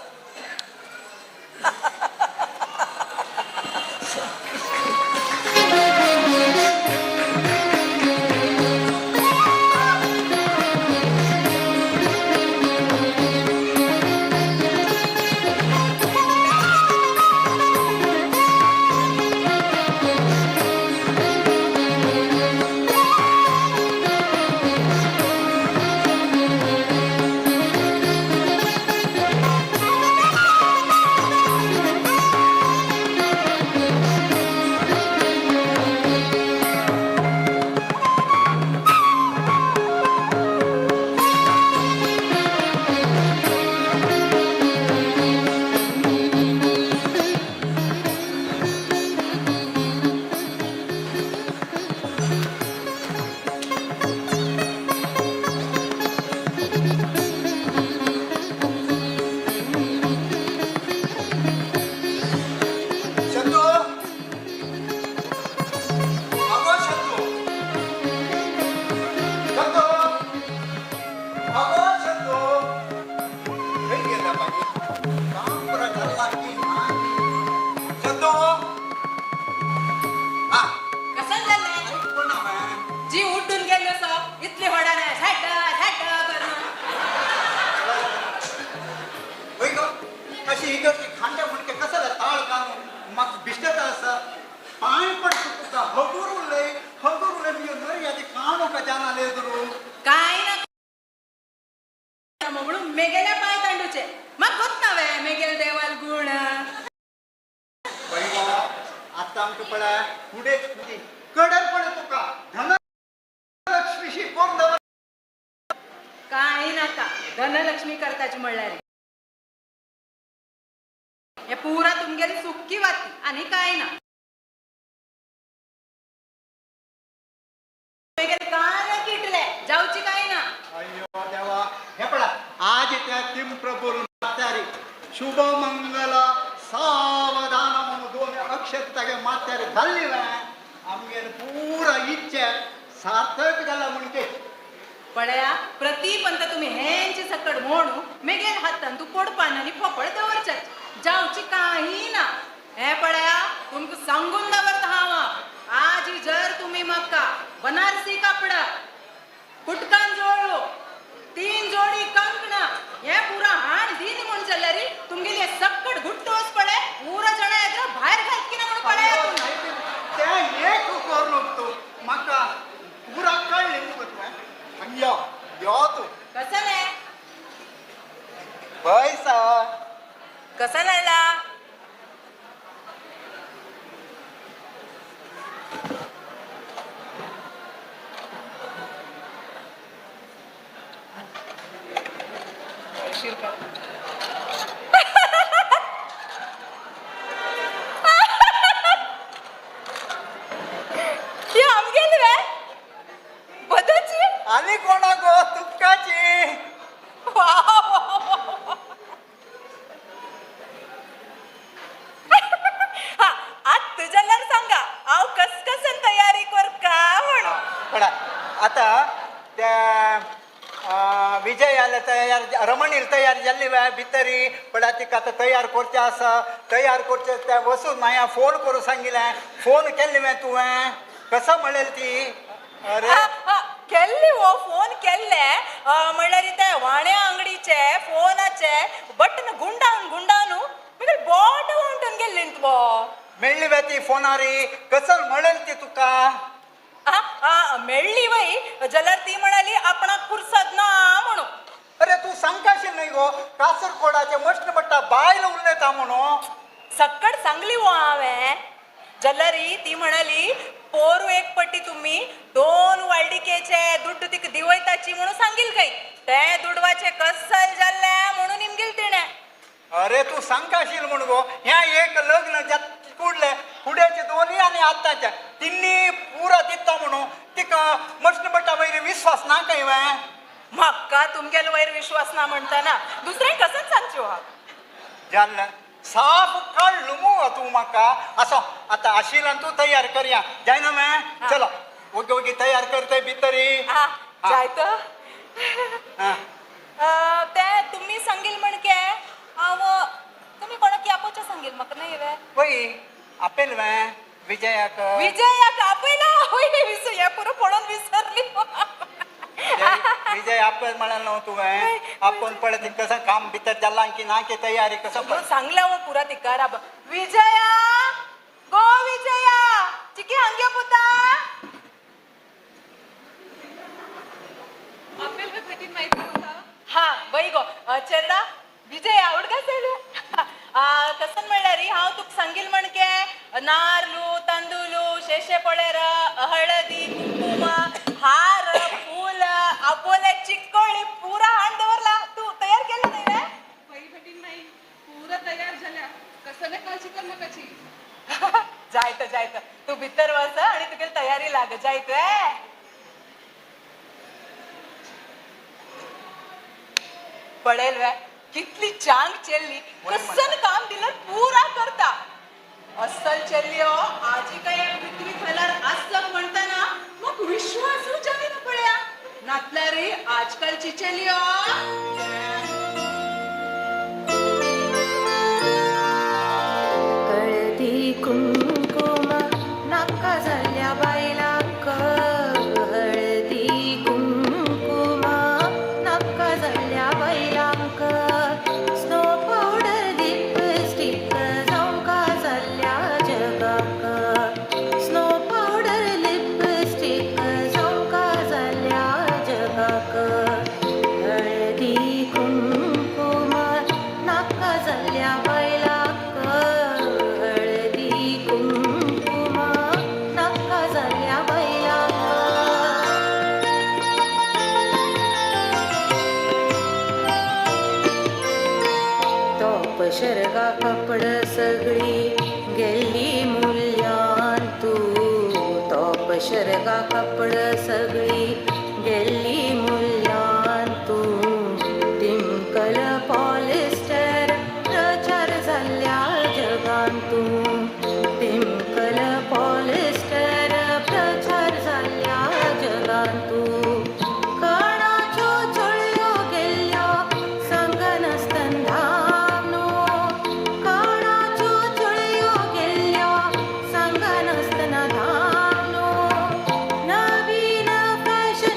धनलक्ष्मी करताची म्हणल्यार हे पुरा तुमगेली सुक्की वाती आनी काय ना काय किटले जावची काय ना. अय्यो देवा हे पळा आज त्या तिम प्रभू मात्यारी शुभ मंगल सावधान म्हणून दोन अक्षर तागे मात्यारी घाल्ली आमगेले पुरा इच्छा सार्थक जाला म्हणजे पळया प्रतिपंत तुम्ही हेंचे सकड म्हणू मेगेल हातान तू पोडपान आनी फोपळ दवरच्यात जावची काही ना. हे पळया तुमकां सांगून दवरता हांव आज जर तुम्ही म्हाका बनारसी कापड कुटकान जोडलो 3 जोडी कंकणा हे पुरा हाण दीन म्हूण जाल्यार तुमगेली सक्कड गुट्टोस पळे पुरा जणा येता भायर घालकी ना म्हणून पळया तुम्ही ते एक करून तू म्हाका पुरा कळ्ळें मुगो तुवें. यो यो तू कसं नाही पैसा कसा लागला आनी कोणा गो तुमकाची आत जाल्यार सांगा हांव कसकसन तयारी करका म्हणून. पळा आता त्या विजय आले तयार रमणील तयार जाल्ली वे भितरी पण तिका आतां तयार करचें आसा तयार करचें तें वचून मागीर फोन करूं सांगिल्लें फोन केल्ली वे तुवें कसो म्हणलें ती अरे केल्ली हो फोन केल्ले म्हणल्यार ते वाण्या अंगडीचे फोनाचे बटन गुंडावन गुंडावन मागीर बोट वांटून गेल्ली बो मेळ्ळी वे ती फोनारी कसल म्हणेल ती तुका मेळ्ळी वय जाल्यार ती म्हणाली आपणाक पुरसद ना म्हणून. अरे तूं सांगकाशील न्हय गो कासरकोडाचे मश्ण पडटा बायल उलयता म्हणून सक्कड सांगली वो हांवें जाल्यार ती म्हणाली पोरू एक पट्टी तुम्ही 2 वाळडिकेचे दुड्ड तिका दिवयताची म्हणून सांगील खंय ते दुडवाचे कसल जाल्ले म्हणून इमगेल तिणें. अरे तूं सांगकाशील म्हण गो ह्या एक लग्न कुडले फुड्याचे दोनी आनी आतांचे तिन्नी पुरा दिता म्हणून तिका मश्ण भट्टा वयर विश्वास ना खंय वे म्हाका तुमगेलो वयर विश्वास ना म्हणटाना दुसरें कसंच सांगच्यो हांव जाल्लें साफ काडलो मुगो तूं म्हाका असो आतां आशिल्ल्यान तूं तयार करया जायना मे चलो ओगी ओगी तयार करतय भितरी जायत ते तुमी सांगील म्हणके हांव तुमी कोणाक आपोवचें सांगील म्हाका न्हय वे वय आपयल वे विजयाक विजयाक आपयला वय हें पुरो पळोवन विसरली विजय आपयल म्हणलें न्हू तुवें आपोवन पळय तिका कसं काम भितर जालां की ना की तयारी कसं सांगला हो पुरा तिका राब विजया गो विजया चिकी हांगे पुता आपल्याला वे भटीन माहिती होता. हा बाई गो चेरडा विजय आवड का चेडू कसं म्हणल्यार हांव तुका सांगील म्हणके नारलू तांदूलू शेशे पळेर हळदी कुंकुम हार फूल आपोले चिक्कोळी पुरा हाण दवरला तू तयार केलं नाही रे बाई भटीन माई पुरा तयार झाल्या कसं नाही काळजी कर नकाची. जायत जायत तू भितर वच आणि तुगे तयारी लाग जायत पडेल वे कितली चांग चेल्ली कसन काम दिलं पुरा करता अस्सल चेल्ली हो आजी काय पृथ्वी थलार आसत म्हणताना मग विश्वासू जायना पळया नातल्या रे आजकालची चेली हो. हळदी कुंकुम नाका जाल्ल्या बायलांक हळदी कुंकुम नाका जाल्ल्या बायलांक स्नो पावडर लिपस्टीक जावंका जाल्ल्या जगाक स्नो पावडर लिपस्टीक जावंका जाल्ल्या जगाक हळदी कुंकुम नाका जाल्ल्या बायलांक हळदी कुंकुम नाका जाल्ल्या बायलांक. तोप शर्गा कपड सगळी गेल्ली मुल्यान तू तोप शर्गा कपड सगळी गेल्ली मुल्यान तू टिंकल पॉलिस्टर प्रचार जाल्ल्या जगान तू टिंकल पॉलिस्टर प्रचार जाल्ल्या जगान तू कणाच्यो चोळयो गेल्ल्यो सांगनासतना कणाच्यो चोळयो गेल्ल्यो सांगनासतना धांवनो नवीन फॅशन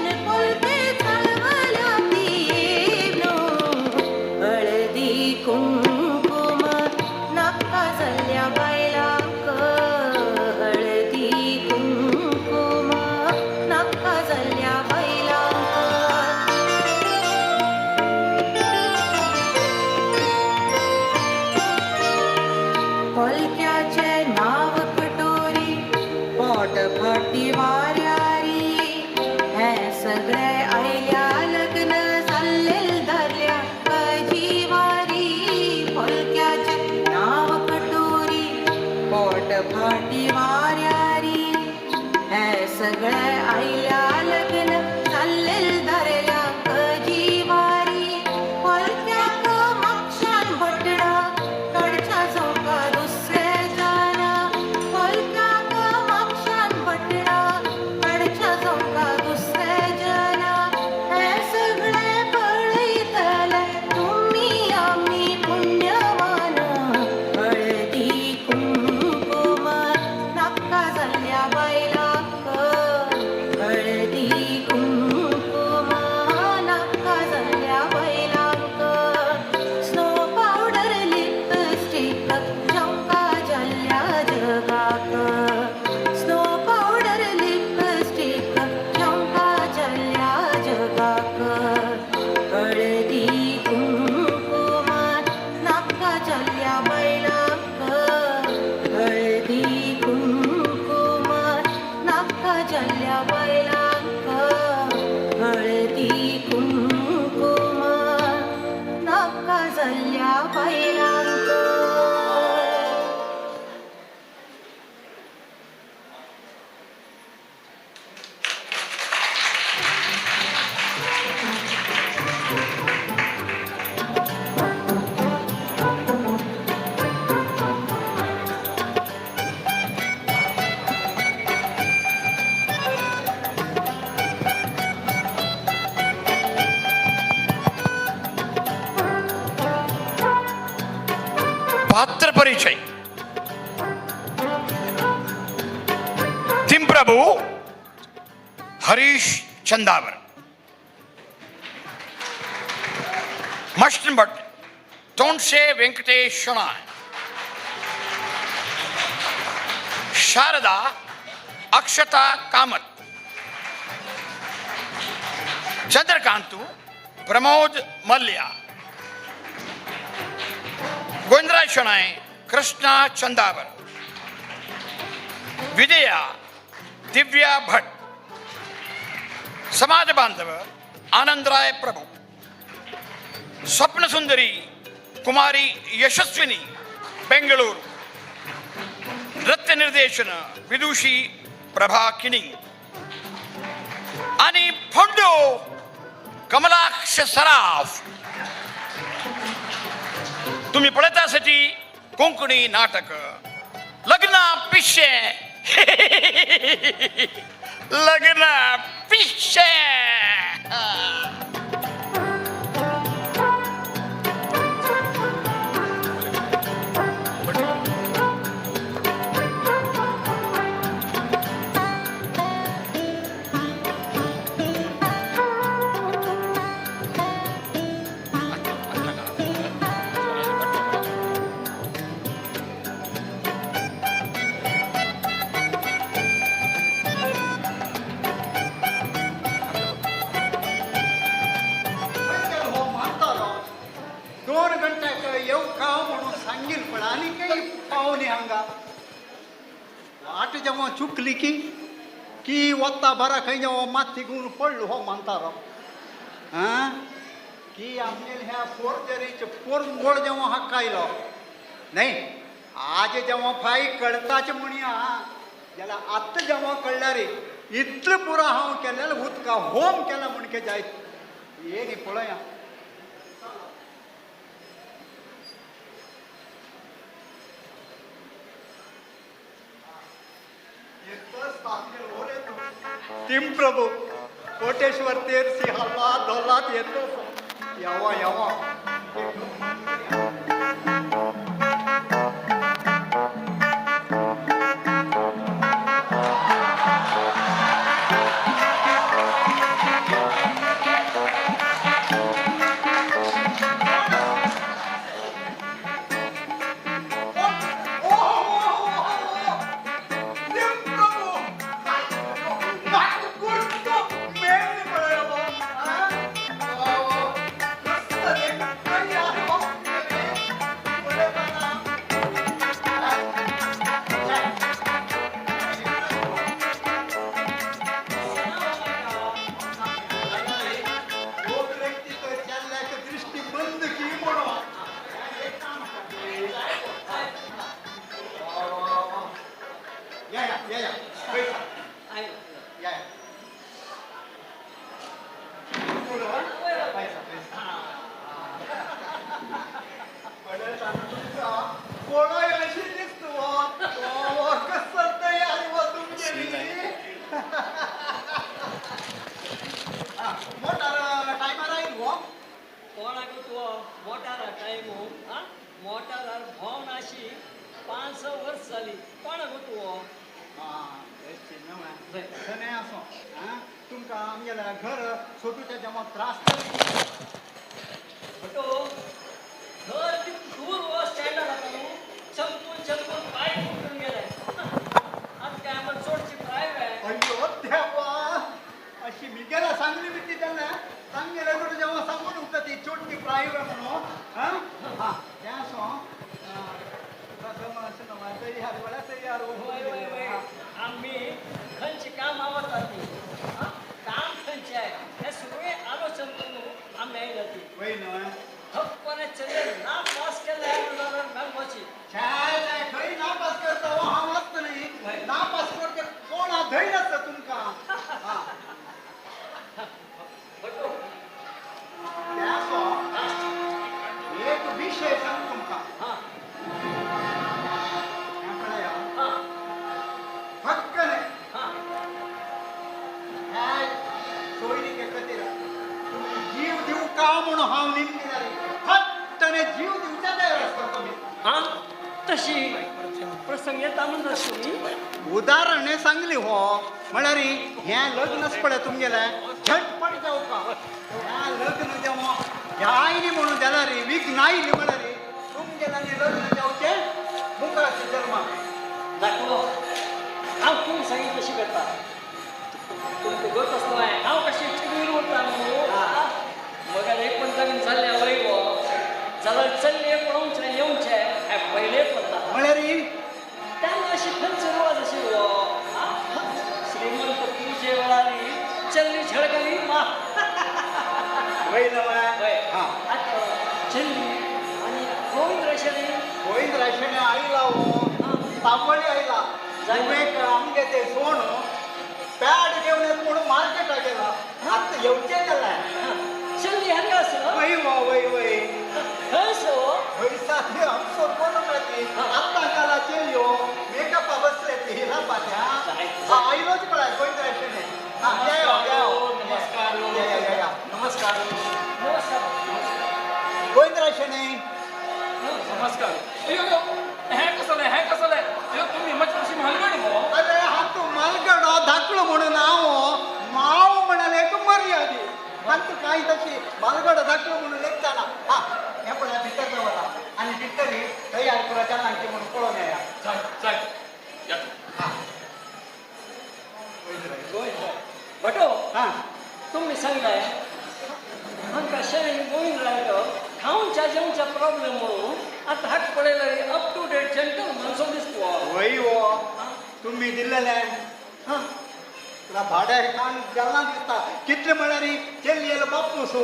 परिचय. Prabhu Harish Chandavar, Mashtan Bhat Tonse Venkatesh Shenoy, Sharada Akshata Kamath, Chandrakantu Pramod Mallya, Govindaraj Shenoy Krishna Chandavar, Vijaya Divya Bhat, समाज बांधव आनंदराय प्रभू, स्वप्नसुंदरी कुमारी यशस्विनी बेंगळुरू, नृत्य निर्देशन विदुषी प्रभा किणी आणि फोंडो कमलाक्ष सराफ. तुम्ही पळतासाठी कोंकणी नाटक लग्ना पिशे. लग्न पिशे. वाट जेव्हा चुकली की की वत्ता बरा खंय जेव्हा माती घेऊन पडलो हो म्हातारो हां की आमगेले ह्या फोर्जरीचे पोरगोळ जेव्हा हक्कायलो नाही. आज जेव्हा फाय कळताच म्हणया जाल्यार आत्तां जेव्हा कळ्ळ्या रे इतलें पुरो हांव केलेलें उदका होम केला म्हणके जायत ये न्ही पळया. तिम प्रभू कोटेश्वर तेरसी हल्ला धोलात येतो यावा यावा. मोटारार भोंवन अशी 5-6 वर्स जाली. कोणाक तूं? तशें आसूं तुमकां आमगेल्या घर सोटूच्या जेव्हा त्रास भटो घर दूर हो स्टँडार आसा न्हू, चमकून चमकून पांय फुटून गेले. आतां काय आमकां चडची प्रायवेट. अय्यो देवा, अशी मिगेला सांगली बी ती तेन्ना तांगेल्या कडेन जेव्हा सांगून उरता ती चोटकी प्रायवेट म्हणून. हां हां तें आसूं तयार वेळा तयार. आमी खंयची कामां वता ती काम खंयचें हें सगळें आलोचन करून आमी आयल्या ती. वय न्हय थप्पने चले नापास केले जाल्यार मेळपाची. खंय नापास करता हो हांव आसता न्ही. नापास करता कोण धैर्य आसता तुमकां. तें आसूं एक विशय सांग तुमकां. जीव दिवं का म्हणून हांव निमगीना रे, फट्टने जीव दिवच्या तयार आसता तुमी. हां तशी प्रसंग येता म्हणटा तुमी उदाहरण सांगली हो म्हळ्यार हें लग्नच पळय तुमगेलें झटपट जावपा ह्या लग्न जेव्हा ह्या म्हणून जाल्यार विघ्न आयली म्हळ्यार तुमगेल्यानी लग्न जावचें मुखार जल्मा दाखलो हांव तुमी सांगितलें तशी करता तुमकां गत आसलो हांव कशें चिडून उरता न्हू मगर एक पण लग्न जाल्लें वय गो जाल्यार चल्ले पळोवचें येवचें हें पयलें पडटा म्हळ्यार तेन्ना अशी खंयची रिवाज आशिल्लो श्रीमंत पुजे वेळार चल्ली झळकली मा वय वय आतां चल्ली आनी गोविंद राशेणी गोविंद राशेणी आयला हो तांबळी आयला एक आमगे ते सोण पॅड घेवन येत म्हणून मार्केटाक गेला आतां येवचें जालें चल्ली हांगा आसा वय वय वय खंय सो वयसा ते आमचो कोण ती आतां काला चेल्यो मेकअपा बसले ती हिला पात्या आयलोच पळय गोविंद राशेणी नमस्कार नमस्कार नमस्कार गोविंद राशेणी नमस्कार हें कसलें हें कसलें तुमी मातशी मालगडी मो अरे हा तूं मालगडो धाकलो म्हणून हांव माव म्हणाले एक मर्यादी आनी तूं कांय तशी मालगडो धाकलो म्हणून लेखताना हा हें पळय भितर दवरा आनी भितर तयार पुरा जाणांची म्हणून पळोवन येया जाय भटो हां तुमी सांगलें हांकां शेणी गोविंद रायलो खावच्या जेवच्या प्रॉब्लेम म्हणून आतां हाक पळयल्यार अप टू डेट जंटल माणसो दिसतो वय हो तुमी दिल्लेलें हां तुला भाड्यार खाण गेल्ला दिसता कितले म्हळ्यार चेल्लियेलो बापूस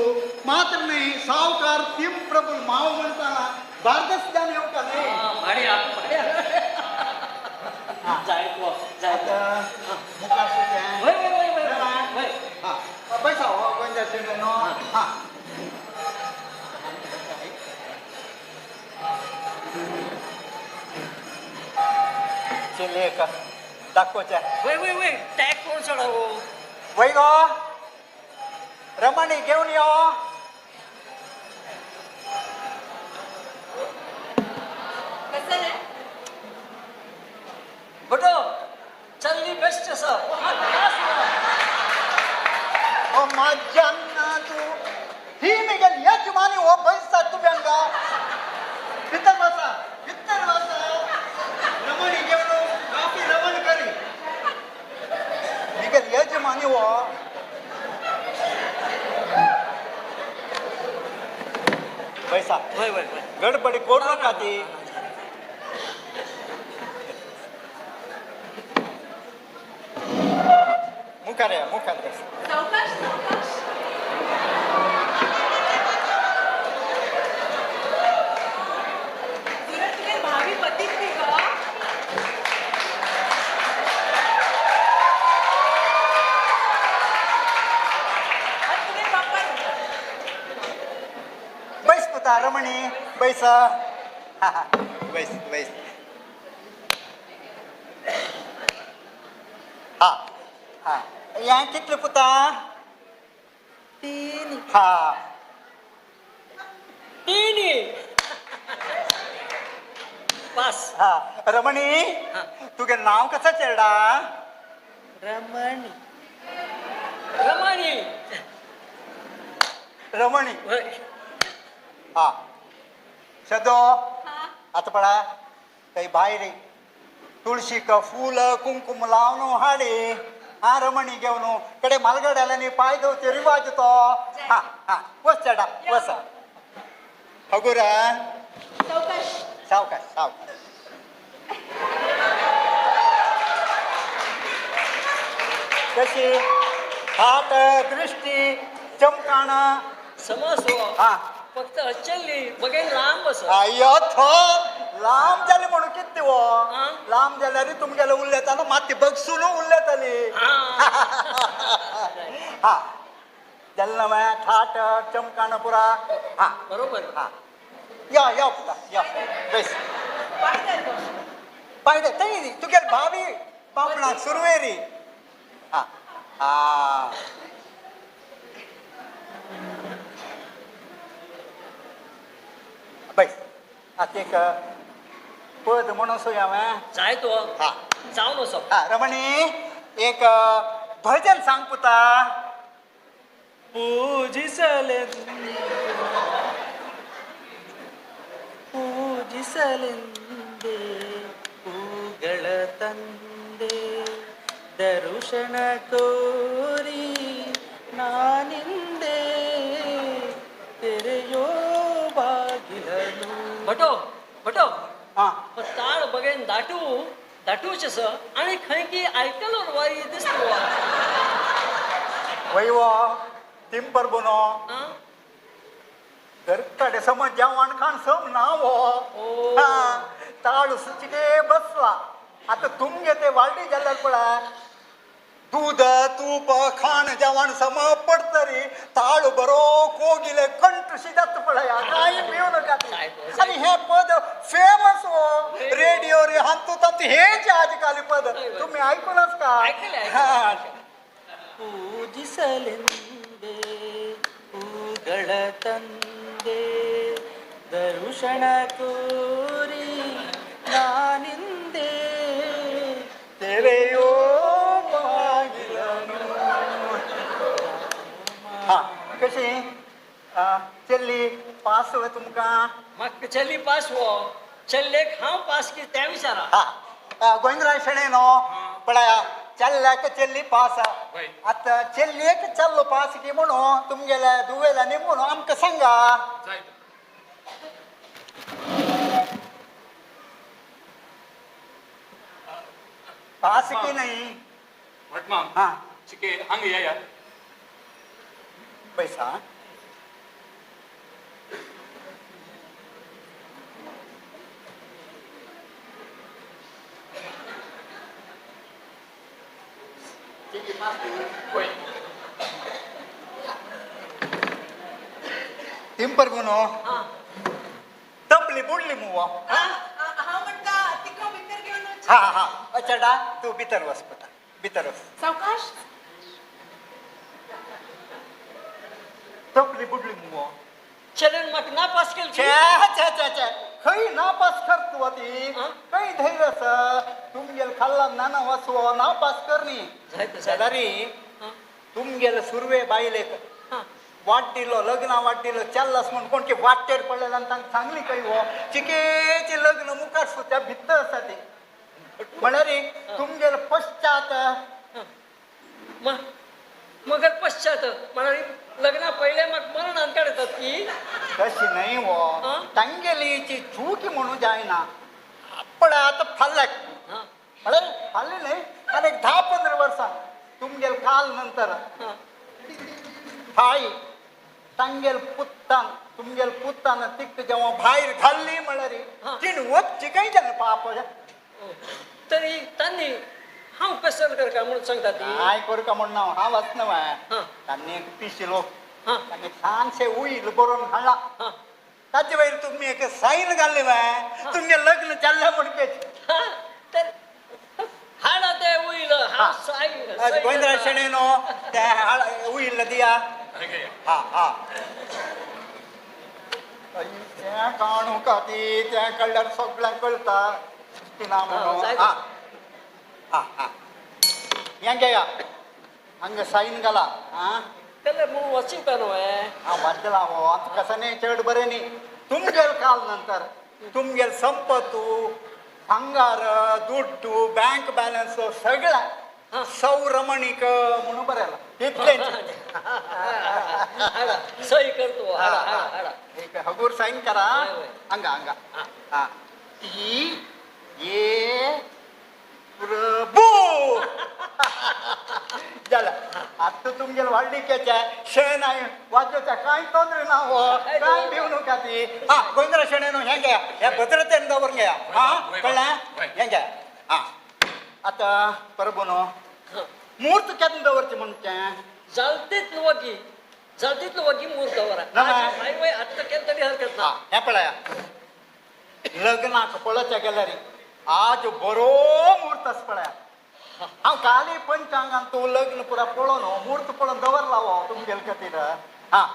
मात्र न्ही सावकार तीम प्रबल माव म्हणताना बार्देसच्यान येवका न्ही भाड्या भाड्या जाय जाय मुखार सुचें वय वय वय वय वय हां पैसा हो गोंयच्या न्हू हां चेल्लेक दाखोवचें वय वय वय टॅग कोण सोडावो वय गो रमणी घेवन यो कसं रे भटो चल्ली बेस्ट आसा ओ माझ्या तू ही मिगेल यजमानी हो पैसा तुमी हांगा भितर बसा भितर बसा रमणी घेवन काफी रमण करी मिगेल यजमानी हो पैसा वय वय वय गडबडी करू नका ती मुखार या मुखार बस सावकाश सावकाश तुला तुगे भावी पतीक ती गो आनी तुगे बापाय बैस पुता रमणी बैस बैस बैस हा हा हें कितले पुता तीन हा तीन पास हा रमणी तुगे नांव कसं चेडा रमणी रमणी रमणी वय हा सदो आतां पळय थंय भायर तुळशीक फूल कुंकूम लावन हाडी हा रमणी घेवन कडे मालगड्याल्यांनी पांय धुवचे रिवाज तो हा हा वच चेडा वच हगुर सावकाश सावकाश सावकाश कशी हात दृष्टी चमकाण समज हो हा फक्त चल्ली बघेन लांब आसा अय्यो थो लांब जाली म्हणून कितें हो आं? लांब जाल्यार तुमगेले उलयतालो माती बगसून उलयताली हा जालें ना मागीर थाट चमकाण पुरा हा बरोबर हा या या पुता या बेस पाय धर गो पाय दे थंय तुगेले भावी पापणाक सुरवेरी हा हा बैस आतां एक पद म्हणून सो हांवें जाय तो हा जावन वचो. हा रमणी एक भजन सांग पुता. ಪೂಜಿಸಲೆ ಪೂಜಿಸಲೆಂದೇ ಹೂಗಳ ತಂದೆ ದರುಶನ ತೋರಿ ನಾನಿಂದೆ ತೆರೆಯೋ ಬಾಗಿಲನು. भटो भटो हा ताळ बगेन दाटू दाटूच आसा आनी खंय की आयकलो वारी दिसता. वैवो तिंपर बोनो घरकडे समज जेवण खाण सम ना हो ताळू सुचिके बसला. आता तुमगे ते वाळटी जाल्यार पळय दूध तूप खाण जेवण सम पडतरी ताळू बरो कोगिले कंठ जात पळय कांय पिवं नका. आनी हे पद फेमस हो रेडिओ रे हांतू तांतू हेच आजकाल पद तुम्ही ऐकूनच का. ಪೂಜಿಸಲೆಂದೇ ಹೂಗಳ ತಂದೆ ದರುಶನ ಕೋರಿ ನಾನಿಂದೆ ತೆರೆಯೋ ಬಾಗಿಲನು. हा कशी चेल्ली पास हो तुमकां? म्हाका चेल्ली पास हो चेल्लेक हांव पास की तें विचारा. हा गोविंदराय शेणै न्हू पळया चेल्ल्याक चेल्ली पास आतां चेल्लेक चल्लो पास की म्हणून तुमगेल्या दुवेला न्ही म्हणून आमकां सांगा. पास की नाही? हा चिके हांगा येया पैसा तिंपर गुनो तपली बुडली मुवा. हांव म्हणटा तिका भितर घेवन वच. हा हा अचडा तू भितर वच पुता भितर वच. सावकाश. तपली बुडली मुवा. चेलेन म्हाका नापास केली. छे छे छे छे खंय नापास कर तू ती खंय धैर्य आसा तुमगेल खाल्ला नाना वसवो नापास कर न्ही शेजारी तुमगेल सुरवे बायलेक वाडदिलो लग्न वाडदिलो चल्लास म्हूण कोण की वाटेर पडलेलो आनी तांकां सांगली खंय हो चिकेचें लग्न मुखार सुद्दां भितर आसा ती म्हळ्यार तुमगेल पश्चात मगर पश्चात म्हळ्यार लग्ना पयलें म्हाका मरणान काडटात की तशी न्हय हो तांगेलीची चूक म्हणून जायना पळय आतां फाल्याक म्हळ्यार फाल्यां न्हय आनी एक 10-15 वर्सां तुमगेल काल नंतर फाय तांगेल पुत्तान तुमगेल पुत्तान तिक जेव्हा भायर घाल्ली म्हळ्यार तिणें वचची खंय जालें पाप. तरी तांणी हांव कसल करका म्हणून सांगता ती काय करका म्हण ना हांव वचना तांणी एक पिशिलो तांणी ल्हानशें उईल बरोवन हाडला ताचे वयर तुमी एक सायन घाल्ली तुमगें लग्न जाल्लें म्हणकेच. हाडा ते उईल हांव सायन गोविंदराज शेणै न्हू ते उईल दिया. हा हा तें काणू का ती तें कळ्ळ्यार सगळ्यांक कळटा ना म्हणून. हा हा हा हें घेया हांगा सायन घाला. आं वाचिता न्हू हांव वाचला हो आतां कशें न्ही चड बरें न्ही तुमगेल काल नंतर तुमगेल संपत्तू भांगार दुड्डू बँक बॅलन्स सगळें सौरमणीक म्हणून बरयलां इतलेंच. सही करतो. एक हगूर सायन करा हांगा हांगा. हा टी ए प्रभू जालें. आतां तुमगेल व्हडलिकेचें शेण वाजोवचें कांय तोंदरे ना हो कांय भिवू नाका ती. हा गोविंदराव शेणै न्हू हें घेया हें भद्रतेन दवरून घेया. हा कळ्ळें हें घेया. हा आतां परबू न्हू मूर्त केन्ना दवरची म्हणचें जाल तितलो वगी जाल तितलो वगी मूर्त दवरा. आतां केन्ना तरी हरकत ना. हें पळया लग्नाक पळोवच्या गेल्यार आज बरो मूर्त आसा पळया. हांव काली पंचांगान तूं लग्न पुरा पळोवन मूर्त पळोवन दवरला हो तुमगेले खातीर. हा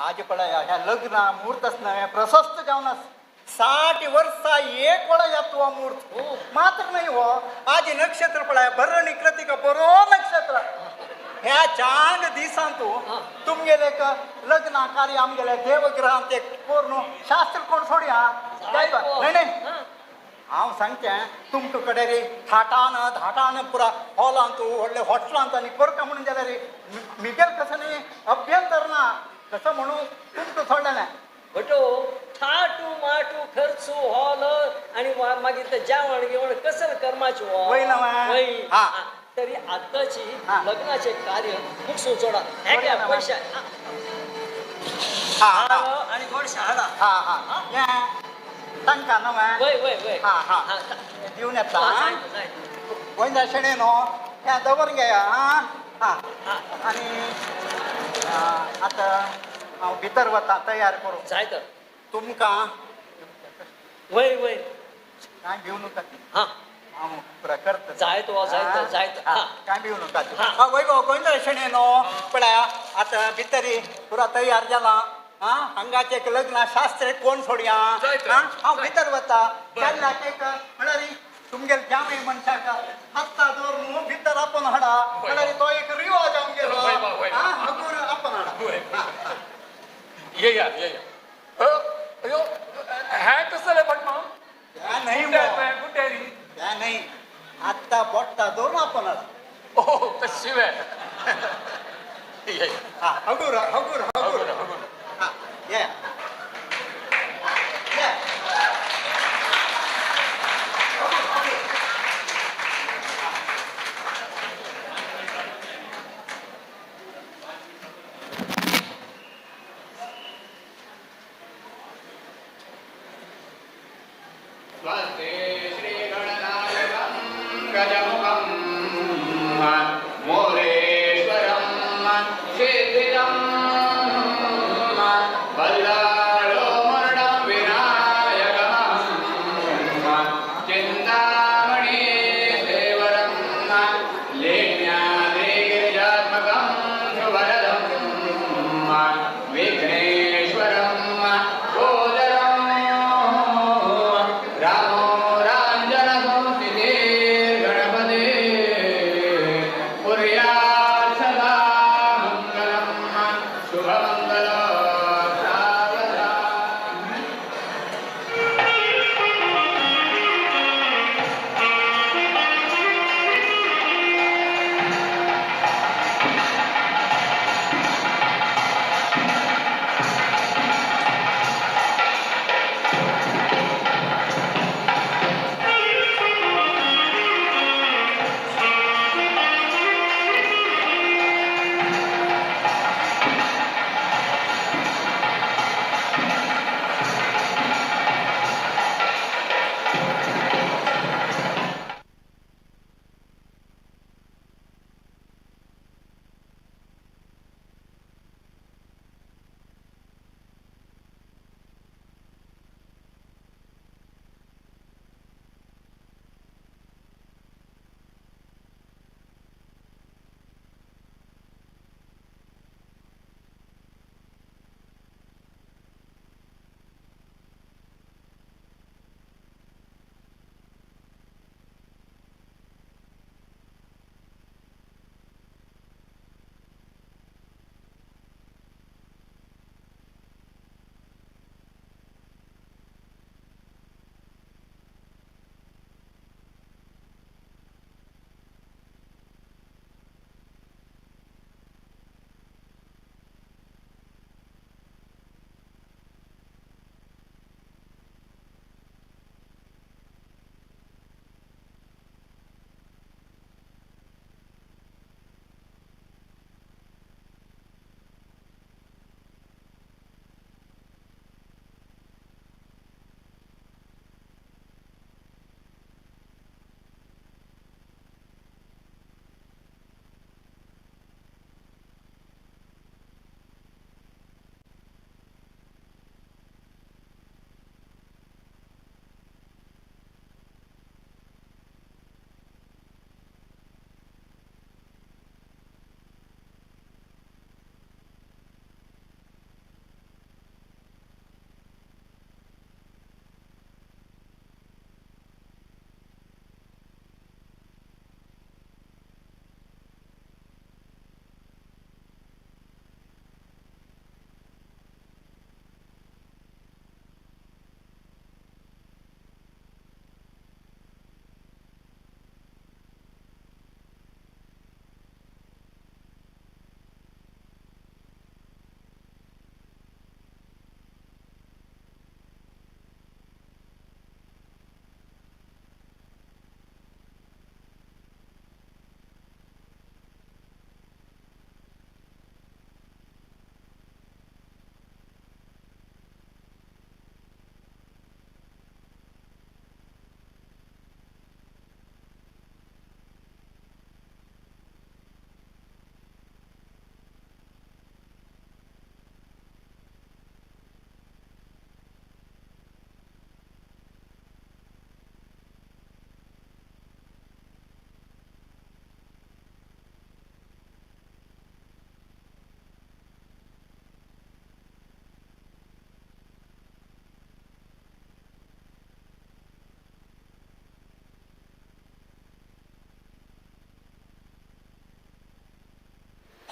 आज पळया ह्या लग्ना मूर्त आसना हें प्रशस्त जावन आसा. 60 वर्सां एक वेळा येतो मूर्त मात्र नाही हो. आजी नक्षत्र पळय भरणी कृतिका बरो नक्षत्र. ह्या चांग दिसांतू तुमगेले लग्न कार्य आमगेले देवग्रहांत एक कोरून शास्त्र कोण सोडया नाही नाही. हांव सांगचें तुमकां कडे रे थाटान धाटान पुरा हॉलांत व्हडले हॉटेलांत आनी करता म्हणून जाल्यार रे मिगेल कसं न्ही अभ्यंतर ना कसं म्हणून तुमकां सोडलें ना. भटो थाटू माटू खर्चू हॉल आणि मागीर ते जेवण गिवण कसं कर्माची वय तरी आताची लग्नाचे कार्य मुकसून सोडा. हे घ्या पैसे आणि गोडशे हाडा. हा हा तांकां न्हू वय वय वय हा हा दिवन येता गोंयदा शेणे न्हू हें दवर घेया. हा आनी आतां हांव भितर वता तयार करूं जाय तर तुमकां वय वय कांय भिवू नाका. हां हांव पुरा करता जाय तो जाय तर जाय तर कांय भिवू नाका. हा वय गो गोंयदा शेणे न्हू पळया आतां भितर पुरा तयार जाला. हा हांगाचें एक लग्न शास्त्र कोण सोडया. हांव भितर वता केन्नाक एक म्हळ्यार तुमगेले जामे मनशाक हाता दवरून भितर आपोवन हाडा म्हळ्यार तो एक रिवाज आमगेलो. हगूर आपोवन हाडा. येया येया. अयो हें कसलें भटमाम? हें न्हय हें न्हय आत्तां बोट्टा दवरून आपोवन हाडा. ओ तशी वे. हा हगूर हगूर हगूर हगूर. हा ये ये. स्वस्ति श्रीगणनायकं गजमुखं मोरेश्वरं सिद्धिदं बल्लाळो मरणं विनायकमहं चिन्तामणि देवरं लेण्याद्रिगिरिजात्मकं सुवरदं विघ्नेश्वरं गोदरं रामो राञ्जनसंस्थितिर्गणपते कुर्यात् सदा मङ्गलं शुभमङ्गलं सावधा.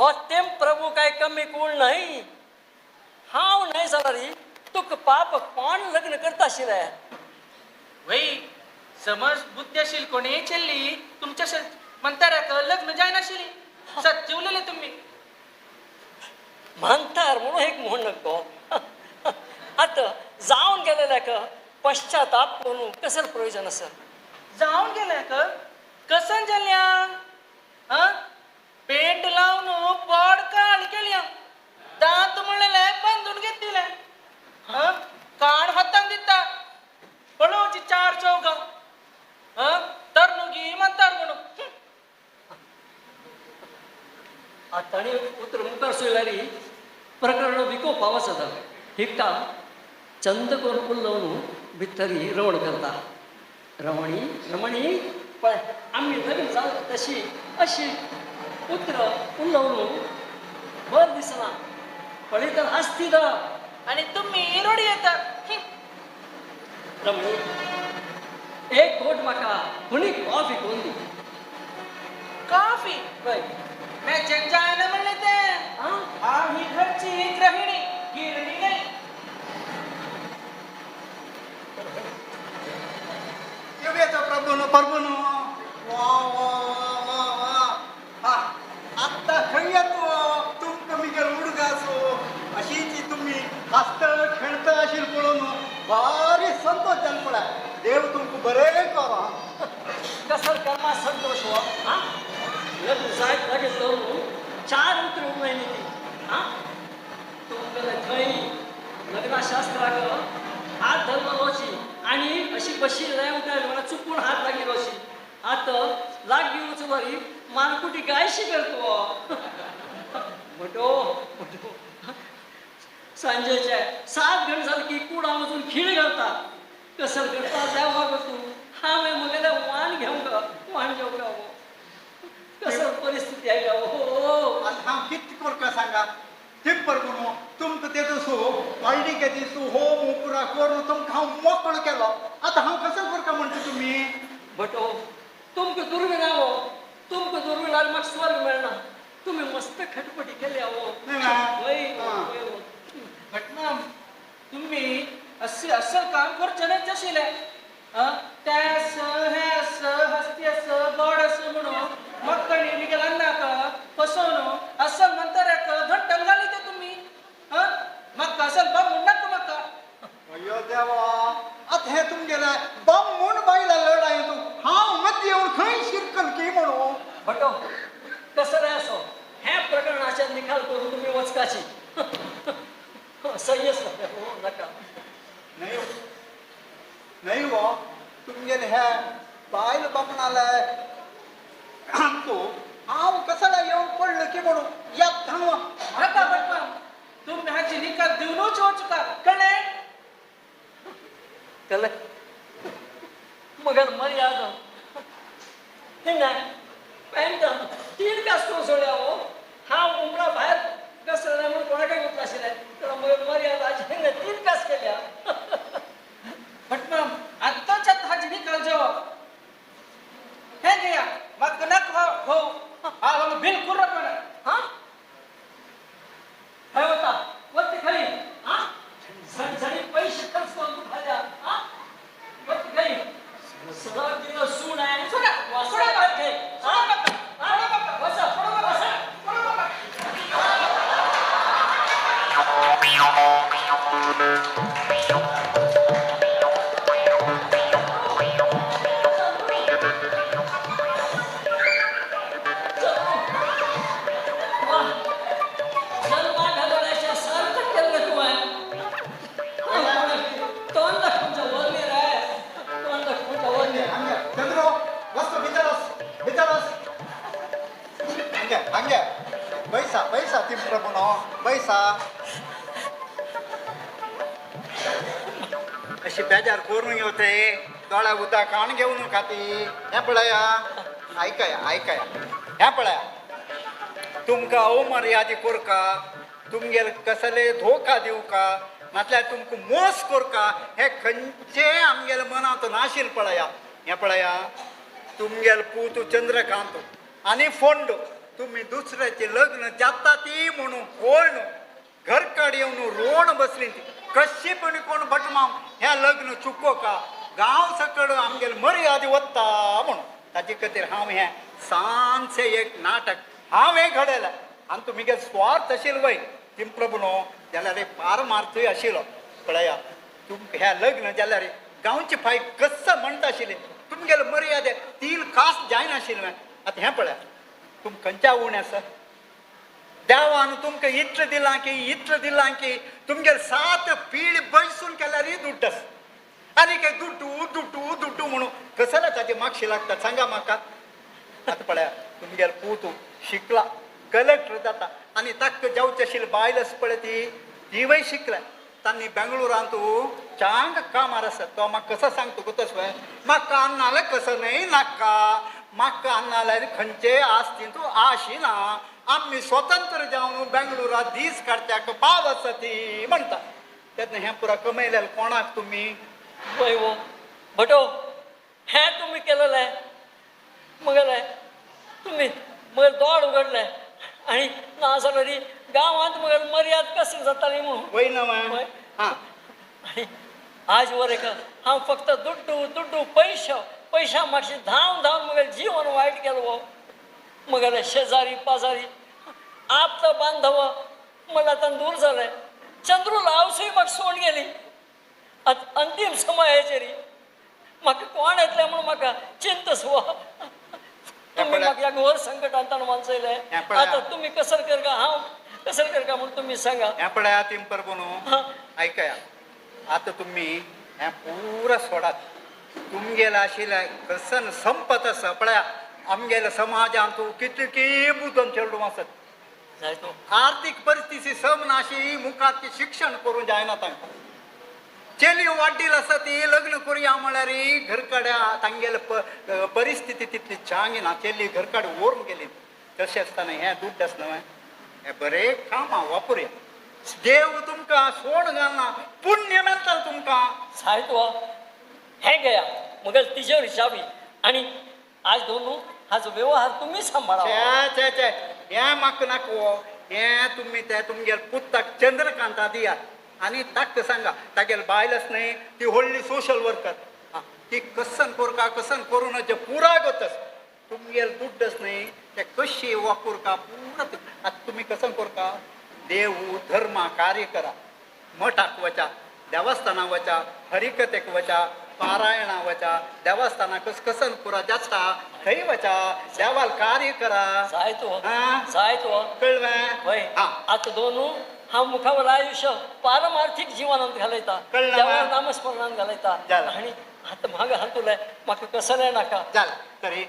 हो तेम प्रभू काय कमी कोण नाही. हांव न्हय जाल्यार तुका पाप कोण लग्न करता आशिल्लें. वय समज बुद्धी आशिल्ली कोणी चेल्ली तुमच्या मंताराक लग्न जायनाशिल्ली. सत्य उलयले तुमी. म्हांतार म्हणून एक म्हण नको. आतां जावन गेलेल्याक पश्चाताप करून कसं प्रयोजन आसा. जावन गेल्याक कसन जाल्या पेंट लावन पड काळ केल्या, दांत म्हणलेले बांदून घेतले, काण हातान दिता पळोवची चार चौगां तरनुगी म्हणतार म्हणून. ताणी उतर मुखार सोयल्यार प्रकरण विकोप पावस जाता. हिका चंद करून उलोवन भितरी रवण करता. रमणी रमणी पळय आमी लग्न जाल तशी अशी उतर उलोवन बर दिसना. पळयतर आसती दा आनी तुमी रोडी येता. रमणी एक कोट म्हाका कोणी कॉफी कोण दी. कॉफी पळय मॅचेन जायना म्हणलें तें. हांव ही घरची गृहिणी, गिरणी न्हय. येवया प्रभून प्रभून. वा वा वा वा वा आत्ता खंय येतो तुमकां मिगेल उडगासो अशीची तुमी हांसत खेळत आशिल्ली पळोवन भारी संतोष जालो पळय. देव तुमकां बरें करो. कसर कर्मा संतोष हो. लग्न जायत लागीं दवरून चार उतरां उलयली ती. तुमगेले थंय लग्नाशास्त्राक हात धरलो अशी आनी अशी बशिल्ले मला चुकून हात लागिल्लो अशी. आतां लागीं वचून बरी मारकुटी गायशी करतो. भटो भटो सांजेचे 7 घंटे जाले की कुडां वचून खीळ घालता. कसर करता देवा तूं हांवें म्हगेलें वान घेवंक वान घेवंक हो कसर परिस्थिती आयल्या हो. आतां हांव कितें करता सांगा. तिप्पर करून तुमकां तेजो सो हळदी घेती सो होम पुरा करून तुमकां हांव मोकळो केलो. आतां हांव कसो करता म्हणटा तुमी. भटो तुमकां दुर्विणा हो, तुमकां दुर्विणार म्हाका स्वर्ग मेळना. तुमी मस्त खटपटी केल्या हो. भटमाम तुमी असे असल काम करचें न्हय आशिल्लें. त्यास हेस हस्ती आस गोड आस म्हणून मक्कणी मिगेल अन्नाक फसोवन असल मंतराक घंटल घाली ते तुमी. म्हाका असल बाम म्हूण नाका म्हाका. अय्यो देवा आतां हें तुमगेलें बाम म्हूण बायला लढाय तूं. हांव मदीं येवन खंय शिरकल की म्हणून. भटो कसं रे असो हें प्रकरणाचेर निकाल करून तुमी वचकाची सही हो नाका. न्हय न्हय हो तुमगेले हे बायल बामणाले आमचो हांव कसला येवन पडलो की म्हणून याद हांव. नाका भटमाम तुमी हाची निकाल दिवनूच वचका कळ्ळें. कळ्ळें मगर मर्यादा हिंगा पॅन्ट 3 कास करून सोडल्या हो. हांव उमरा भायर कसं म्हणून कोणाकय उतला आशिल्लें तर मगर मर्यादा हिंगा 3 कास केल्या. भटमाम आत्ताच आतां हाची निकाल जेवप हें घेया. म्हाका नाका हो हांव बिलकूल रावना. हां खंय वता वत खंय. हां झणझणी पैसे खर्च करून तूं खाल्या. हां वत खंय सगळं दिलं सून आहे. सोडा सोडा खंय. हां वसा वसा. हंगे बैसा बैसा तिमप्रभुनो बैसा. अशी बेजार करून घेवते दोळ्या उदक काण घेवन खाती. हें पळया आयकया आयकया हें पळया तुमकां अवमर्यादी करका तुमगेर कसले धोका दिवका नातल्यार तुमकां मोस करका हें खंयचें आमगेल्या मनांत नाशिल्लें पळया. हें पळया तुमगेल पूत चंद्रकांत आनी फोंड तुम्ही दुसऱ्याचे लग्न जाता ती म्हणून कोण घरकाड येवन रोण बसली ती कशी पण कोण भटमाम ह्या लग्न चुको का गांव सकड आमगेले मर्यादे वता म्हणून ताजे खातीर हांव हें सांचे एक नाटक हांवें घडयलें. आनी तुमगे स्वार्थ आशिल्लो वय तिंप्रभु न्हू जाल्यार एक पारमार्थूय आशिल्लो. पळया तुमकां ह्या लग्न जाल्यार गांवची फाय कसं म्हणटा आशिल्ली तुमगेले मर्यादे तीन खास जायनाशिल्लें. आतां हें पळया तुम खंयच्या उणें आसा देवान तुमकां इतलें दिलां की इतलें दिलां की तुमगेले 7 पीळ बैसून केल्यारय दुड्ड आसा. आनी काय दुड्डू दुड्डू दुड्डू म्हणून कसल्या ताजे मागशी लागता सांगा म्हाका. आतां पळया तुमगेले पूत शिकला कलेक्टर जाता आनी ताका जावचे आशिल्ली बायल आसा पळय ती तिवूय शिकल्या. तांणी बेंगळुरांत चांग कामार आसा. तो म्हाका कसो सांगता गो तसो म्हाका अन्नाले कसो न्हय नाका म्हाका अन्नाले खंयचे आसती तूं आशिना आमी स्वतंत्र जावन बेंगळुरात दीस काडच्याक पाव आसा ती म्हणटा. तेन्ना हें पुरा कमयलें कोणाक तुमी? वय वो भटो हें तुमी केलेलें मगेलें तुमी मगेर दोड उगडलें आनी ना जाल्यार गांवांत मगेर मर्याद कशी जाताली म्हणून. वय ना हां. आनी आज वर एक हांव फक्त दुड्डू दुड्डू पयशो पयशा मातशें धांवन धांवन मगेर जीवन वायट केलो हो. मगेले शेजारी पाजारी आप्त बांधव मला आतां दूर जालें. चंद्रू लावसूय म्हाका सोडून गेली. आतां अंतीम समयाचेर म्हाका कोण येतलें म्हणून म्हाका चिंतस हो. तुमी म्हाका ह्या घोर संकटांतल्यान वाचयलें. आतां तुमी कसर करका हांव कसर करका म्हणून तुमी सांगा. हें पळया तिंपर न्हू आयकया आतां तुमी हें पुरा सोडात. तुमगेलें आशिल्लें कसन संपत आसा. पळया आमगेल्या समाजांत कितली बुदन चेडूं आसत आर्थीक परिस्थिती सम नाशी मुखार ती शिक्षण करूं जायना तांकां. चेली वाड्डील आसा ती लग्न करुया म्हळ्यार घरकड्या तांगेले परिस्थिती तितली चांग ना. चेली घरकाड व्हरून गेली. तशें आसतना हें दुड्ड आसना न्हय हें बरें कामां वापरुया. देव तुमकां सोड घालना पुण्य मेळटलें तुमकां. सायत हो हें घेया मगेर तिजेर हिशाबी आनी आज दोनू हाजो व्यवहार तुमी सांबाळा. छे छे हें म्हाका नाका हो. हें तुमी तें तुमगेले पुताक चंद्रकांता दियात आनी ताका सांगा तागेले बायलच न्हय ती व्हडली सोशल वर्कर ती कसन करका कसन करूं जे पुरा गोतस तुमगेले दुड्डच न्हय ते कशी वापरका पुरा. आतां तुमी कसन करका देव धर्मा कार्य करा. मठाक वचा देवस्थाना वचा हरिकथेक वचा पारायणा वचा देवस्थाना कस कसन पुरा जाता थंय वचा देवाल कार्य करा. जायत हो जायत हो कळ्ळें? वय आतां दोनू हांव मुखावर आयुष्य पारमार्थिक जिवनांत घालयता देवा नामस्मरणांत घालयता. आनी आतां म्हाका हातुलें म्हाका कसलें नाका. जालें तरी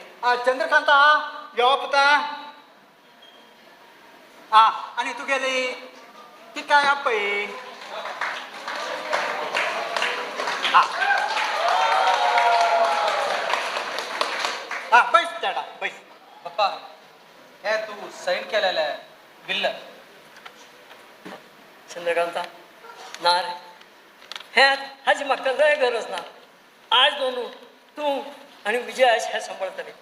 चंद्रकांता यो पुता. आं आनी तुगेली तिकाय आपय. आं आं बैस चेडा बैस. पप्पा हे तू साईन केलेलं बिल. चंद्रकांता ना रे हें हाजी म्हाका लय गरज ना. आज दोनू तूं आनी विजयाश हें सांबाळटले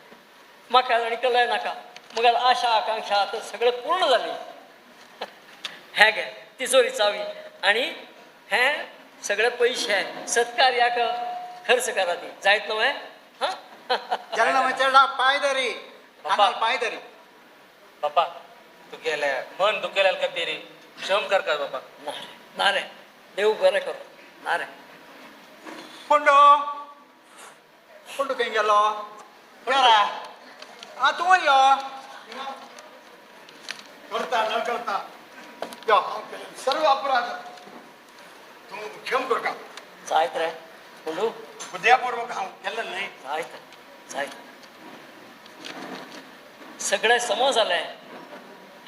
म्हाका आनी कलय नाका. मगेर आशा आकांक्षा आतां सगळें पूर्ण जाली. हें घे तिजोरी चावी आनी हें सगळे पयशे सत्कार्याक खर्च करा ती जायत न्हय. हां जालें चेडा पांय धरी पांय धरी. बापा तुगेलें मन दुखेलें खातीर क्षम करका बाबा. ना रे देव बरें करूं. ना रे कोंडो कोंडो खंय गेलो? आं तूं यो करता न करता यो सर्व अपराध तूं क्षम करका. जायत रे कोंडू बुद्ध्यापूर्वक हांव केल्लें न्हय. जायत जायत सगळें समज जालें.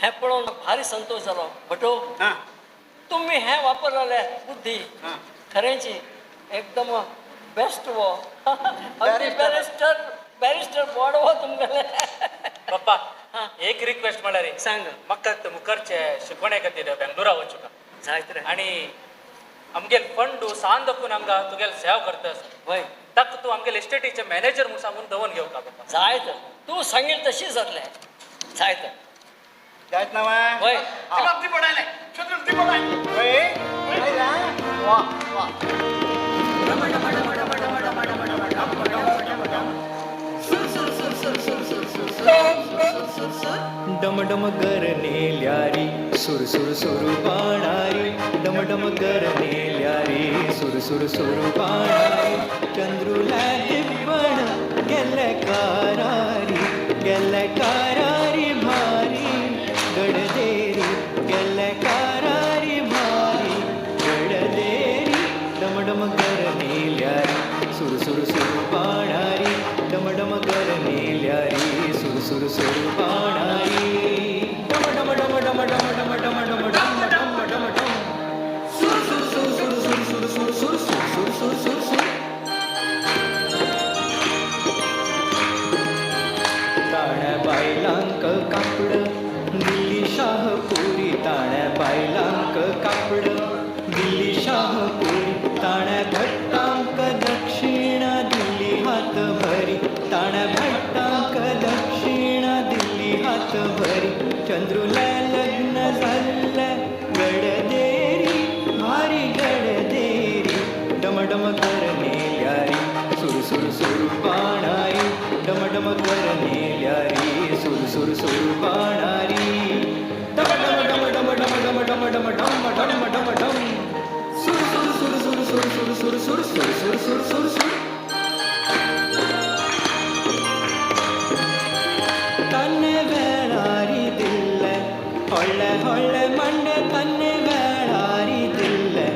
हें पळोवन भारी संतोश जालो. भटो तुमी हें वापरलें बुद्धी खरेंची एकदम बेस्ट हो. बॅरिस्टर बॅरिस्टर बोर्ड हो तुमगेलें. पप्पा एक रिक्वेस्ट म्हळ्यार सांग. म्हाका मुखारचे शिकवणे खातीर बेंगलोरा वचूं जायत रे. आनी आमगेल फंड सान दाखोवन आमकां तुगेल सेवा करता वय ताका तूं आमगेल इस्टेटीचे मॅनेजर म्हूण सांगून दवरून घेवका बाबा. जायत तूं सांगील तशी जातलें. जायत. जायत ना वय ती पडायले चंद्र ती पडायले वय वा वा डम डम करने ल्यारी सुर सुर सुर पाणारी डम डम करने ल्यारी सुर सुर सुर पाणारी चंद्रुला दिव्वण गेले कारारी गेले कारारी भारी गडदेरी गेले कारारी भारी गडदेरी डम डम करने ल्यारी सुर सुर सुर पाणारी डम डम करने ल्यारी सुर सुर सुर पाणारी डम डम डम डम डम डम डम डम डम डम डम डम सुर सुर सुर सुर सुर सुर सुर सुर सुर सुर सुर सुर ताण्या बायलांक कापड दिल्ली शाहपुरी ताण्या बायलांक कापड दिल्ली शाहपुरी ताण्या भट्टांक दक्षिणा दिल्ली हात भरी ताण्या भट्टांक दक्षिणा दिल्ली हात भरी चंद्रुला लग्न झालं गडदेरी भारी गडदेरी डम डम करने ल्यारी सुर सुर सुर पाणारी डम डम करने ल्यारी सुर सुर सुर पाणारी डम डम डम डम डम डम डम डम डम डम डम डम सुर सुर सुर सुर सुर सुर सुर सुर सुर सुर सुर सुर सुर तन्ने वेळारी दिल्ले ಹೊಳ್ಳೆ ಹೊಳ್ಳೆ ಮಂಡೆ ತನ್ನೆ ಬೇಳಾರಿ ದಿಲ್ಲೆ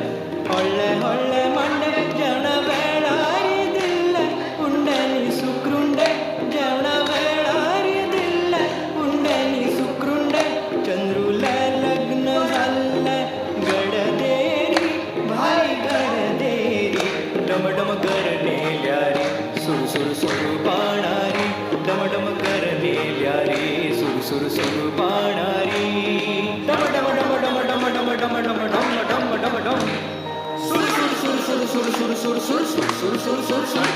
ಹೊಳ್ಳೆ ಹೊಳ್ಳೆ ಮಂಡೆ ಜನ ಬೇಳಾರಿ ದಿಲ್ಲೆ ಉಂಡನಿ ಸುಕ್ರುಂಡೆ ಜನ ಬೇಳಾರಿ ದಿಲ್ಲೆ ಉಂಡನಿ ಸುಕ್ರುಂಡೆ ಚಂದ್ರುಲ ಲಗ್ನ झालं गडदेरी भारी गडदेरी डम डम करने ल्यारी सुर सुर सुर पाणारी डम डम करने ल्यारी सुर सुर सुर पाणारी डम डम डम डम डम डम डम डम डम डम डम डम सुर सुर सुर सुर सुर सुर सुर सुर सुर सुर सुर सुर सुर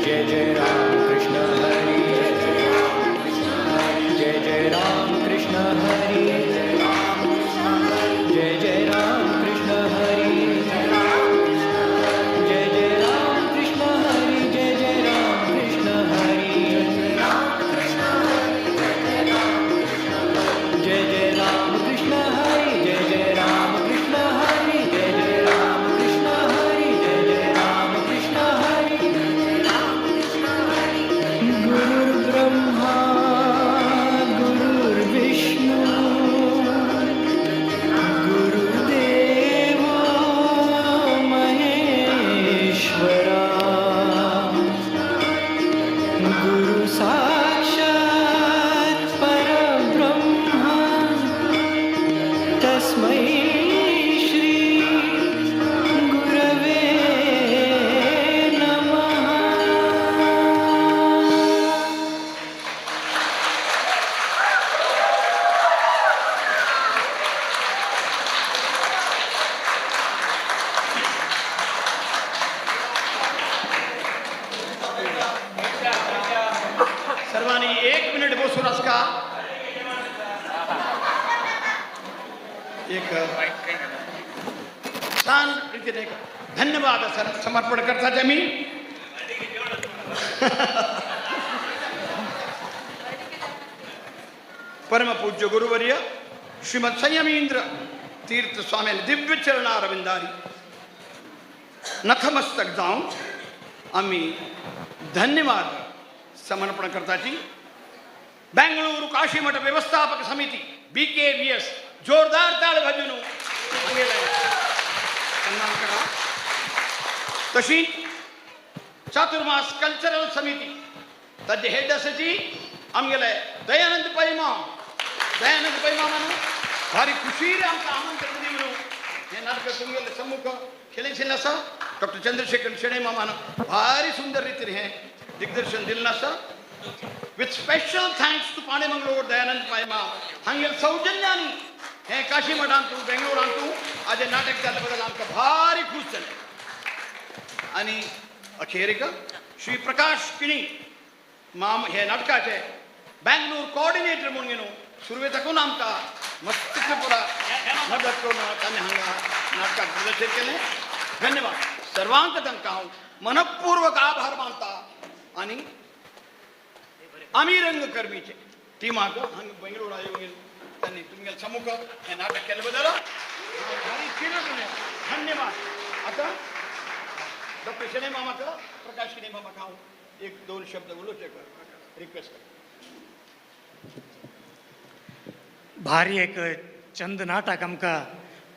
जय जय राम कृष्ण हरी जय जय राम कृष्ण हरी जय जय राम कृष्ण हरी जय जय राम कृष्ण हरी जय जय राम कृष्ण हरी जय जय राम कृष्ण हरी जय जय राम कृष्ण हरी जय जय राम कृष्ण हरी जय जय राम कृष्ण हरी गुरुर्ब्रह्मा गुरुर्विष्णु गुरुर्देवो महेश्वरा गुरु साक्षात् परब्रह्म तस्मै श्री गुरवे नमः. सर्वांनी एक मिनिट बसून का एक छान रीतीने एक धन्यवाद सर समर्पण करतात आम्ही. परमपूज्य गुरुवर्य श्रीमद संयमींद्र तीर्थ स्वामी दिव्य चरणारविंदारी नतमस्तक जाऊन आम्ही धन्यवाद समर्पण करताची. बेंगळुरू काशीमठ व्यवस्थापक समिती BKVS जोरदार ताळ वाजून सन्मान करा. तशी चातुर्मास कल्चरल समिती ताजे हेड आसाची आमगेले दयानंद पै माम. दयानंद पै मामान भारी खुशीर आमकां आमंत्रण दिवन हें नाटक तुमगेले सम्मुख खेळेशिल्लें आसा. डॉक्टर चंद्रशेखर शेणै मामान भारी सुंदर रितीन हें दिग्दर्शन दिल्लें आसा. With special thanks to Panemangalore Dayanand Pai माम हांगेल सौजन्यानी हें काशी मठांतू बेंगलोरांतू आज हें नाटक जाल्ले बद्दल आमकां भारी खूश जालें. आनी अखेरीक श्री प्रकाश किणी माम हे नाटकाचे बँगलोर कोऑर्डिनेटर म्हणून न्हू सुरवे साकून आमकां मस्त पुरा मदत करून तांणी हांगा नाटकाक प्रदर्शन केलें. धन्यवाद सर्वांक तांकां हांव मनपूर्वक आभार मानता. आनी आमी रंगकर्मीचे टिमाक हांगा बेंगलोरा येवन तांणी तुमगेले समुख हें नाटक केलें बद्दल धन्यवाद. आतां डॉक्टर शणै मामाक प्रकाश शणै मामाक हांव एक दोन शब्द उलोवचे रिक्वेस्ट करता. भारी एक चंद नाटक आमकां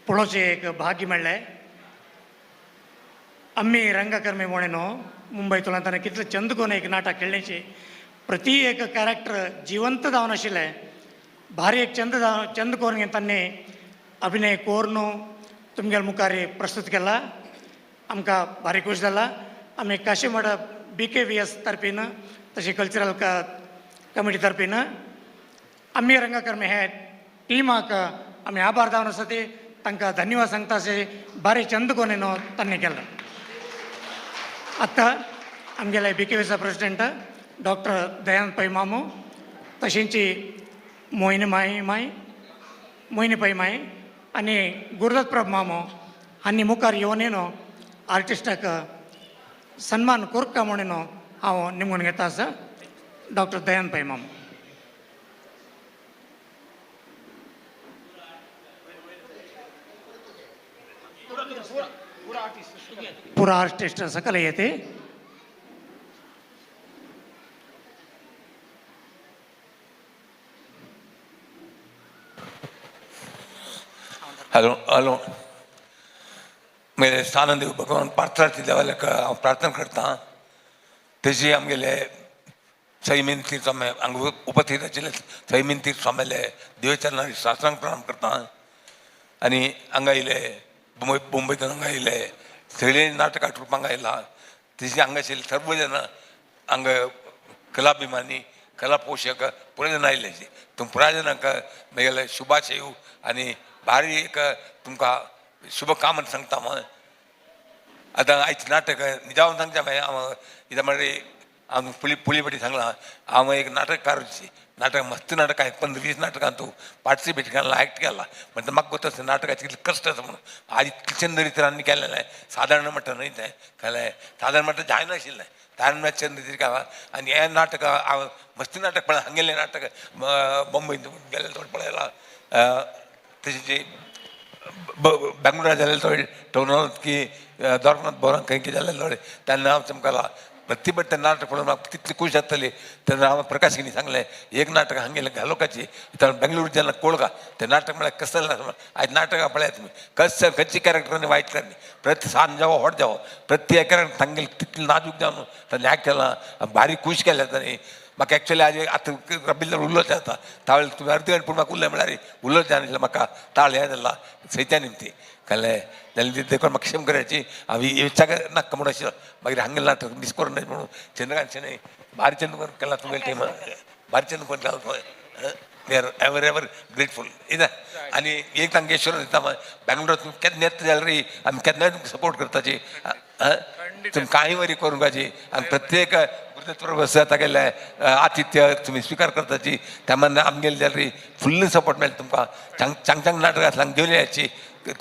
पळोवचें एक भाग्य मेळ्ळें. आमी रंगकर्मी म्हणून न्हू मुंबयतल्यान ताणें कितलें चंद करून एक नाटक खेळ्ळेंची प्रति एक कॅरेक्टर जिवंत जावन आशिल्लें. भारी एक चंद जावन चंद करून तांणी अभिनय करून तुमगेले मुखार प्रस्तुत केला. आमकां भारी खूश जाला. आमी काशीमठ BKVS तर्फीन तशें कल्चरल कमिटी तर्फीन आमी रंगकर्मी हे टिमाक आमी आभार जावन आसा ती तांकां धन्यवाद सांगता अशें बारी चंद कोन न्हू तांणी केलां. आतां आमगेले BKVS president doctor Dayanand Pai मामू तशेंच मोहिनी माई माई मोहिनी पै माई आनी गुरुदत्त प्रभू मामू हांणी मुखार येवन न्हू आर्टिस्टाक सन्मान कोरका म्हणून हांव निमून घेता आसा. डॉक्टर दयानंद पै मामू. पुरा आर्टिस्ट सकल येते. हॅलो हॅलो, मेरे सानंद भगवान पार्थार्थी देवाक हांव प्रार्थना करता. तेजी आमगेले सैमीन तीर्थ हांगा उपस्थित आशिल्ले सैमीन तीर्थ स्वाम्याले देवचरणारी साष्टांग प्रणाम करता. आनी हांगा येयले मुंबयतून हांगा येयले सगळे नाटका ट्रूप हांगा येयला. तेजी हांगा आशिल्ले सर्व जण हांगा कलाभिमानी कला पोशक पुराय जाण आयिल्ले. तुम पुराय जाणांक म्हगेले शुभाशय आनी भारी एक तुमकां शुभकामना सांगता. आतां आयचें नाटक निजावन सांगता मागीर हांव कित्याक म्हणल्यार हांव पुली पुली पटी सांगलां हांव एक नाटककार नाटक मस्त नाटक आहे 15-20 नाटकां तूं पार्टिसिपेट केला एक्ट केला म्हणटा म्हाका गोत आसा नाटकाचे कितले कश्ट आसा म्हणून. आज इतलें चंद रितीन आमी केलेलें आहे सादारण म्हणटा न्हय तें कळ्ळें सादारण म्हणटा जायनाशिल्लें तारण म्हळ्यार चंद रितीन केलां. आनी हें नाटक हांव मस्त नाटक पळय हांगेलें नाटक बॉम्बे गेल्लें थोडें पळयलां. तशें बेंगलोरा जालें थोडें टोनांत की द्वारकानाथ भवनांत खंय कितें जालें थोडें तेन्ना हांव तुमकां प्रतिभट तें नाटक पळोवन म्हाका कितली खूश जातली. तेन्ना हांव प्रकाश कितें सांगलें एक नाटक हांगेलें घालोकाची तर बेंगलोर जेन्ना कोळगा तें नाटक म्हळ्यार कसलें आयज नाटकां पळयात तुमी कसं खंयची कॅरेक्टर आनी वायट न्ही प्रति सान जावो व्हड जावो प्रत्येक कॅरेक्टर तांगेलें तितलें नाजूक जावन तांणी एक्ट केलां बारीक खूश केलें तांणी. म्हाका एक्चुअली आज आतां रबिल्लर उलोवचें जाता ताळ तुमी अर्द घंटे पूण म्हाका उरलें म्हळ्यार उलोवचें जालें म्हाका ताळ हें जाला सैत्या निमती कळ्ळें जाल्यार देखून म्हाका क्षम करायची हांव इच्छा नाका म्हणून अशें मागीर हांगेलें नाटक मिस करूं न्हय म्हणून चंद्रकांत शणै भारी चंद्र करून केला तुमगेले टीम भारी चंद्र करून केला थंय we are ever ever grateful. इदा आनी एक तांकां एश्योरन्स दिता बेंगलोरात तुमी केन्ना येता जाल्यार आमी केन्नाय तुमकां सपोर्ट करताची तुमी कांय वरी करूंक जाय आनी प्रत्येक गुरुदत्त तागेले आतिथ्य तुमी स्विकार करताची त्या मागीर आमगेले जाल्यार फुल्ल सपोर्ट मेळटा तुमकां. चांग चांग चांग नाटक आसला घेवन याची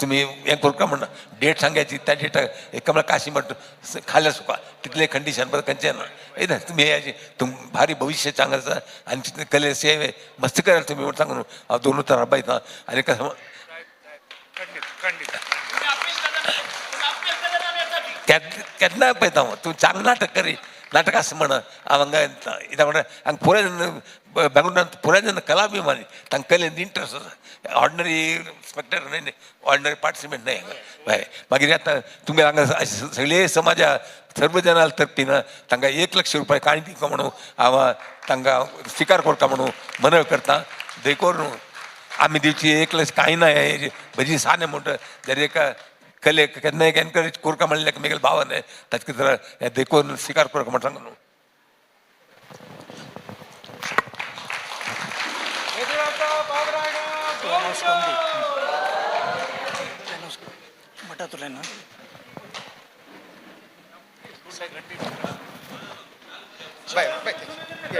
तुमी हें करूंक म्हणटा डेट सांगायची त्या डेटाक एक म्हळ्यार काशी म्हणटा खाल्या सुका तितलें कंडिशन बरें खंयचें ना येता तुमी हे तुम भारी भविश्य चांग आसा आनी कले सेवे मस्त कराल तुमी म्हण सांगून हांव दोन उतरां राबयता. आनी कसं केन्ना पळयता हांव तूं चांग नाटक करी नाटक आसा म्हण हांव हांगा कित्याक म्हणटा हांगा पुराय बेंगलोरांत पुराय जाण कलाभिमानी तांकां कलेन इंट्रस्ट आसा ऑर्डिनरी स्पेक्टर न्हय ऑर्डिनरी पार्टिसिपेंट न्हय हय. मागीर आतां तुमगेले हांगा सगळे समाजा सर्व जणां तर्फीन तांकां 1 लक्ष रुपया कांय दिवका म्हणून हांव तांकां स्विकार करता म्हणून मनय करता. देखून आमी दिवची 1 लक्ष कांय ना म्हजी साने म्हणटा जर एक कलेक केन्ना एक एनकरेज करका म्हणलें म्हगेले भावान ताचे खातीर देखून स्विकार करका म्हण सांगू न्हू. Bye bye. बी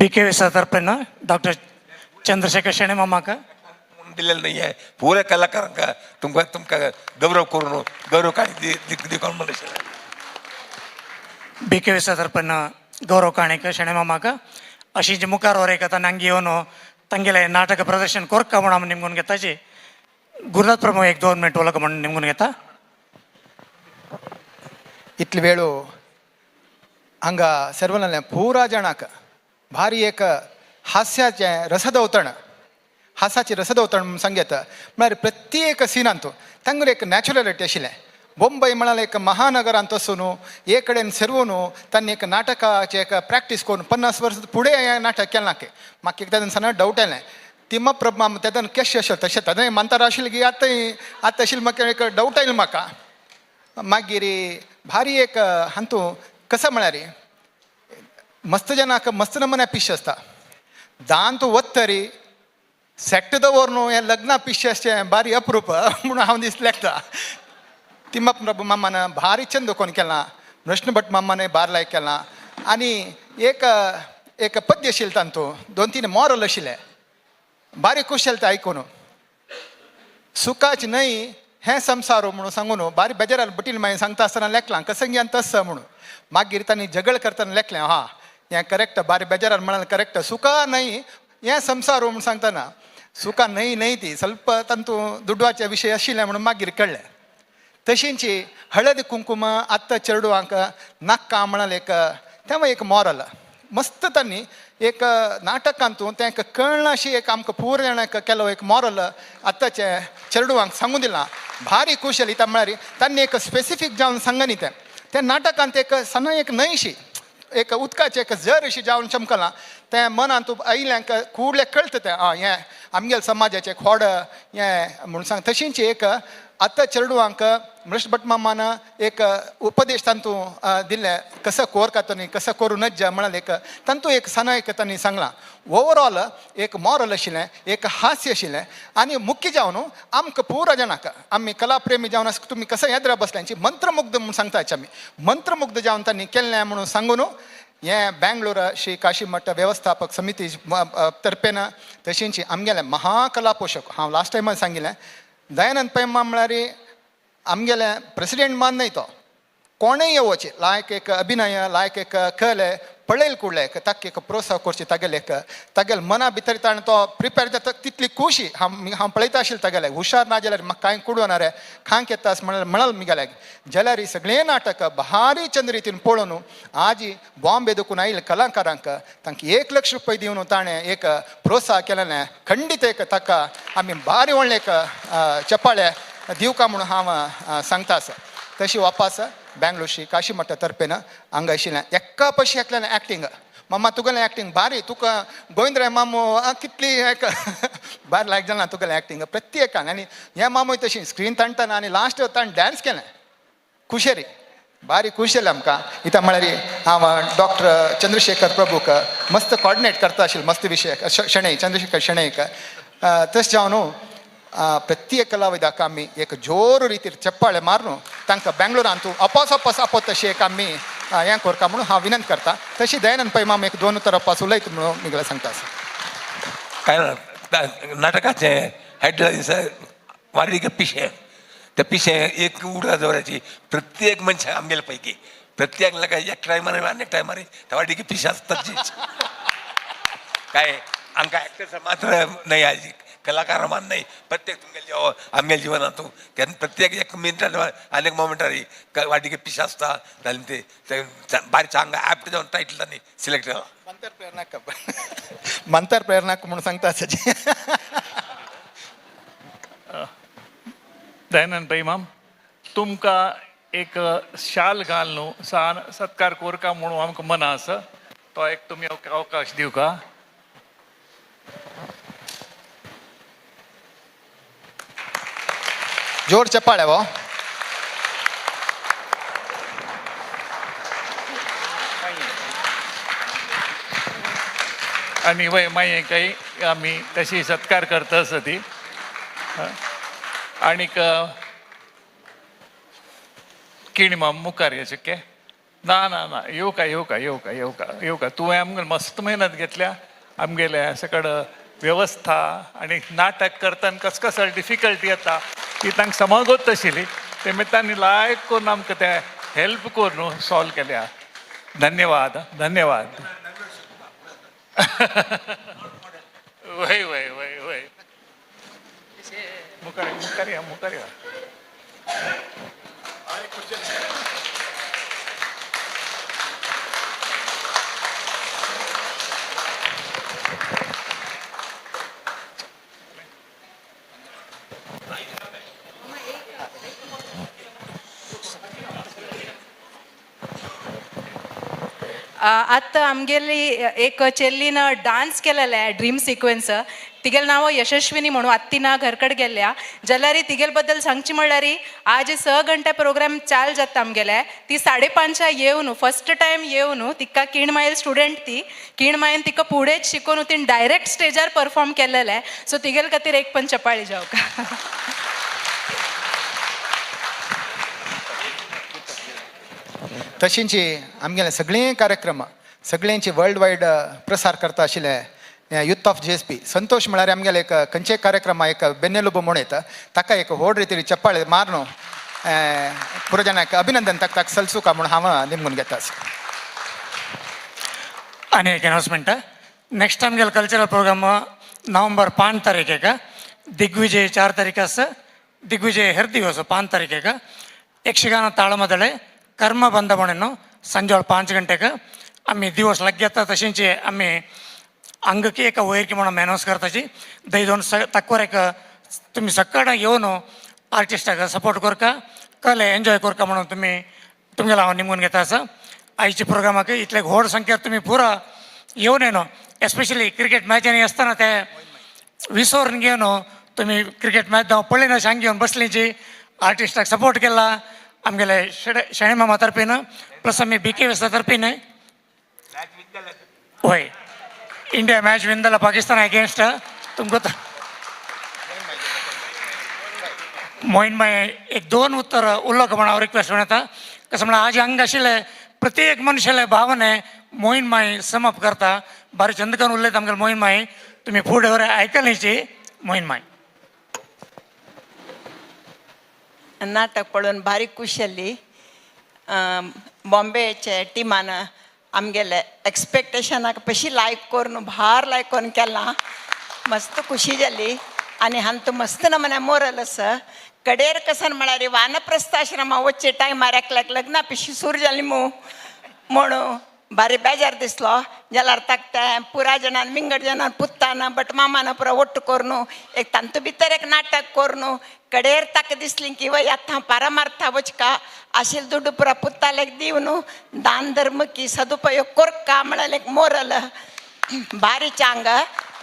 के व्ही तर्फे ना डॉक्टर चंद्रशेखर शेणे मामाक दिलेलं नाही आहे. पुऱ्या कलाकारांका तुमका तुमका गौरव करून गौरव काणी दिवपाक म्हणून बी के व्ही तर्फे गौरव काणीक शेणे मामाक अशी जी मुखार वर एक आतां येवन तांगेले नाटक प्रदर्शन कोरका म्हणून आमी निमगून घेताची. गुरुनाथ प्रभू एक 2 मिनिट उलक म्हणून निमगून घेता. इतले वेळो हांगा सर्वनाल्या पुरा जाणाक भारी एक हास्याचें रसदवतण, हासाचें रसदवतण म्हणून सांगता. म्हळ्यार प्रत्येक सिनांत तांगेर एक नॅचरलिटी आशिल्लें. बॉम्बे म्हळ्यार एक महानगरांत वचून एक कडेन सर्वून तांणी एक नाटकाचें एक प्रॅक्टीस करून 50 वर्स फुडें हें नाटक केलां की म्हाका एकदां तेन्ना डावट आयलें तिम्मा प्रभा तेदन केशें आशिल्लें तशें तेदन मानतार आशिल्लें की आतां आतां आशिल्लें म्हाका एक डावट आयलो म्हाका. मागीर भारी एक हातूं कसो म्हळ्यार मस्त जनाक मस्त नमुन्या पिशें आसता दांत वत्तरी सेट्ट दवर न्हू हें लग्ना पिशें आसचें भारी अप्रूप म्हणून हांव दीस लेखता. तिम्मा प्रभू मामान भारी चंद कोण केलां, कृष्ण भट मामानय बार लायक केलां आनी एक एक पद्य आशिल्लें तातूंत 2-3 मॉरल आशिल्लें बारीक खुश जालें तें आयकून. सुखाच न्हय हें संसार म्हणून सांगून बारी बेजारान बटील मागीर सांगता आसतना लेखलां कसंग्यान तस म्हणून. मागीर तांणी झगड करतना लेखलें हा हें करेक्ट बारी बेजारान म्हणाल करेक्ट सुखा न्हय हें संसार म्हणून सांगतना सुखा न्हय न्हय ती ಸ್ವಲ್ಪ तातूंत दुडवाचे विशय आशिल्लें म्हणून मागीर कळ्ळें. तशींच हळद कुंकुम आत्तां चेडवांक नाक्का म्हणाल एक तें एक मॉरल मस्त तांणी एक नाटकांतून तें एक कळना अशी एक आमकां पूर जाणांक केलो एक मॉरल आतांचे चेडवांक सांगून दिलां. भारी खूश जाली म्हळ्यार तांणी एक स्पेसिफीक जावन सांगनी तें त्या नाटकांत एक सण एक न्हंयशी एक उदकाचें एक जर अशी जावन चमकलां तें मनांत आयिल्ल्यांक कुडलें कळटा तें आं हें आमगेले समाजाचें खोड हें म्हणून सांग. तशींच एक आतां चेडवांक मृष्ट भट मामान एक उपदेश तांतूं दिल्लें कसो कोर न्ही कसो करूं नज्ज म्हळ्यार एक तांतूं एक सण एक तांणी सांगलां. ओवरऑल एक मॉरल आशिल्लें, एक हास्य आशिल्लें आनी मुख्य जावन आमकां पुरा जाणांक आमी कलाप्रेमी जावन आसा तुमी कसो येद्रा बसल्यांची मंत्रमुग्ध म्हणून सांगता आमी मंत्रमुग्ध जावन तांणी केल्लें म्हणून सांगून हें बेंगलोर श्री काशी मठ वेवस्थापक समिती तर्फेन तशेंच आमगेलें महाकला पोशक हांव लास्ट टायमान सांगिल्लें दयानंद पै म्हळ्यार आमगेले प्रेसिडेंट मान न्हय तो कोणेय येवचे लायक एक अभिनय लायक एक कले पळयल कुडले ताका एक प्रोत्साहन करचे तागेले एक तागेले मना भितर ताणें तो प्रिपेर जाता तितली खुशी हांव हांव पळयता आशिल्लें तागेले हुशार ना जाल्यार म्हाका कांय कुडवना रे खांक येता म्हणाल मिगेल्याक जाल्यार सगळें नाटक भारी चंद रितीन पळोवन आजी बॉम्बे देखून आयिल्ले कलाकारांक तांकां 1 लाख रुपये दिवन ताणें एक प्रोत्साहन केलें. खंडीत एक ताका आमी भारी व्हडलें एक चपाळे दिवका म्हणून हांव सांगता आसा. तशी वापास बेंगलोर श्री काशी मठा तर्फेन हांगा आशिल्लें एका पशी एकल्यान एक्टींग मामा तुगेलें एक्टींग भारी तुका गोविंदराय मामू कितली एक भारी लायक जालें तुगेलें एक्टींग प्रत्येकान. आनी हे मामूय तशी स्क्रीन ताणटना आनी लास्ट ताणें डांस केलें खुशेरी भारी खूश जालें आमकां. इतां म्हळ्यार हांव डॉक्टर चंद्रशेखर प्रभूक मस्त कॉर्डिनेट करता आशिल्लो मस्त विशय शणै चंद्रशेखर शणैक तशें जावन प्रत्येक कलाविदाक आमी एक जोर रितीर चप्पाळे मारून तांकां बेंगलोरांत अपास अपास आपत तशें एक आमी हें करता म्हणून हांव विनंती करता. तशी दयानंद पै माम एक 2 उतरां अपास उलयत म्हणून मिगला सांगता आसा. काय ना नाटकाचें हेडलायन्स वारीक पिशें त्या पिशें एक उडा दवराची प्रत्येक मनशाक आमगेले पैकी प्रत्येक एक टायमार आनी एक टायमार त्या वाडीक पिशें आसतात. काय आमकां एक्टर्स मात्र न्हय आजी कलाकार मान नाही प्रत्येक तुमगेले आमगेले जिवनांत तेन्ना प्रत्येक एक मिनटान आनी एक मोमेंटार वाडीक पिशें आसता जाल्यार ते बारीक हांगा एप्ट जावन टायटल तांणी सिलेक्ट केला. मंतर प्रेरणाक मंतर प्रेरणाक म्हणून सांगता आसा. दयानंद पै माम तुमकां एक शाल घाल न्हू सान सत्कार कोरका म्हणून आमकां मना आसा तो एक तुमी अवकाश दिवका. जोर चप्पाळे वो आनी वय मागीर काही आमी तशी सत्कार करता आसा ती. आणीक किणमाम मुखार या शक्य ना ना ना येवका येवका येवका येवका येवका. तुवें आमकां मस्त मेहनत घेतल्या आमगेले सकड व्यवस्था आनी नाटक करतना कस कस डिफिकल्टी येता ती तांकां समजत आशिल्ली ते तांणी लायक करून आमकां ते हेल्प करून सॉल्व केल्या. धन्यवाद धन्यवाद. वय वय वय वय मुखार मुखार या मुखार या. आतां आमगेली एक चेल्लीन डान्स केलेले ड्रीम सिक्वेन्स तिगेल नांव यशस्विनी म्हणून आत्ती ना घरकड गेल्या जाल्यार तिगेल बद्दल सांगची म्हणल्यार आज 6 घंटे प्रोग्राम चाल जाता आमगेले ती 5:30 येवन फर्स्ट टायम येवन तिका किणमायल स्टुडंट ती किणमायन तिका फुडेंच शिकोवन तिणें डायरेक्ट स्टेजार परफॉर्म केलेले. सो तिगेल खातीर एक पण चपाळी जावका. तशींची आमगेले सगळे कार्यक्रम सगळ्यांची वर्ल्ड वायड प्रसार करता आशिल्ले youth of G S P Santosh म्हळ्यार आमगेले एक खंयचे कार्यक्रमा एक बेन्नेलुबो म्हूण येता ताका एक व्हड रितीन चप्पाळे मारून पुरो जाणांक अभिनंदन ताका ताका सलसुका म्हूण हांव निमगून घेता. आनी एक अनाउन्समेंट. नेक्स्ट आमगेले कल्चरल प्रोग्राम नोव्हेंबर 5 तारीखेक दिग्विजय 4 तारीख आसा दिग्विजय हेर दिवस 5 तारीखेक यक्षगाನ ताळमदळे कर्म बंद म्हणून संजोळ 5 गंटेक आमी दिवस लग्गे येता. तशेंच आमी अंगकी एका वयर म्हणून अनाउन्स करताची दय दोन तक्वर एक तुमी सकाळ येवन आर्टिस्टाक सपोर्ट करका कले एन्जॉय करका म्हणून तुमी तुमगेलो हांव निमगून घेता आसा. आयच्या प्रोग्रामाक इतले व्हड संख्येर तुमी पुरा येवन येनो एस्पेशली क्रिकेट मॅचांनी आसतना ते विसोरून घेवन तुमी क्रिकेट मॅच जावं पळयना शांग घेवन बसलीची आर्टिस्टाक सपोर्ट केला आमगेले शेणे मामा तर्फीन प्लस आमी बी के वेसा तर्फीन वय इंडिया मॅच विन जाला पाकिस्तान अगेन्स्ट तुमकां मोहीन माय एक 2 उत्तर उलोवंक म्हण हांव रिक्वेस्ट म्हणटा. कसं म्हळ्यार आज हांगा आशिल्ले प्रत्येक मनशाले भावने मोहीन माय समप करता. बारी चंदकन उलयता आमगेले मोहीन माय तुमी फुडें वयर आयकलीची मोहीन माय. नाटक पळोवन भारी खूश जाली. बॉम्बेचे टिमान आमगेले एक्सपेक्टेशनाक पशी लायक करून भार लायक करून केलां मस्त खुशी जाली. आनी हांतू मस्त नमने मोरल आसा कडेर कसन म्हळ्यार वानप्रस्थाश्रमा वचचे टायमार एकल्याक लग्ना पिशी सूर जाली मू म्हणून भारी बेजार दिसलो. जाल्यार ताका पुरा जाणान विंगड जाणान पुत्तान बट मामान पुरा ಒಟ್ಟು करून एक तांतू भितर एक नाटक करून कडेर ताका दिसली की वय आतां पारमार्था वचका आशिल दुड्डू पुरा पुत्तालेक दिवन दान धर्म की सदुपयोग कोरका म्हळ्यार एक मोरल भारी चांग.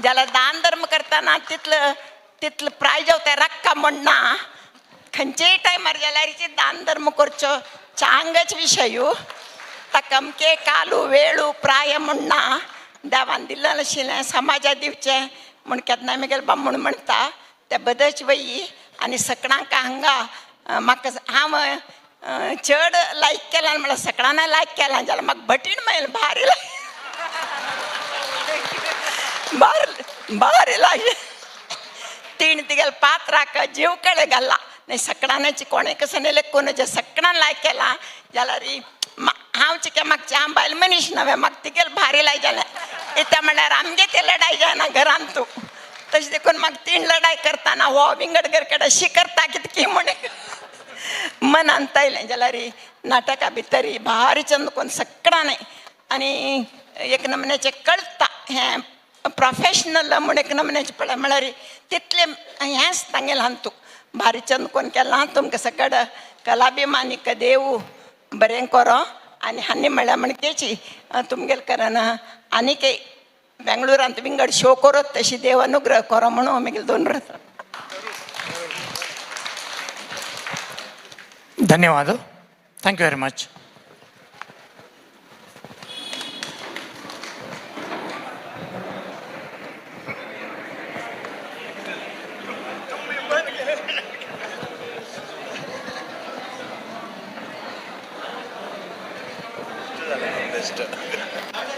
जाल्यार दान धर्म करतना तितलं तितलं प्रायज ते रक्का म्हणना खंयचेय टायमार जाल्यार दान धर्म करचो चांगच विशय. ताका अमके कालू वेळू प्राय म्हणना देवान दिल्लें आशिल्लें समाजा दिवचें म्हूण केन्ना म्हगेले बामण म्हणटा ते बदच वयी. आनी सकणांक हांगा म्हाका हांव चड लायक केलां म्हळ्यार सकणां लायक केलां जाल्यार म्हाका भटीण मेळ्ळें भारी भारी लागलें. तीण तिगेले पात्राक जीव कडेन घाला न्ही सकणांची कोणें कसं न्ही लेखून जे सकणां लायक केलां जाल्यार हांव चिके म्हाका हांव बायल मनीस नवें म्हाका तिगेले भारी लाय जालें. इत्या म्हळ्यार आमगे ते लडाय जायना घरान तूं तशें देखून म्हाका तीन लडाय करतना हो विंगड घर कडेन अशी करता कितकी म्हण मनान तयलें. जाल्यार नाटका भितर भारी चंद कोण सकडां न्ही आनी एक नमन्याचें कळटा हें प्रोफेशनल म्हूण एक नमन्याचें पळय म्हळ्यार तितलें हेंच तांगेलें हांतू भारी चंद कोण केलां. तुमकां सकड कलाभिमानीक देव बरें करो आनी हांणी म्हळ्यार म्हणकेची तुमगेले करना आनीक बेंगळुरांत विंगड शो करत तशी देव अनुग्रह करो म्हणून मागीर दोन रथ. धन्यवाद. Thank you very much. best.